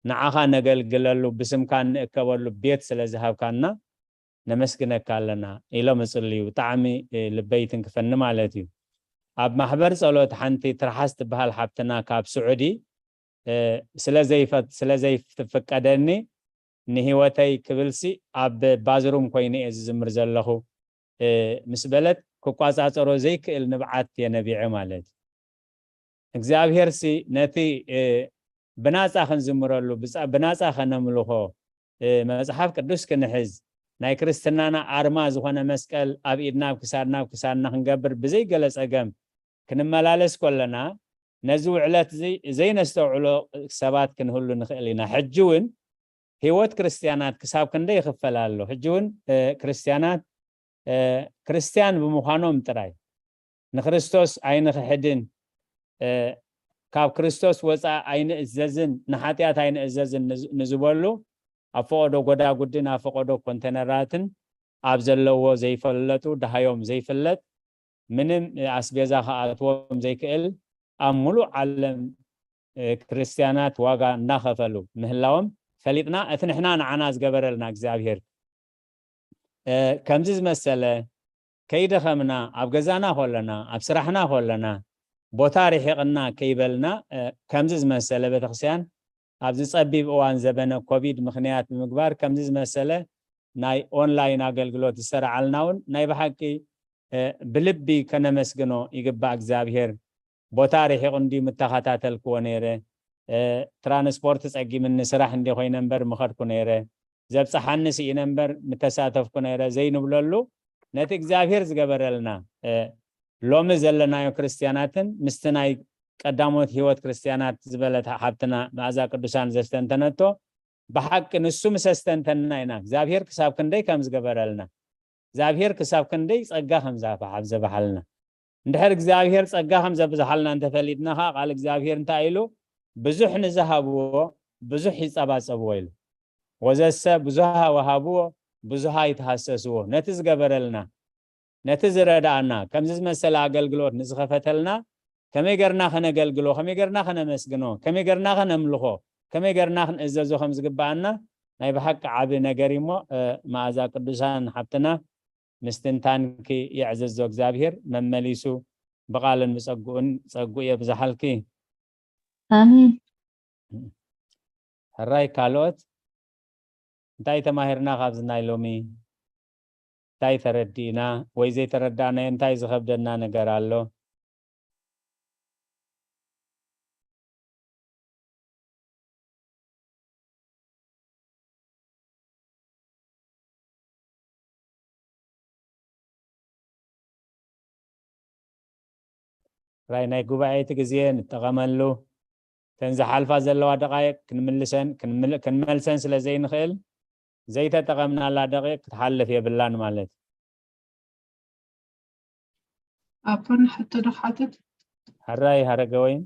ንዓኻ ነገልግለሉ ብስምካ እንእከበሉ ቤት ስለ ዝሃብካና ነመስግነካ ኣለና ኢሎም እፅልዩ። ብጣዕሚ ልበይ ትንክፈኒ ማለት እዩ። ኣብ ማሕበር ጸሎት ሓንቲ ትርሓስ ትበሃል ሓብትና ካብ ስዑዲ ስለ ዘይትፍቀደኒ ንህይወተይ ክብልሲ ኣብ ባዝሩም ኮይኑ እየ ዝዝምር ዘለኹ ምስ በለት ክቋጻጸሮ ዘይክእል ንብዓት የነቢዐ ማለት እዩ። እግዚኣብሄርሲ ነቲ ብናጻ ክንዝምረሉ ብናጻ ከነምልኾ መጽሓፍ ቅዱስ ክንሕዝ ናይ ክርስትናና ኣርማ ዝኾነ መስቀል ኣብ ኢድና ኣብ ክሳድና ኣብ ክሳድና ክንገብር ብዘይገለ ጸገም ክንመላለስ ከለና ነዚ ውዕለት እዚ ዘይነስተውዕሎ ሰባት ክንህሉ ንኽእል ኢና። ሕጂ እውን ህይወት ክርስትያናት ክሳብ ክንደይ ይኽፈል ኣሎ። ሕጂ እውን ክርስትያናት ክርስትያን ብምዃኖም ጥራይ ንክርስቶስ ኣይንኽሕድን፣ ካብ ክርስቶስ ወፃኢ ኣይንእዘዝን፣ ንሓጢኣት ኣይንእዘዝን ንዝበሉ ኣብ ፈቐዶ ጎዳጉድን ኣብ ፈቐዶ ኮንቴነራትን ኣብ ዘለዎ ዘይፈለጡ ደሃዮም ዘይፍለጥ ምንም ኣስቤዛ ክኣትዎም ዘይክእል ኣብ ሙሉእ ዓለም ክርስትያናት ዋጋ እናኸፈሉ ምህላዎም ፈሊጥና እቲ ንሕና ንዓና ዝገበረልና እግዚኣብሄር ከምዚ ዝመሰለ ከይደኸምና ኣብ ገዛና ከለና ኣብ ስራሕና ከለና ቦታ ርሒቕና ከይበልና ከምዚ ዝመሰለ ቤተክርስትያን ኣብዚ ጸቢብ እዋን ዘበነ ኮቪድ ምኽንያት ብምግባር ከምዚ ዝመሰለ ናይ ኦንላይን ኣገልግሎት ዝሰራዓልና እውን ናይ ብሓቂ ብልቢ ከነመስግኖ ይግባእ እግዚኣብሄር። ቦታ ርሒቑ እንዲ ምተኸታተልክዎ ነይረ፣ ትራንስፖርት ጸጊምኒ ስራሕ እንዲ ኮይነ እምበር ምኸድኩ ነይረ፣ ዘብጽሓኒ ስኢነ እምበር ምተሳተፍኩ ነይረ ዘይንብለሉ ነቲ እግዚኣብሄር ዝገበረልና ሎሚ ዘለናዮ ክርስትያናትን ምስቲ ናይ ቀዳሞት ህይወት ክርስትያናት ዝበለት ሓብትና መኣዛ ቅዱሳን ዘስተንተነቶ ብሓቂ ንሱ ምስ ኣስተንተንና ኢና እግዚኣብሄር ክሳብ ክንደይ ከም ዝገበረልና እግዚኣብሄር ክሳብ ክንደይ ጸጋ ከም ዘብዝሓልና እንድሕር እግዚኣብሄር ጸጋ ከም ዘብዝሓልና እንተፈሊጥና ከዓ ቃል እግዚኣብሄር እንታይ ኢሉ ብዙሕ ንዝሃብዎ ብዙሕ ይጸባጸብዎ ኢሉ ወዘሰ ብዙሃ ወሃብዎ ብዙሃ ይተሃሰስዎ ነቲ ዝገበረልና ነቲ ዝረዳኣና ከምዚ ዝመሰለ ኣገልግሎት ንዝኸፈተልና ከመይ ገርና ከነገልግሎ ከመይ ገርና ከነመስግኖ ከመይ ገርና ከነምልኾ ከመይ ገርና ክንእዘዞ ከም ዝግባኣና ናይ ብሓቂ ዓቢ ነገር እሞ መኣዛ ቅዱሳን ሓብትና ምስትንታንኪ የዕዘዞ እግዚኣብሄር መመሊሱ ብቓልን ብጸጉኡን ጸጉኡ የብዝሓልኪ ኣሜን። ሕራይ ካልኦት እንታይ ተማሂርና ካብዚ ናይ ሎሚ? እንታይ ተረዲእና ወይ ዘይተረዳእናዮ እንታይ ዝኸብደና ነገር ኣሎ? ራይ ናይ ጉባኤ እቲ ግዜ ንጠቐመሉ። እተን ዝሓልፋ ዘለዋ ደቓይቕ ክንምልሰን ክንመልሰን ስለ ዘይንኽእል ዘይተጠቐምናላ ደቂቕ ክትሓልፍ የብላን ማለት። ኣቦን ሕቶ ዶ ክሓትት? ሕራይ ሃረገወይን።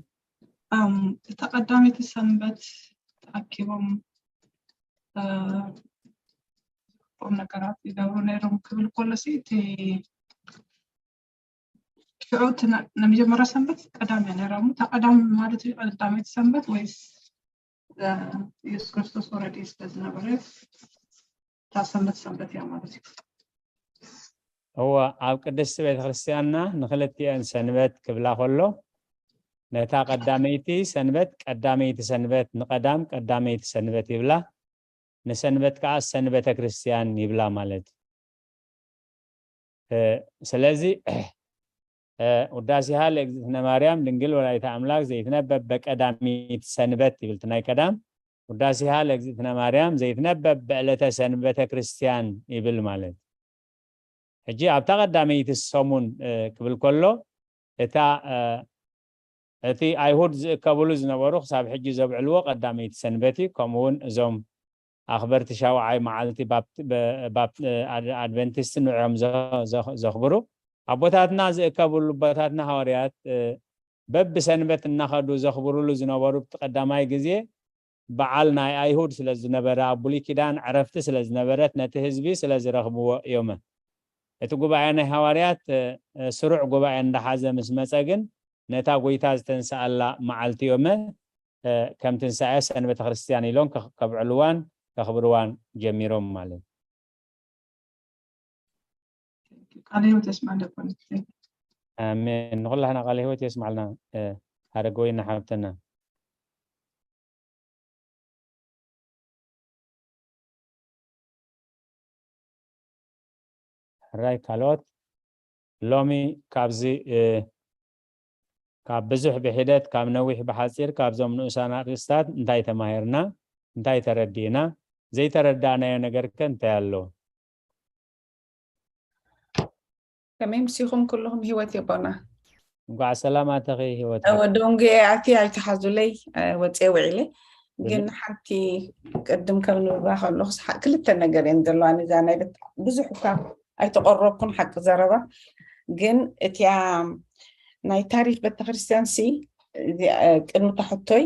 እታ ቀዳመይቲ ሰንበት ተኣኪቦም ቁም ነገራት ይገብሩ ነይሮም ክብል ከሎ ሲ እቲ ሽዑ ናይ መጀመርያ ሰንበት ቀዳም እያ ነይራ። እታ ቀዳም ማለት እዩ ቀዳመይቲ ሰንበት ወይስ የሱስ ክርስቶስ ወረዲ ስለ ዝነበረ እታ ሰንበት ሰንበት እያ ማለት እዩ? እወ፣ ኣብ ቅድስቲ ቤተክርስትያንና ንክልቲኤን ሰንበት ክብላ ከሎ ነታ ቀዳመይቲ ሰንበት ቀዳመይቲ ሰንበት፣ ንቀዳም ቀዳመይቲ ሰንበት ይብላ፣ ንሰንበት ከዓ ሰንበተ ክርስትያን ይብላ ማለት። ስለዚ ውዳሴሃ ለእግዝእትነ ማርያም ድንግል ወላዲተ ኣምላክ ዘይትነበብ በቀዳሚት ሰንበት ይብል። ናይ ቀዳም ውዳሴሃ ለእግዝእትነ ማርያም ዘይትነበብ በዕለተ ሰንበተ ክርስትያን ይብል ማለት። ሕጂ ኣብታ ቀዳመይቲ ሰሙን ክብል ከሎ እታ እቲ ኣይሁድ ዝእከብሉ ዝነበሩ ክሳብ ሕጂ ዘብዕልዎ ቀዳመይቲ ሰንበት እዩ። ከምኡ እውን እዞም ኣኽበርቲ ሻውዓይ መዓልቲ ኣድቨንቲስት ንዕኦም ዘኽብሩ ኣቦታትና ዝእከብሉ ኣቦታትና ሃዋርያት በብሰንበት እናኸዱ ዘኽብሩሉ ዝነበሩ እቲ ቀዳማይ ግዜ በዓል ናይ ኣይሁድ ስለ ዝነበረ ኣብ ብሉይ ኪዳን ዕረፍቲ ስለ ዝነበረት ነቲ ህዝቢ ስለ ዝረኽብዎ እዮመ። እቲ ጉባኤ ናይ ሃዋርያት ስሩዕ ጉባኤ እንዳሓዘ ምስ መፀ ግን ነታ ጎይታ ዝተንስኣላ መዓልቲ እዮመ ከም ትንሳኤ ሰንበተ ክርስትያን ኢሎም ከብዕልዋን ከኽብርዋን ጀሚሮም ማለት። ቃለ ህይወት የስማዕ ደቆን። ኣሜን። ንኩላህና ቃለ ህይወት የስማዕልና። ሃረገወይና ሓብተና። ሕራይ ካልኦት ሎሚ ካብዚ ካብ ብዙሕ ብሒደት ካብ ነዊሕ ብሓፂር ካብዞም ንኡሳን ኣርእስታት እንታይ ተማሂርና? እንታይ ተረዲእና? ዘይተረዳእናዮ ነገርከ እንታይ ኣሎ? ከመይ ምሲኹም ኩልኹም? ህይወት የቦና እንኳዕ ሰላም ኣተኺ ህይወት። ወደንጉ ኣቲ ኣይተሓዙለይ ወፅየ ውዒለ ግን ሓንቲ ቅድም ከም ንብባ ከለኹ ክልተ ነገር እየን ዘለዋ። ነዛ ናይ ብዙሕ እኳ ኣይተቆረብኩን ሓቂ ዘረባ ግን እቲያ ናይ ታሪክ ቤተክርስትያን ሲ ቅድሚ ታሕቶይ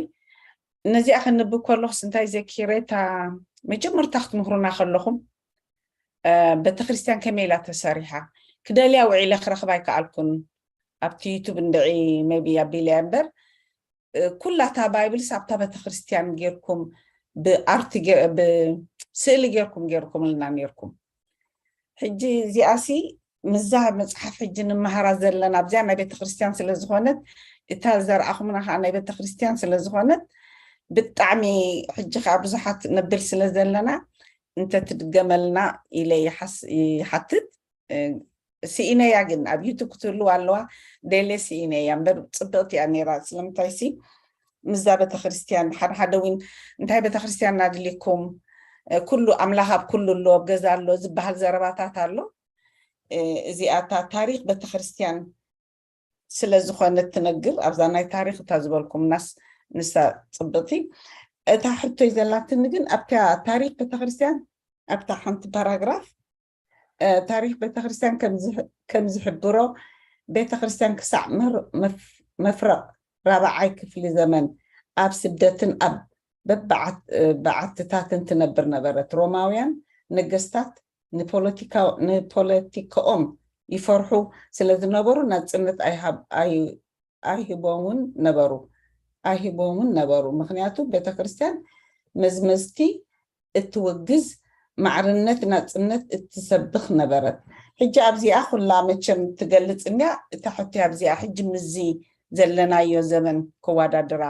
ነዚኣ ክንብብ ከለኹስ እንታይ ዘኪረ እታ መጀመርታ ክትምህሩና ከለኹም ቤተክርስትያን ከመይ ኢላ ተሰሪሓ ክደልያ ውዒለ ክረኽባ ኣይከኣልኩን። ኣብቲ ዩቱብ እንድዒ ቢ ኣቢለ እያ እምበር ኩላታ ባይብልስ ኣብታ ቤተክርስትያን ጌርኩም ብኣርት ብስእሊ ጌርኩም ጌርኩምልና ኔርኩም። ሕጂ እዚኣሲ ምዛ መፅሓፍ ሕጂ ንመሃራ ዘለና ኣብዚኣ ናይ ቤተክርስትያን ስለዝኾነት እታ ዘርኣኹምና ከዓ ናይ ቤተክርስትያን ስለዝኾነት ብጣዕሚ ሕጂ ከዓ ብዙሓት ነብል ስለ ዘለና እንተትድገመልና ኢለ ይሓትት። ስኢነያ ግን ኣብ ዩቱብ ክትህልው ኣለዋ ደለ ስኢነያ እምበር ፅብቕቲ እያ ነይራ። ስለምንታይ ሲ ምዛ ቤተክርስትያን ሓደ ሓደ እውን እንታይ ቤተክርስትያን ናድሊኩም ኩሉ ኣምላኽ ኣብ ኩሉ ኣሎ ኣብ ገዛ ኣሎ ዝበሃል ዘረባታት ኣሎ። እዚኣታ ታሪክ ቤተክርስትያን ስለ ዝኾነት ትነግር ኣብዛ ናይ ታሪክ እታ ዝበልኩምናስ ንሳ ፅብቕቲ እታ ሕቶይ ዘላትኒ ግን ኣብታ ታሪክ ቤተክርስትያን ኣብታ ሓንቲ ፓራግራፍ ታሪክ ቤተክርስትያን ከም ዝሕብሮ ቤተክርስትያን ክሳዕ መፍረቕ ራብዓይ ክፍሊ ዘመን ኣብ ስደትን ኣብ በብዓትታትን ትነብር ነበረት። ሮማውያን ነገስታት ንፖለቲካኦም ይፈርሑ ስለ ዝነበሩ ናጽነት ኣይሂቦምን ነበሩ ኣይሂቦምን ነበሩ። ምክንያቱ ቤተክርስትያን መዝመዝቲ እትውግዝ ማዕርነት ናጽነት እትሰብኽ ነበረት። ሕጂ ኣብዚኣ ኩላ መቸም ትገልጽ እንድያ እታ ሕቶይ ኣብዚኣ ሕጂ ምስዚ ዘለናዮ ዘመን ከዋዳድራ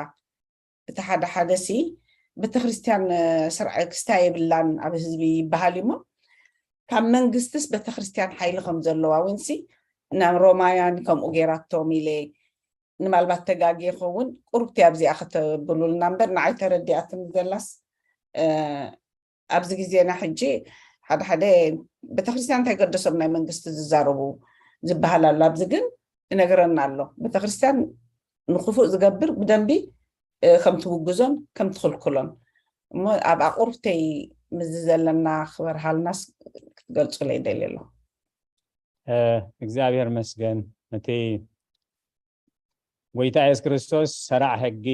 እቲ ሓደ ሓደ ሲ ቤተክርስትያን ስርዓይ ክስታይ የብላን ኣብ ህዝቢ ይበሃል እሞ ካብ መንግስትስ ቤተክርስትያን ሓይሊ ከም ዘለዋ እውን ሲ ናብ ሮማውያን ከምኡ ገይራቶም ኢለ። ንማልባት ተጋጊ ይኸውን ቁርብቲ ኣብዚኣ ከተብሉልና እምበር ንዓይ ተረዲኣትኒ ዘላስ ኣብዚ ግዜና ሕጂ ሓደ ሓደ ቤተክርስትያን እንታይ ገደሶም ናይ መንግስቲ ዝዛረቡ ዝበሃል ኣሎ። ኣብዚ ግን ይነግረና ኣሎ ቤተክርስትያን ንክፉእ ዝገብር ብደንቢ ከም ትውግዞን ከም ትኽልክሎን እሞ ኣብ ኣቁርብተይ ምዚ ዘለና ክበርሃልናስ ክትገልጹለይ ደልየ ኣለኹ። እግዚኣብሔር መስገን። እቲ ጎይታ የሱስ ክርስቶስ ሰራዕ ሕጊ፣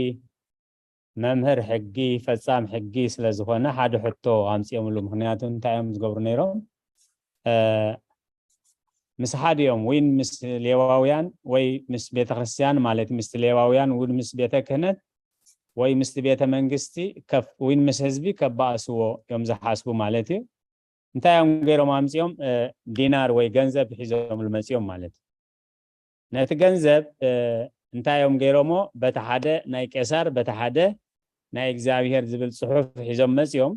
መምህር ሕጊ፣ ፈጻም ሕጊ ስለ ዝኾነ ሓደ ሕቶ ኣምጺኦምሉ። ምኽንያቱ እንታይ እዮም ዝገብሩ ነይሮም? ምስ ሓደ እዮም ወይ ምስ ሌዋውያን ወይ ምስ ቤተክርስትያን ማለት ምስ ሌዋውያን ወይ ምስ ቤተ ክህነት ወይ ምስ ቤተ መንግስቲ ወይ ምስ ህዝቢ ከባእስዎ እዮም ዝሓስቡ ማለት እዩ። እንታይ እዮም ገይሮም ኣምጺኦም? ዲናር ወይ ገንዘብ ሒዞምሉ መጺኦም ማለት እዩ። ነቲ ገንዘብ እንታይ እዮም ገይሮሞ? በቲ ሓደ ናይ ቄሳር በቲ ሓደ ናይ እግዚኣብሔር ዝብል ጽሑፍ ሒዞም መጺኦም።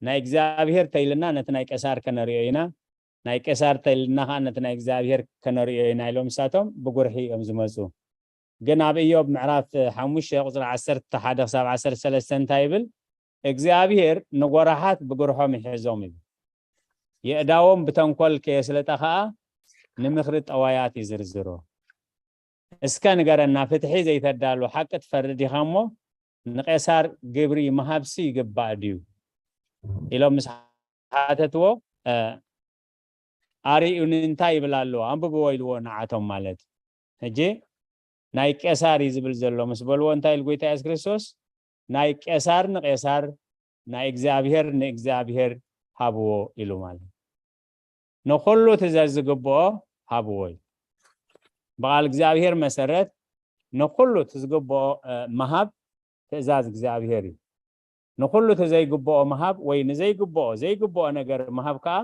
ናይ እግዚኣብሔር ተይልና ነቲ ናይ ቄሳር ከነሪኦ ኢና፣ ናይ ቄሳር ተይልና ከዓ ነቲ ናይ እግዚኣብሔር ከነሪኦ ኢና ኢሎም ንሳቶም ብጉርሒ እዮም ዝመጹ። ግን ኣብ እዮብ ምዕራፍ ሓሙሽተ ቁፅሪ ዓሰርተ ሓደ ክሳብ ዓሰርተ ሰለስተ እንታይ ይብል? እግዚኣብሔር ንጎራሓት ብጉርሖም ይሕዞም ይብል። የእዳዎም ብተንኮል ከየስለጠ ከዓ ንምኽሪ ጠዋያት ይዝርዝሮ። እስከ ንገረና፣ ፍትሒ ዘይተዳሉ ሓቂ ትፈርድ ኢኻ እሞ ንቄሳር ግብሪ ምሃብሲ ይግባእ ድዩ? ኢሎም ምስ ሓተትዎ ኣርእዩኒ እንታይ ይብል ኣሎ? ኣንብብዎ ኢልዎ ንዓቶም ማለት ሕጂ ናይ ቄሳር እዩ ዝብል ዘሎ ምስ በልዎ እንታይ ኢል ጎይታ የሱስ ክርስቶስ ናይ ቄሳር ንቄሳር ናይ እግዚኣብሔር ንእግዚኣብሔር ሃብዎ ኢሉ ማለት ንኩሉ እቲ ዘዝግብኦ ሃብዎ እዩ። ብቓል እግዚኣብሔር መሰረት ንኩሉ እቲ ዝግብኦ ምሃብ ትእዛዝ እግዚኣብሔር እዩ። ንኩሉ እቲ ዘይግብኦ ምሃብ ወይ ንዘይግብኦ ዘይግብኦ ነገር ምሃብ ከዓ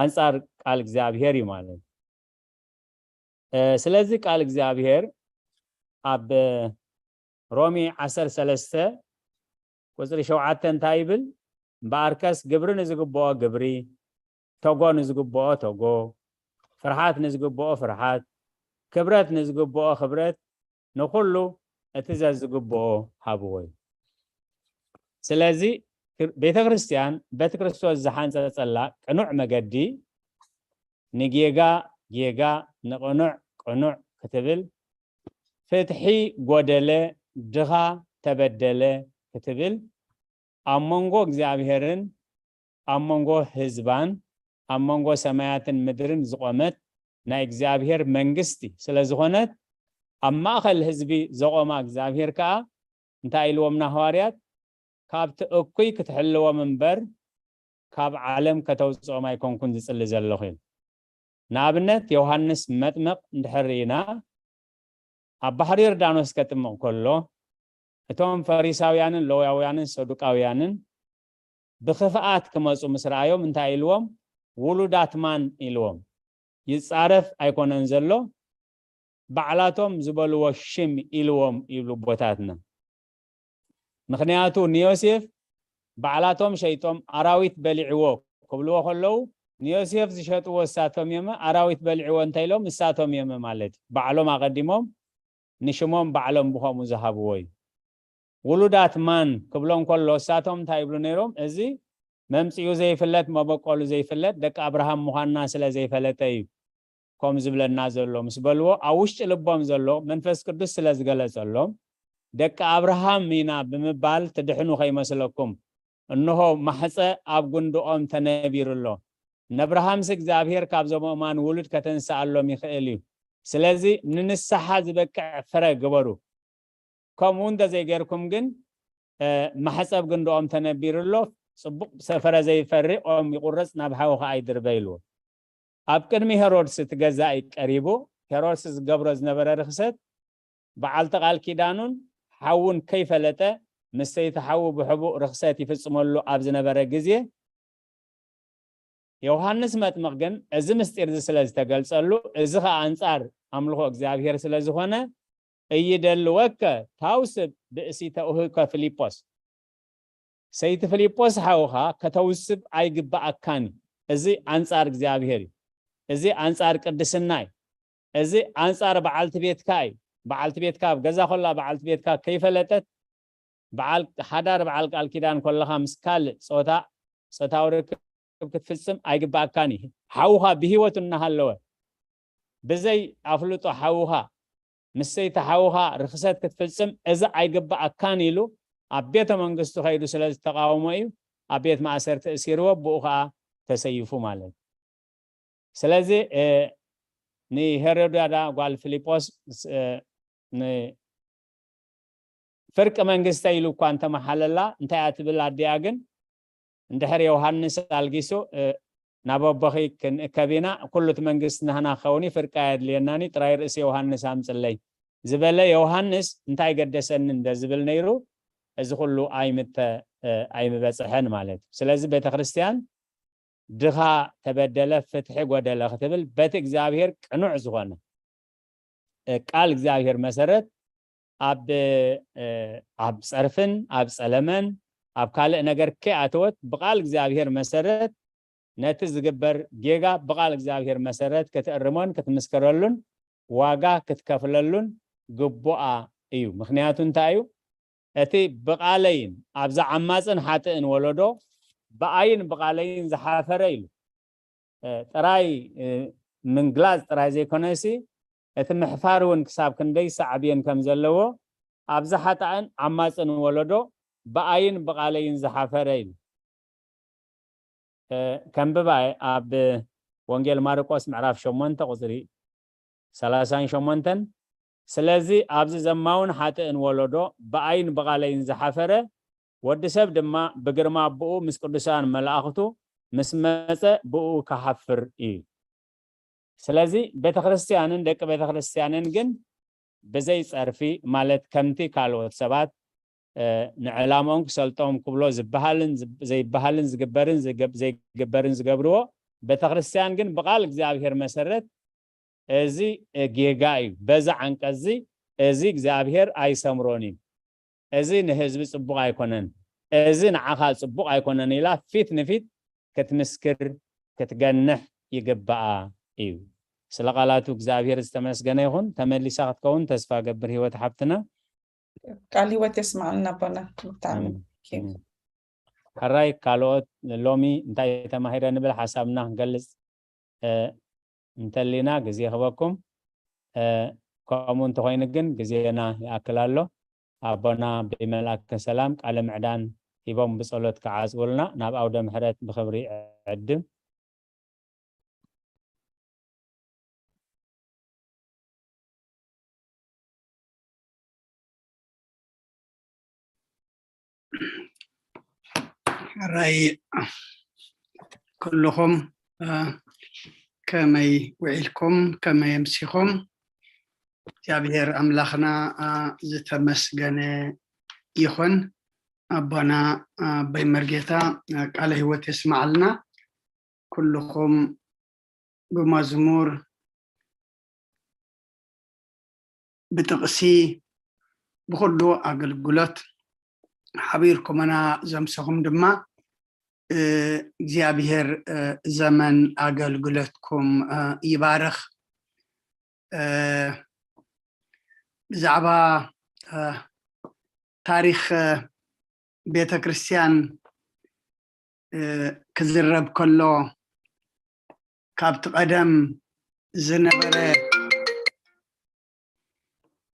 ኣንፃር ቃል እግዚኣብሔር እዩ ማለት እዩ። ስለዚ ቃል እግዚኣብሔር ኣብ ሮሜ ዓሰርተ ሰለስተ ቁፅሪ ሸውዓተ እንታይ ይብል? እምበኣርከስ ግብሪ ንዝግብኦ ግብሪ፣ ተጎ ንዝግብኦ ተጎ፣ ፍርሓት ንዝግብኦ ፍርሓት፣ ክብረት ንዝግብኦ ክብረት፣ ንኩሉ እቲ ዘዝግብኦ ሃብዎ እዩ። ስለዚ ቤተ ክርስቲያን በቲ ክርስቶስ ዝሓንጸጸላ ቅኑዕ መገዲ ንጌጋ ጌጋ ንቅኑዕ ቅኑዕ ክትብል ፍትሒ ጎደለ ድኻ ተበደለ ክትብል ኣብ መንጎ እግዚኣብሔርን ኣብ መንጎ ህዝባን ኣብ መንጎ ሰማያትን ምድርን ዝቆመት ናይ እግዚኣብሔር መንግስቲ ስለ ዝኾነት ኣብ ማእኸል ህዝቢ ዘቆማ እግዚኣብሔር ከዓ እንታይ ኢልዎም ንሃዋርያት? ካብቲ እኩይ ክትሕልዎም እምበር ካብ ዓለም ከተውፅኦም ኣይኮንኩን ዝፅሊ ዘለኹ ኢሉ። ንኣብነት ዮሃንስ መጥምቕ እንድሕር ርኢና ኣብ ባሕሪ ዮርዳኖስ ከጥምቕ ከሎ እቶም ፈሪሳውያንን ለዋውያንን ሰዱቃውያንን ብኽፍኣት ክመፁ ምስ ረኣዮም እንታይ ኢልዎም? ውሉዳት ማን ኢልዎም። ይፃረፍ ኣይኮነን ዘሎ ባዕላቶም ዝበልዎ ሽም ኢልዎም ይብሉ ኣቦታትና። ምኽንያቱ ንዮሴፍ ባዕላቶም ሸይጦም ኣራዊት በሊዕዎ ክብልዎ ከለዉ ንዮሴፍ ዝሸጥዎ እሳቶም እዮም ኣራዊት በሊዕዎ እንተ ኢሎም እሳቶም እዮም ማለት እዩ። ባዕሎም ኣቐዲሞም ንሽሞም ባዕሎም ብኸምኡ ዝሃብዎ እዩ። ውሉዳት ማን ክብሎም ከሎ እሳቶም እንታይ ይብሉ ነይሮም? እዚ መምፅኡ ዘይፍለጥ መበቆሉ ዘይፍለጥ ደቂ ኣብርሃም ምዃንና ስለ ዘይፈለጠ እዩ ከም ዝብለና ዘሎ ምስ በልዎ ኣብ ውሽጢ ልቦም ዘሎ መንፈስ ቅዱስ ስለ ዝገለጸሎም ደቂ ኣብርሃም ኢና ብምባል ትድሕኑ ከይመስለኩም እንሆ ማሕፀ ኣብ ጉንድኦም ተነቢሩ ኣሎ። ነብርሃምሲ እግዚኣብሔር ካብዞም ኣእማን ውሉድ ከተንስኣሎም ይኽእል እዩ። ስለዚ ንንስሓ ዝበቅዕ ፍረ ግበሩ። ከምኡ እንተዘይገይርኩም ግን ማሕፀብ ግንድኦም ተነቢሩ ኣሎ። ፅቡቅ ሰፈረ ዘይፈሪ ኦም ይቁረፅ ናብ ሓዊ ከዓ ይድርበ ኢልዎ። ኣብ ቅድሚ ሄሮድስ እቲ ገዛኢ ቀሪቡ ሄሮድስ ዝገብሮ ዝነበረ ርክሰት በዓልቲ ቃል ኪዳኑን ሓውን ከይፈለጠ ምስተይቲ ሓዉ ብሕቡእ ርክሰት ይፍፅመሉ ኣብ ዝነበረ ግዜ ዮሃንስ መጥምቕ ግን እዚ ምስጢር እዚ ስለ ዝተገልጸሉ እዚ ኸኣ ኣንጻር ኣምልኾ እግዚኣብሔር ስለ ዝኾነ እይደልወከ ታውስብ ብእሲ ተውህከ ፊልጶስ። ሰይቲ ፊልጶስ ሓውኻ ከተውስብ ኣይግባኣካን እዩ። እዚ ኣንጻር እግዚኣብሔር እዩ። እዚ ኣንጻር ቅድስና እዩ። እዚ ኣንጻር በዓልቲ ቤትካ እዩ። በዓልቲ ቤትካ ኣብ ገዛ ኮላ በዓልቲ ቤትካ ከይፈለጠት በዓል ሓዳር በዓል ቃል ኪዳን ኮለኻ ምስ ካልእ ጾታ ጾታዊ ርክብ ክትፍጽም ኣይግባኣካን እዩ። ሓውኻ ብህይወቱ እናሃለወ ብዘይ ኣፍልጦ ሓውኻ ምስ ሰይቲ ሓውኻ ርኽሰት ክትፍጽም እዚ ኣይግባኣካን ኢሉ ኣብ ቤተ መንግስቱ ከይዱ ስለ ዝተቃወሞ እዩ ኣብ ቤት ማእሰርቲ እሲርዎ፣ ብኡ ከዓ ተሰይፉ ማለት እዩ። ስለዚ ንሄሮድያዳ ጓል ፊልጶስ ፍርቂ መንግስተይ ኢሉ እኳ እንተመሓለላ እንታይ እያ ትብል ኣዲኣ ግን እንድሕር ዮሃንስ ኣልጊሱ ናብ ኣቦኺ ክንእከብ ኢና፣ ኩሉ እቲ መንግስቲ ናህና ክኸውን እዩ፣ ፍርቂ ኣየድልየናን እዩ፣ ጥራይ ርእሲ ዮሃንስ ኣምፅለይ ዝበለ ዮሃንስ እንታይ ገደሰኒ እንደ ዝብል ነይሩ እዚ ኩሉ ኣይምተ ኣይምበፅሐን ማለት እዩ። ስለዚ ቤተክርስትያን ድኻ ተበደለ ፍትሒ ጎደለ ክትብል በቲ እግዚኣብሔር ቅኑዕ ዝኾነ ቃል እግዚኣብሔር መሰረት ኣብ ኣብ ጸርፍን ኣብ ጸለመን ኣብ ካልእ ነገር ከይኣተወት ብቃል እግዚኣብሔር መሰረት ነቲ ዝግበር ጌጋ ብቃል እግዚኣብሔር መሰረት ክትእርሞን ክትምስክረሉን ዋጋ ክትከፍለሉን ግቡኣ እዩ። ምክንያቱ እንታይ እዩ? እቲ ብቃለይን ኣብዛ ዓማጽን ሓጥእን ወለዶ ብኣይን ብቃለይን ዝሓፈረ ኢሉ ጥራይ ምግላጽ ጥራይ ዘይኮነሲ እቲ ምሕፋር እውን ክሳብ ክንደይ ሳዕብየን ከም ዘለዎ ኣብዚ ሓጣእን ዓማጽን ወለዶ ብኣይን ብቃለይን ዝሓፈረ ኢሉ። ከንብባ ኣብ ወንጌል ማርቆስ ምዕራፍ ሸሞንተ ቁፅሪ ሰላሳን ሸሞንተን። ስለዚ ኣብዚ ዘማውን ሓጥእን ወለዶ ብኣይን ብቓለይን ዝሓፈረ ወዲ ሰብ ድማ ብግርማ ኣቦኡ ምስ ቅዱሳን መላእኽቱ ምስ መጸ ብኡ ክሓፍር እዩ። ስለዚ ቤተክርስትያንን ደቂ ቤተክርስትያንን ግን ብዘይ ጸርፊ ማለት ከምቲ ካልኦት ሰባት ንዕላምኦም ክሰልጦም ክብሎ ዝበሃልን ዘይበሃልን ዝግበርን ዘይግበርን ዝገብርዎ ቤተክርስትያን ግን ብቓል እግዚኣብሔር መሰረት እዚ ጌጋ እዩ። በዚ ዓንቀዚ እዚ እግዚኣብሔር ኣይሰምሮን እዩ። እዚ ንህዝቢ ጽቡቕ ኣይኮነን፣ እዚ ንዓኻ ጽቡቕ ኣይኮነን ኢላ ፊት ንፊት ክትምስክር ክትገንሕ ይግባኣ እዩ። ስለ ቃላቱ እግዚኣብሔር ዝተመስገነ ይኹን። ተመሊሳ ክትከውን ተስፋ ገብር ህይወት ሓብትና። ቃል ህይወት የስማዕልና ኣቦና። ብጣዕሚ ሕራይ ካልኦት ሎሚ እንታይ ተማሂረ ንብል ሓሳብና ክንገልጽ እንተሊና ግዜ ክበኩም። ከምኡ እንተኮይኑ ግን ግዜና ይኣክል ኣሎ። ኣቦና ብመልኣከ ሰላም ቃለ ምዕዳን ሂቦም ብጸሎት ክዓጽውልና ናብ ኣውደ ምሕረት ብክብሪ ዕድም። ሕራይ ኩልኹም ከመይ ውዒልኩም ከመይ ኣምሲኹም? እግዚኣብሔር ኣምላኽና ዝተመስገነ ይኹን። ኣቦና ኣቦይ መርጌታ ቃለ ህይወት የስማዓልና። ኩልኹም ብመዝሙር ብጥቕሲ ብኹሉ ኣገልግሎት ሓቢርኩምና ዘምሰኹም ድማ እግዚኣብሔር ዘመን ኣገልግሎትኩም ይባርኽ። ብዛዕባ ታሪኽ ቤተ ክርስቲያን ክዝረብ ከሎ ካብቲ ቀደም ዝነበረ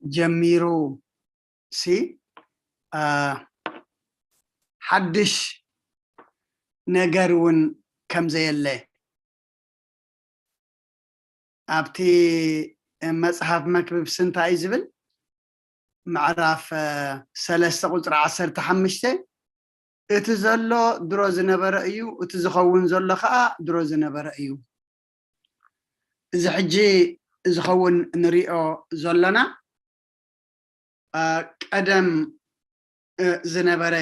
ጀሚሩ ሲ ሓድሽ ነገር እውን ከም ዘየለ ኣብቲ መፅሓፍ መክብብ ስንታይ ዝብል ምዕራፍ ሰለስተ ቁፅሪ ዓሰርተ ሓሙሽተ እቲ ዘሎ ድሮ ዝነበረ እዩ፣ እቲ ዝኸውን ዘሎ ከዓ ድሮ ዝነበረ እዩ። እዚ ሕጂ ዝኸውን ንሪኦ ዘለና ቀደም ዝነበረ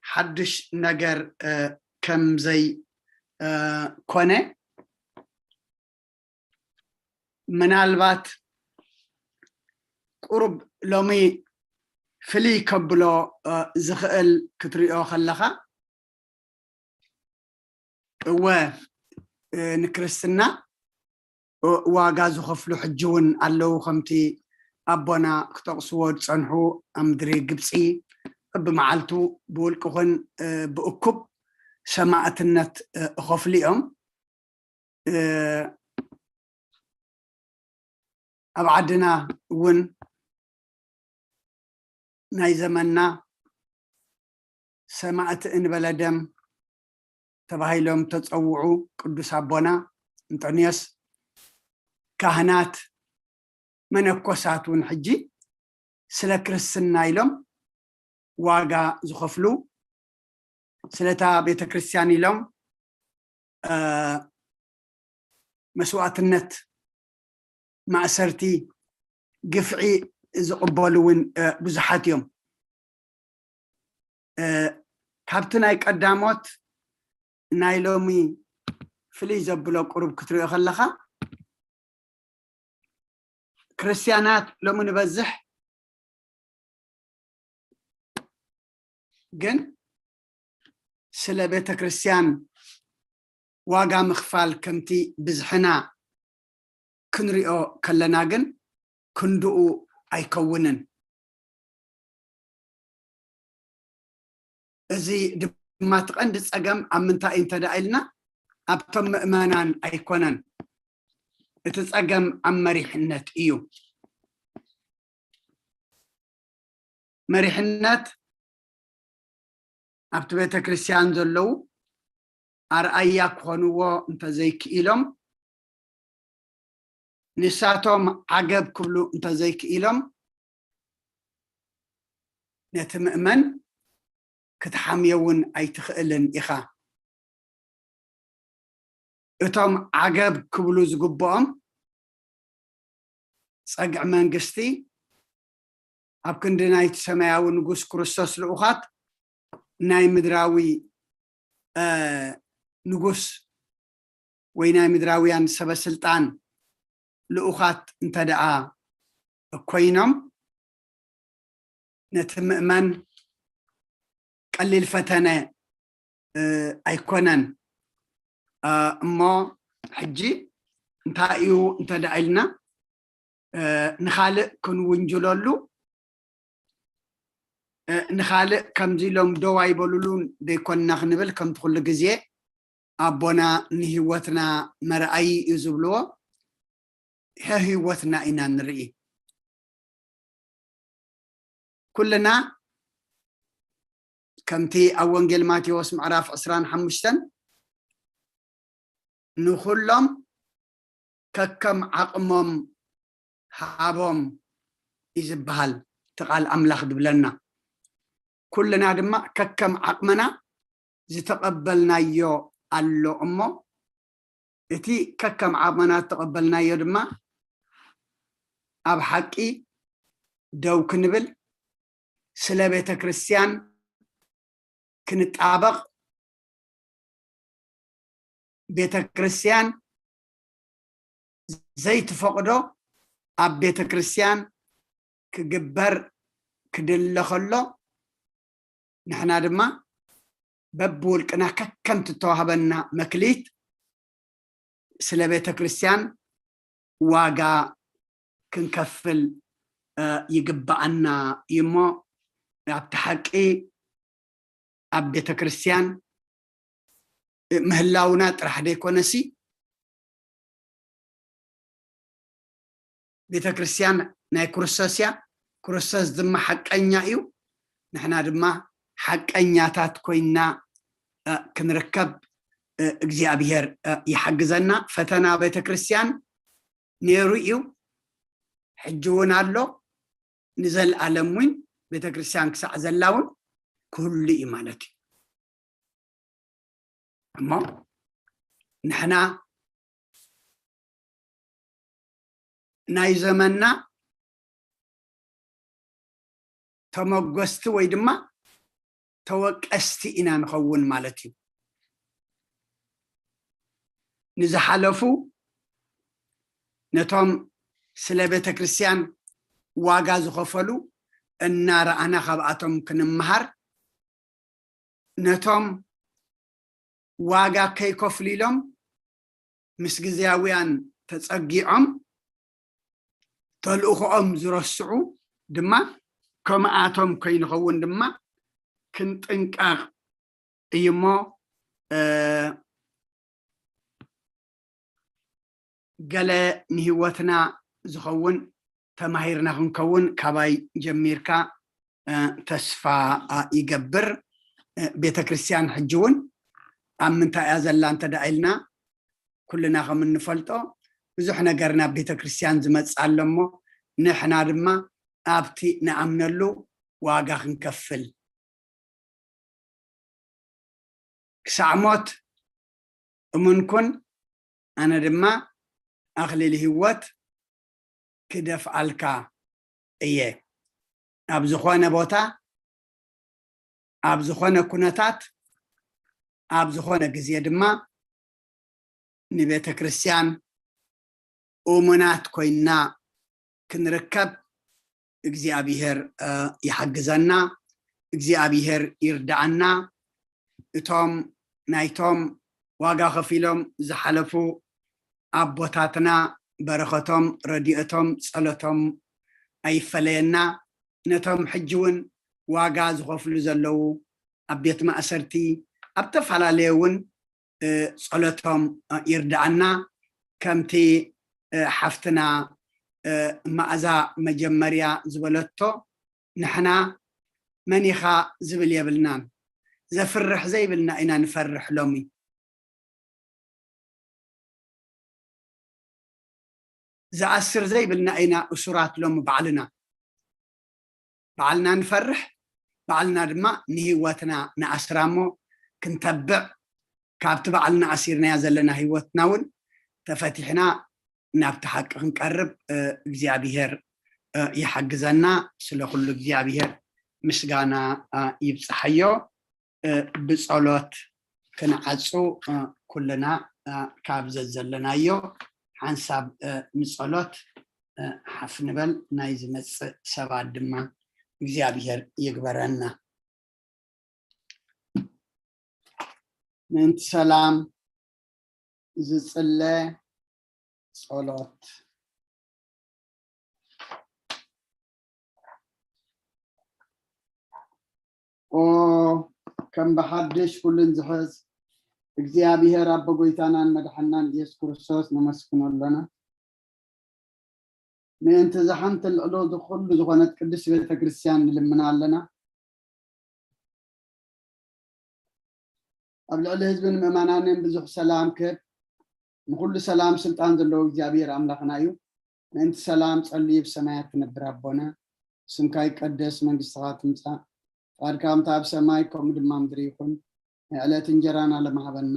ሓድሽ ነገር ከም ዘይኮነ ምናልባት ቁሩብ ሎሚ ፍልይ ከብሎ ዝኽእል ክትሪኦ ከለኻ፣ እወ፣ ንክርስትና ዋጋ ዝኸፍሉ ሕጂ እውን ኣለዉ። ከምቲ ኣቦና ክጠቕስዎ ዝጸንሑ፣ ኣብ ምድሪ ግብጺ ብመዓልቱ ብውልቂ ኹን ብእኩብ ሰማእትነት እኸፍሉ እዮም። ኣብ ዓድና እውን ናይ ዘመንና ሰማእቲ እንበለ ደም ተባሂሎም ተጸውዑ ቅዱስ ኣቦና እንጦንዮስ፣ ካህናት፣ መነኮሳት እውን ሕጂ ስለ ክርስትና ኢሎም ዋጋ ዝኸፍሉ፣ ስለታ ቤተክርስትያን ኢሎም መስዋእትነት፣ ማእሰርቲ፣ ግፍዒ ዝቕበሉ እውን ብዙሓት እዮም። ካብቲ ናይ ቀዳሞት ናይ ሎሚ ፍልይ ዘብሎ ቁሩብ ክትሪኦ ከለኻ፣ ክርስትያናት ሎሚ ንበዝሕ፣ ግን ስለ ቤተ ክርስትያን ዋጋ ምኽፋል ከምቲ ብዝሕና ክንሪኦ ከለና ግን ክንድኡ ኣይከውንን። እዚ ድማ እቲ ቀንዲ ጸገም ኣብ ምንታይ እዩ እንተ ደኣ ኢልና፣ ኣብቶም ምእመናን ኣይኮነን። እቲ ጸገም ኣብ መሪሕነት እዩ። መሪሕነት ኣብቲ ቤተ ክርስትያን ዘለዉ ኣርኣያ ክኾንዎ እንተዘይክኢሎም፣ ንሳቶም ዓገብ ክብሉ እንተዘይክኢሎም፣ ነቲ ምእመን ክትሓምዮ እውን ኣይትኽእልን ኢኻ። እቶም ዓገብ ክብሉ ዝግብኦም ጸግዒ መንግስቲ ኣብ ክንዲ ናይቲ ሰማያዊ ንጉስ ክርስቶስ ልኡኻት፣ ናይ ምድራዊ ንጉስ ወይ ናይ ምድራውያን ሰበ ስልጣን ልኡኻት እንተ ደኣ ኮይኖም፣ ነቲ ምእመን ቀሊል ፈተነ ኣይኮነን። እሞ ሕጂ እንታይ እዩ እንተ ደኣ ኢልና፣ ንኻልእ ክንውንጅለሉ፣ ንኻልእ ከምዚ ኢሎም ደው ኣይበሉሉን ዘይኮንና ክንብል፣ ከምቲ ኩሉ ግዜ ኣቦና ንህይወትና መርኣዪ እዩ ዝብልዎ፣ ህይወትና ኢና ንርኢ። ኩልና ከምቲ ኣብ ወንጌል ማቴዎስ ምዕራፍ ዕስራን ሓሙሽተን፣ ንኹሎም ከከም ዓቕሞም ሃቦም እዩ ዝበሃል እቲ ቃል ኣምላኽ ዝብለና። ኩልና ድማ ከከም ዓቕምና ዝተቐበልናዮ ኣሎ እሞ፣ እቲ ከከም ዓቕምና ዝተቐበልናዮ ድማ ኣብ ሓቂ ደው ክንብል፣ ስለ ቤተ ክርስትያን ክንጣበቕ፣ ቤተ ክርስትያን ዘይትፈቕዶ ኣብ ቤተ ክርስትያን ክግበር ክድለ ከሎ፣ ንሕና ድማ በብውልቅና ከከም እተዋህበና መክሊት ስለ ቤተ ክርስትያን ዋጋ ክንከፍል ይግብኣና እዩ እሞ፣ ኣብቲ ሓቂ ኣብ ቤተ ክርስትያን ምህላውና ጥራሕ ዘይኮነሲ፣ ቤተ ክርስትያን ናይ ክርስቶስ እያ፣ ክርስቶስ ድማ ሓቀኛ እዩ። ንሕና ድማ ሓቀኛታት ኮይንና ክንርከብ እግዚኣብሔር ይሓግዘና። ፈተና ቤተ ክርስትያን ነይሩ እዩ፣ ሕጂ እውን ኣሎ፣ ንዘለኣለም እውን ቤተ ክርስትያን ክሳዕ ዘላ እውን ክህሉ እዩ ማለት እዩ። እሞ ንሕና ናይ ዘመንና ተመጎስቲ ወይ ድማ ተወቀስቲ ኢና ንኸውን ማለት እዩ። ንዝሓለፉ፣ ነቶም ስለ ቤተ ክርስትያን ዋጋ ዝኸፈሉ እናረኣና ካብኣቶም ክንምሃር፣ ነቶም ዋጋ ከይከፍሉ ኢሎም ምስ ግዜያውያን ተጸጊዖም ተልእኾኦም ዝረስዑ ድማ ከምኣቶም ከይንኸውን ድማ ክንጥንቀቕ እዩ እሞ፣ እ፣ ገለ ንህይወትና ዝኸውን ተማሂርና ክንከውን ካባይ ጀሚርካ፣ እ፣ ተስፋ፣ እ፣ ይገብር። እ፣ ቤተ ክርስቲያን ሕጂ እውን ኣብ ምንታይ እያ ዘላ እንተ ደኣ ኢልና፣ ኩልና ከም እንፈልጦ ብዙሕ ነገር ናብ ቤተ ክርስቲያን ዝመጽእ ኣሎ እሞ፣ ንሕና ድማ ኣብቲ ንኣምነሉ ዋጋ ክንከፍል፣ ክሳዕ ሞት እሙን ኩን፣ ኣነ ድማ ኣኽሊል ህይወት ክደፍኣልካ እየ። ኣብ ዝኾነ ቦታ፣ ኣብ ዝኾነ ኩነታት፣ ኣብ ዝኾነ ግዜ ድማ ንቤተ ክርስቲያን እሙናት ኮይንና ክንርከብ እግዚኣብሔር፣ እ፣ ይሓግዘና፣ እግዚኣብሔር ይርድኣና። እቶም ናይቶም ዋጋ ከፊሎም ዝሓለፉ ኣቦታትና በረኸቶም፣ ረድኤቶም፣ ጸሎቶም ኣይፈለየና። ነቶም ሕጂ እውን ዋጋ ዝኸፍሉ ዘለዉ ኣብ ቤት ማእሰርቲ፣ ኣብ ተፈላለየ እውን፣ እ፣ ጸሎቶም፣ እ፣ ይርድኣና። ከምቲ፣ እ፣ ሓፍትና፣ እ፣ መኣዛ መጀመርያ ዝበለቶ፣ ንሕና መን ኢኻ ዝብል የብልናን። ዘፍርሕ ዘይብልና ኢና ንፈርሕ ሎሚ። ዝኣስር ዘይብልና ኢና እሱራት ሎሚ ባዕልና። ባዕልና ንፈርሕ፣ ባዕልና ድማ ንህይወትና ንኣስራ እሞ ክንተብዕ፣ ካብቲ ባዕልና ኣሲርናያ ዘለና ህይወትና እውን ተፈቲሕና ናብቲ ሓቂ ክንቀርብ፣ እ፣ እግዚኣብሔር፣ እ፣ ይሓግዘና። ስለ ኩሉ እግዚኣብሔር ምስጋና፣ እ፣ ይብጽሓዮ። እ፣ ብጸሎት ክንዓጹ፣ እ፣ ኩልና፣ እ፣ ካብ ዘዘለናዮ ሓንሳብ፣ እ፣ ንጸሎት፣ እ፣ ሓፍ ንበል። ናይ ዝመጽእ ሰባት ድማ እግዚኣብሔር ይግበረና። ምእንቲ ሰላም ዝጽለ ጸሎት። ኦ፣ ከም ብሓድሽ ኩሉን ዝሕዝ እግዚኣብሔር ኣቦ ጎይታናን መድሓናን ኢየሱስ ክርስቶስ ነመስግኖ ኣለና። ምእንቲ እዛ ሓንቲ ልዕሎ ኩሉ ዝኾነት ቅድስቲ ቤተ ክርስቲያን ንልምና ኣለና። ኣብ ልዕሊ ህዝብን ምእመናንን ብዙሕ ሰላም ክህብ፣ ንኹሉ ሰላም ስልጣን ዘለዎ እግዚኣብሔር ኣምላኽና እዩ። ምእንቲ ሰላም ጸልዩ ብሰማያት ትነብር ኣቦና፣ ስምካ ይቀደስ፣ መንግስትኻ ትምጻእ፣ ፍቓድካ ከምታ ኣብ ሰማይ ከምኡ ድማ ምድሪ ይኹን። ናይ ዕለት እንጀራና ሎሚ ሃበና።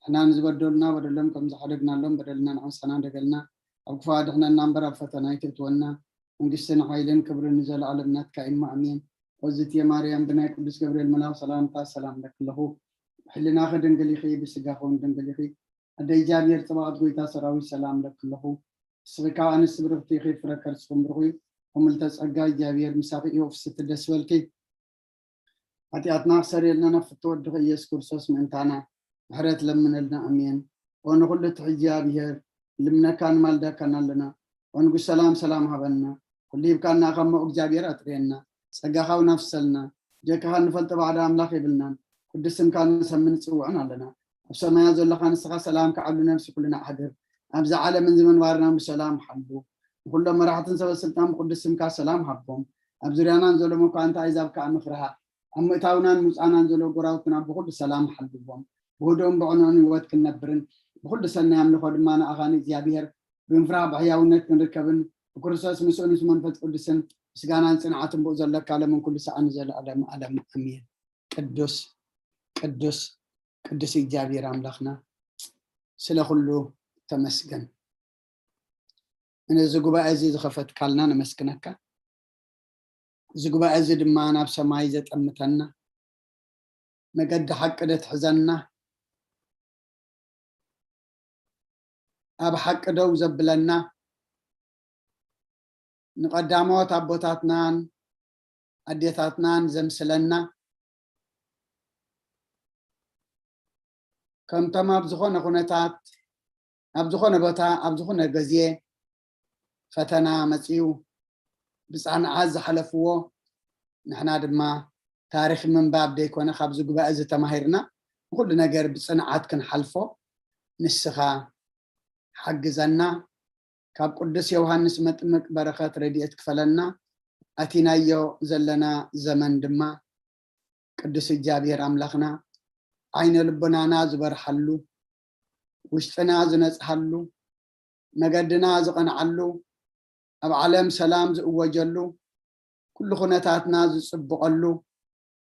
ንሕና ንዝበደሉና በደሎም ከም ዝሓደግናሎም በደልና ንሓንሳና ደገልና፣ ኣብ ክፉእ ኣድሕነና እምበር ኣብ ፈተና ኣይተእትወና። መንግስትን ሓይልን ክብርን ንዘለኣለም ናትካ እዩ እሞ ኣሜን። ኦዝትየ ማርያም ብናይ ቅዱስ ገብርኤል መልኣኽ ሰላምታ ሰላም እለኪ ኣለኹ። ብሕልናኺ ድንግል ኢኺ፣ ብስጋኺ እውን ድንግል ኢኺ። ኣደ እግዚኣብሔር ጽባኦት ጎይታ ሰራዊት ሰላም እለኪ ኣለኹ። ንስኺ ከኣ ኣንስቲ ብርኽቲ ኢኺ፣ ፍረ ከርስኺ እውን ብሩኽ እዩ። ከምልተ ጸጋ እግዚኣብሔር ምሳኺ እዩ። ፍስቲ ደስ በልኪ። ሓጢኣትና ክሰርየልና ናብ ፍትወ ወድኺ ኢየሱስ ክርስቶስ ምእንታና ምሕረት ለምነልና። ኣሜን። ኦ ንኹሉ ትሕዚ እግዚኣብሔር፣ ንልምነካን ንማልደካን ኣለና። ኦ ንጉስ ሰላም፣ ሰላም ሃበና። ኩሉ ሂብካና ካብ ሞት እግዚኣብሔር ኣጥርየና። ጸጋኻ እውን ኣፍሰልና። ብጀካኻ እንፈልጦ ባዕዳ ኣምላኽ የብልናን። ቅዱስ ስምካ ንሰምን ንጽውዕን ኣለና። ኣብ ሰማያት ዘለኻ ንስኻ ሰላም ክዓብሉ ነፍሲ ኩልና ኣሕድር። ኣብዚ ዓለምን እዚ ምንባርና ብሰላም ሓሉ። ንኹሎም መራሕትን ሰበ ስልጣን ብቅዱስ ስምካ ሰላም ሃቦም። ኣብ ዙርያናን ዘሎ መኳንንቲ ኣህዛብ ከኣ ምኽርኻ። ኣብ ምእታውናን ምውጻእናን ዘሎ ጎራውትና ብኹሉ ሰላም ሓልዎም። ብህዱእን ብዕኑእን ህይወት ክንነብርን ብኹሉ ሰናይ ኣምልኾ ድማ ንኣኻ ንእግዚኣብሔር ብምፍራህ ብሕያውነት ክንርከብን ብክርስቶስ ምስኡ ምስ መንፈስ ቅዱስን ምስጋናን ጽንዓትን ብኡ ዘለካ ለምን ኩሉ ሰኣን ንዘለኣለም ዓለም ኣሜን። ቅዱስ ቅዱስ ቅዱስ እግዚኣብሔር ኣምላኽና ስለ ኩሉ ተመስገን። ነዚ ጉባኤ እዚ ዝኸፈትካልና ነመስግነካ። እዚ ጉባኤ እዚ ድማ ናብ ሰማይ ዘጠምተና፣ መገዲ ሓቂ ደትሕዘና፣ ኣብ ሓቂ ደው ዘብለና፣ ንቐዳሞት ኣቦታትናን ኣዴታትናን ዘምስለና፣ ከምቶም ኣብ ዝኾነ ኩነታት፣ ኣብ ዝኾነ ቦታ፣ ኣብ ዝኾነ ግዜ ፈተና መጺኡ ብጻንዓት ዝሓለፍዎ፣ ንሕና ድማ ታሪኽ ምንባብ ደይኮነ ካብዚ ጉባኤ እዚ ተማሂርና ንኹሉ ነገር ብጽንዓት ክንሓልፎ ንስኻ ሓግዘና። ካብ ቅዱስ ዮሃንስ መጥምቅ በረኸት ረድኤት ክፈለና። ኣቲናዮ ዘለና ዘመን ድማ ቅዱስ እግዚኣብሔር ኣምላኽና ዓይነ ልቦናና ዝበርሓሉ፣ ውሽጥና ዝነጽሃሉ፣ መገድና ዝቐንዓሉ፣ ኣብ ዓለም ሰላም ዝእወጀሉ፣ ኩሉ ኩነታትና ዝጽብቐሉ፣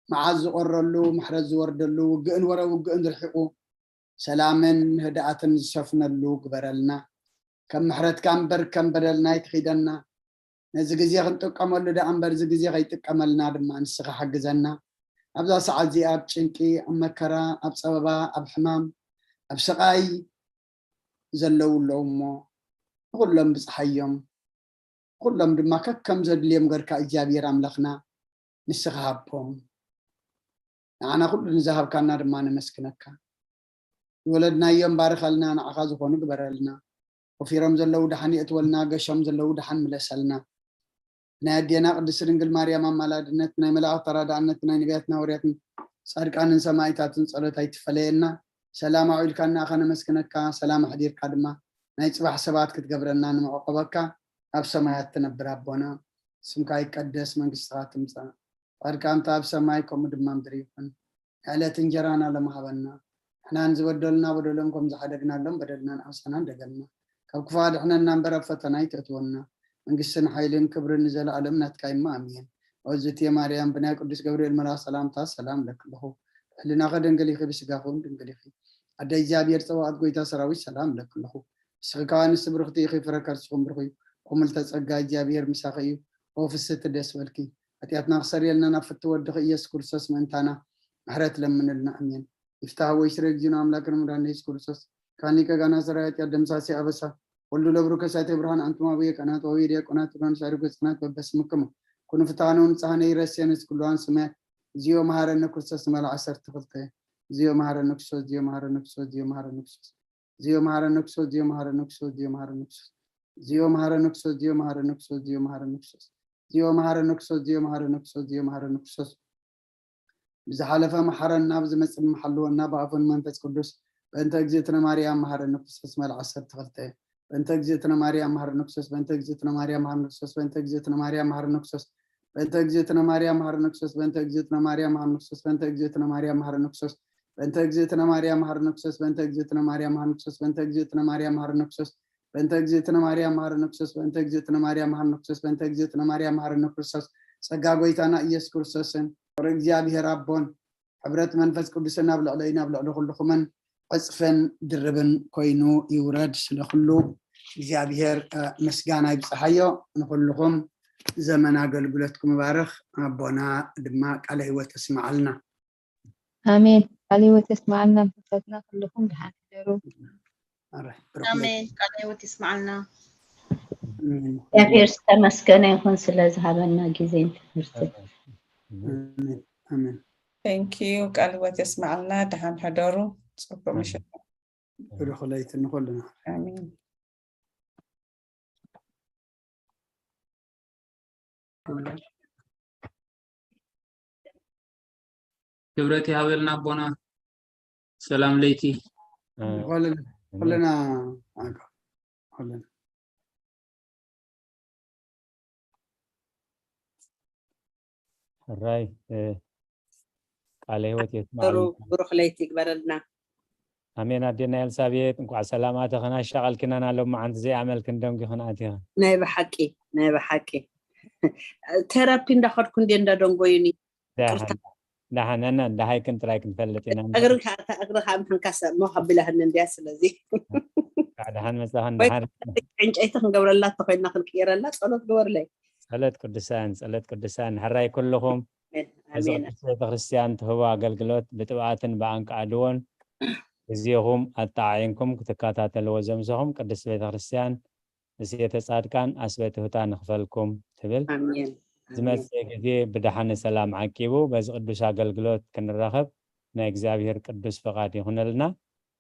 መዓት ዝቆረሉ፣ ምሕረት ዝወርደሉ፣ ውግእን ወረ ውግእን ርሒቑ፣ ሰላምን ህድኣትን ዝሰፍነሉ ግበረልና። ከም ምሕረትካ እምበር ከም በደልና ኣይትኺደና። ነዚ ግዜ ክንጥቀመሉ ደኣ እምበር እዚ ግዜ ከይጥቀመልና ድማ ንስኻ ሓግዘና። ኣብዛ ሰዓት እዚኣ ኣብ ጭንቂ፣ ኣብ መከራ፣ ኣብ ጸበባ፣ ኣብ ሕማም፣ ኣብ ስቓይ ዘለዉ ኣለዉ እሞ ንኹሎም ብጽሓዮም። ኩሎም ድማ ከከም ዘድልዮም ገርካ እግዚኣብሔር ኣምላኽና ንስኻ ሃቦም። ንዓና ኩሉ ንዝሃብካና ድማ ነመስግነካ። ዝወለድናዮም ባርኸልና፣ ንዓኻ ዝኾኑ ግበረልና። ወፊሮም ዘለዉ ደሓን የእትወልና፣ ገሾም ዘለዉ ደሓን ምለሰልና። ናይ ኣዴና ቅድስቲ ድንግል ማርያም ኣማላድነት፣ ናይ መላእኽቲ ተራዳእነት፣ ናይ ነቢያትና ወርያትን ጻድቃንን ሰማዕታትን ጸሎት ኣይትፈለየና። ሰላም ኣውዒልካና ኣኻ ነመስግነካ፣ ሰላም ኣሕዲርካ ድማ ናይ ጽባሕ ሰባት ክትገብረና ንምዕቆበካ። ኣብ ሰማያት ትነብር ኣቦና፣ ስምካ ይቀደስ፣ መንግስትኻ ትምጻእ፣ ፈቃድካ እንተ ኣብ ሰማይ ከምኡ ድማ ምድሪ ይኹን። ዕለት እንጀራና ሎም ሃበና። ንሕና ንዝበደሉና በደሎም ከም ዝሓደግናሎም በደልና ንኣሳና እንደገልና። ካብ ክፉ ኣድሕነና እምበር ኣብ ፈተና ኣይተእትወና። መንግስትን ሓይልን ክብርን ንዘለኣለም ናትካ እሞ ኣሜን። ኦዝትየ ማርያም ብናይ ቅዱስ ገብርኤል መልኣኽ ሰላምታ ሰላም እለኪ ኣለኹ። ብሕልናኺ ድንግል ኢኺ፣ ብስጋኺ እውን ድንግል ኢኺ። ኣደ እግዚኣብሔር ጸባኦት ጎይታ ሰራዊት ሰላም እለኪ ኣለኹ። ንስኺ ከኣ ኣንስቲ ብርኽቲ ኢኺ፣ ፍረ ከርስኹም ብሩኽ እዩ። ቁምልተ ጸጋ እግዚኣብሔር ምሳኺ እዩ። ኦ ፍስሕቲ ደስ በልኪ፣ ሓጢኣትና ክሰርየልና ናብ ፍትው ወድኺ ኢየሱስ ክርስቶስ ምእንታና ምሕረት ለምንልና። ኣሜን። ይፍታህ ወይ ስረ እግዚእነ ኣምላክነ መድኃኒነ ኢየሱስ ክርስቶስ ካኒ ከጋና ሰራይ ኃጢአት ደምሳሴ ኣበሳ ወልዱ ለብሩ ከሳቴ ብርሃን ኣንቱም አቡየ ቀናት ወዊ ዲያቆናት ብርሃን ሻሪ ገጽናት በበስምክሙ ኩኑ ፍትሐነ ንጽሐነ ይረስየነ ኩሉ አንስመ እግዚኦ መሐረነ ክርስቶስ መላ ዓሰርተ ክልተ። እግዚኦ መሐረነ ክርስቶስ፣ እግዚኦ መሐረነ ክርስቶስ፣ እግዚኦ መሐረነ ክርስቶስ፣ እግዚኦ መሐረነ ክርስቶስ፣ እግዚኦ መሐረነ ክርስቶስ፣ እግዚኦ መሐረነ ክርስቶስ፣ እግዚኦ መሐረነ ክርስቶስ፣ እግዚኦ መሐረነ ክርስቶስ፣ እግዚኦ መሐረነ ክርስቶስ፣ እግዚኦ መሐረነ ክርስቶስ፣ እግዚኦ መሐረነ ክርስቶስ። ብዝሓለፈ መሓረና፣ ብዝመጽእ መሓልወና፣ ብኣፉን መንፈስ ቅዱስ። በእንተ እግዝእትነ ማርያም መሓረነ ክርስቶስ መልዓ ዓሰርተ ክልተ። በእንተ እግዝእትነ ማርያም መሓረነ ክርስቶስ፣ በእንተ እግዝእትነ ማርያም መሓረነ ክርስቶስ፣ በእንተ እግዝእትነ ማርያም መሓረነ ክርስቶስ፣ በእንተ እግዝእትነ ማርያም መሓረነ ክርስቶስ፣ በእንተ እግዝእትነ ማርያም መሓረነ ክርስቶስ፣ በእንተ እግዝእትነ ማርያም መሓረነ ክርስቶስ፣ በእንተ እግዝእትነ ማርያም መሓረነ ክርስቶስ፣ በእንተ እግዝእትነ ማርያም መሓረነ ክርስቶስ፣ በእንተ እግዝእትነ ማርያም መሓረነ ክርስቶስ፣ በእንተ እግዝእትነ ማርያም መሓረነ ክርስቶስ፣ በእንተ እግዝእትነ ማርያም መሓረነ ክርስቶስ፣ በእንተ እግዝእትነ ማርያም መሓረነ ክርስቶስ፣ ጸጋ ጎይታና ኢየሱስ ክርስቶስን ፍቅሪ እግዚኣብሔር ኣቦን ሕብረት መንፈስ ቅዱስን ኣብ ልዕለይን ኣብ ልዕሊ ኩልኹምን ዕጽፍን ድርብን ኮይኑ ይውረድ። ስለ ኩሉ እግዚኣብሔር፣ እ፣ ምስጋና ይብጽሓዮ። ንኹልኹም ዘመን ኣገልግሎትኩም ይባርኽ። ኣቦና ድማ ቃለ ህይወት የስምዓልና። ኣሜን። ቃለ ህይወት የስምዓልና። መንፈሳትና ኩልኹም ደሓን ሕደሩ። ኣረ፣ ብሩኽ ለይቲ። ኣሜን። ቃለ ህይወት ይስምዓልና። ኣሜን። እግዚኣብሔር ዝተመስገነ ይኹን ስለ ዝሃበና ግዜን ትምህርትን። ኣሜን። ኣሜን። Thank you። ቃለ ህይወት የስምዓልና። ደሓን ሕደሩ። ጽቡቅ ምሽት። ብሩኽ ለይቲ ንኹልና። ኣሜን። ክብረት ይሃበልና ኣቦና። ሰላም ለይቲ። እ፣ ኩልና፣ ኩልና፣ ኩልና። ሕራይ፣ እ፣ ቃለ ህይወት የስምዓልና። ብሩኽ ለይቲ ይግበረልና። ኣሜን። ኣዴና ኤልሳቤጥ፣ እንኳዕ ሰላም ኣተኽን። ኣሻቐልክናና ሎማዓንቲ ዘይኣመልክን ደንጒኽን ኣቲኽን። ናይ ብሓቂ፣ ናይ ብሓቂ። ቴራፒ እንዳኸድኩ እንዴ እንዳደንጎዩኒ። ደሓን፣ ይቅርታ። ደሓን፣ ኣና ደሃይክን ጥራይ ክንፈልጥ ኢና። እግርካ፣ እታ እግርካ ምሕንካስ እሞ ከቢላህኒ እንድያ፣ ስለዚ። እንኳዕ ደሓን መጻኽን፣ ወይ ደሓን። ዕንጨይቲ ክንገብረላ ተኾይንና ክንቅይረላ፣ ጸሎት ግበርለይ። ጸሎት ቅዱሳን፣ ጸሎት ቅዱሳን። ሕራይ ኩልኹም። ኣሜን፣ ነዚ ኣሜን። ቅድስቲ ቤተክርስትያን ትህቦ ኣገልግሎት ብጥብኣትን ብኣንቃዕድዎን ግዜኹም ኣጠዓዒንኩም ክትከታተልዎ ዘምሰኹም ቅድስቲ ቤተክርስትያን እሴተ ጻድቃን ኣስበ ትሑታን ንኽፈልኩም ትብል። ኣሜን። ዝመጽእ ግዜ ብደሓነ ሰላም ዓቂቡ በዚ ቅዱስ ኣገልግሎት ክንራኸብ ናይ እግዚኣብሔር ቅዱስ ፍቓድ ይኹነልና።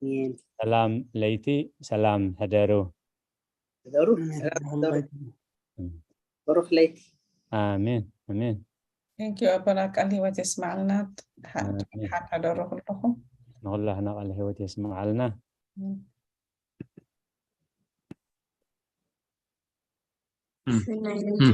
ኣሜን። ሰላም ለይቲ፣ ሰላም ሕደሩ። ሕደሩ፣ ሰላም ሕደሩ። ብሩኽ ለይቲ። ኣሜን ኣሜን። Thank you ኣቦና፣ ቃል ህይወት የስማዕልና። ኣሜን። ሓን ሕደሩ ኩልኹም። ንኹላህና ቃል ህይወት የስማዓልና። ሰናይ ለይቲ።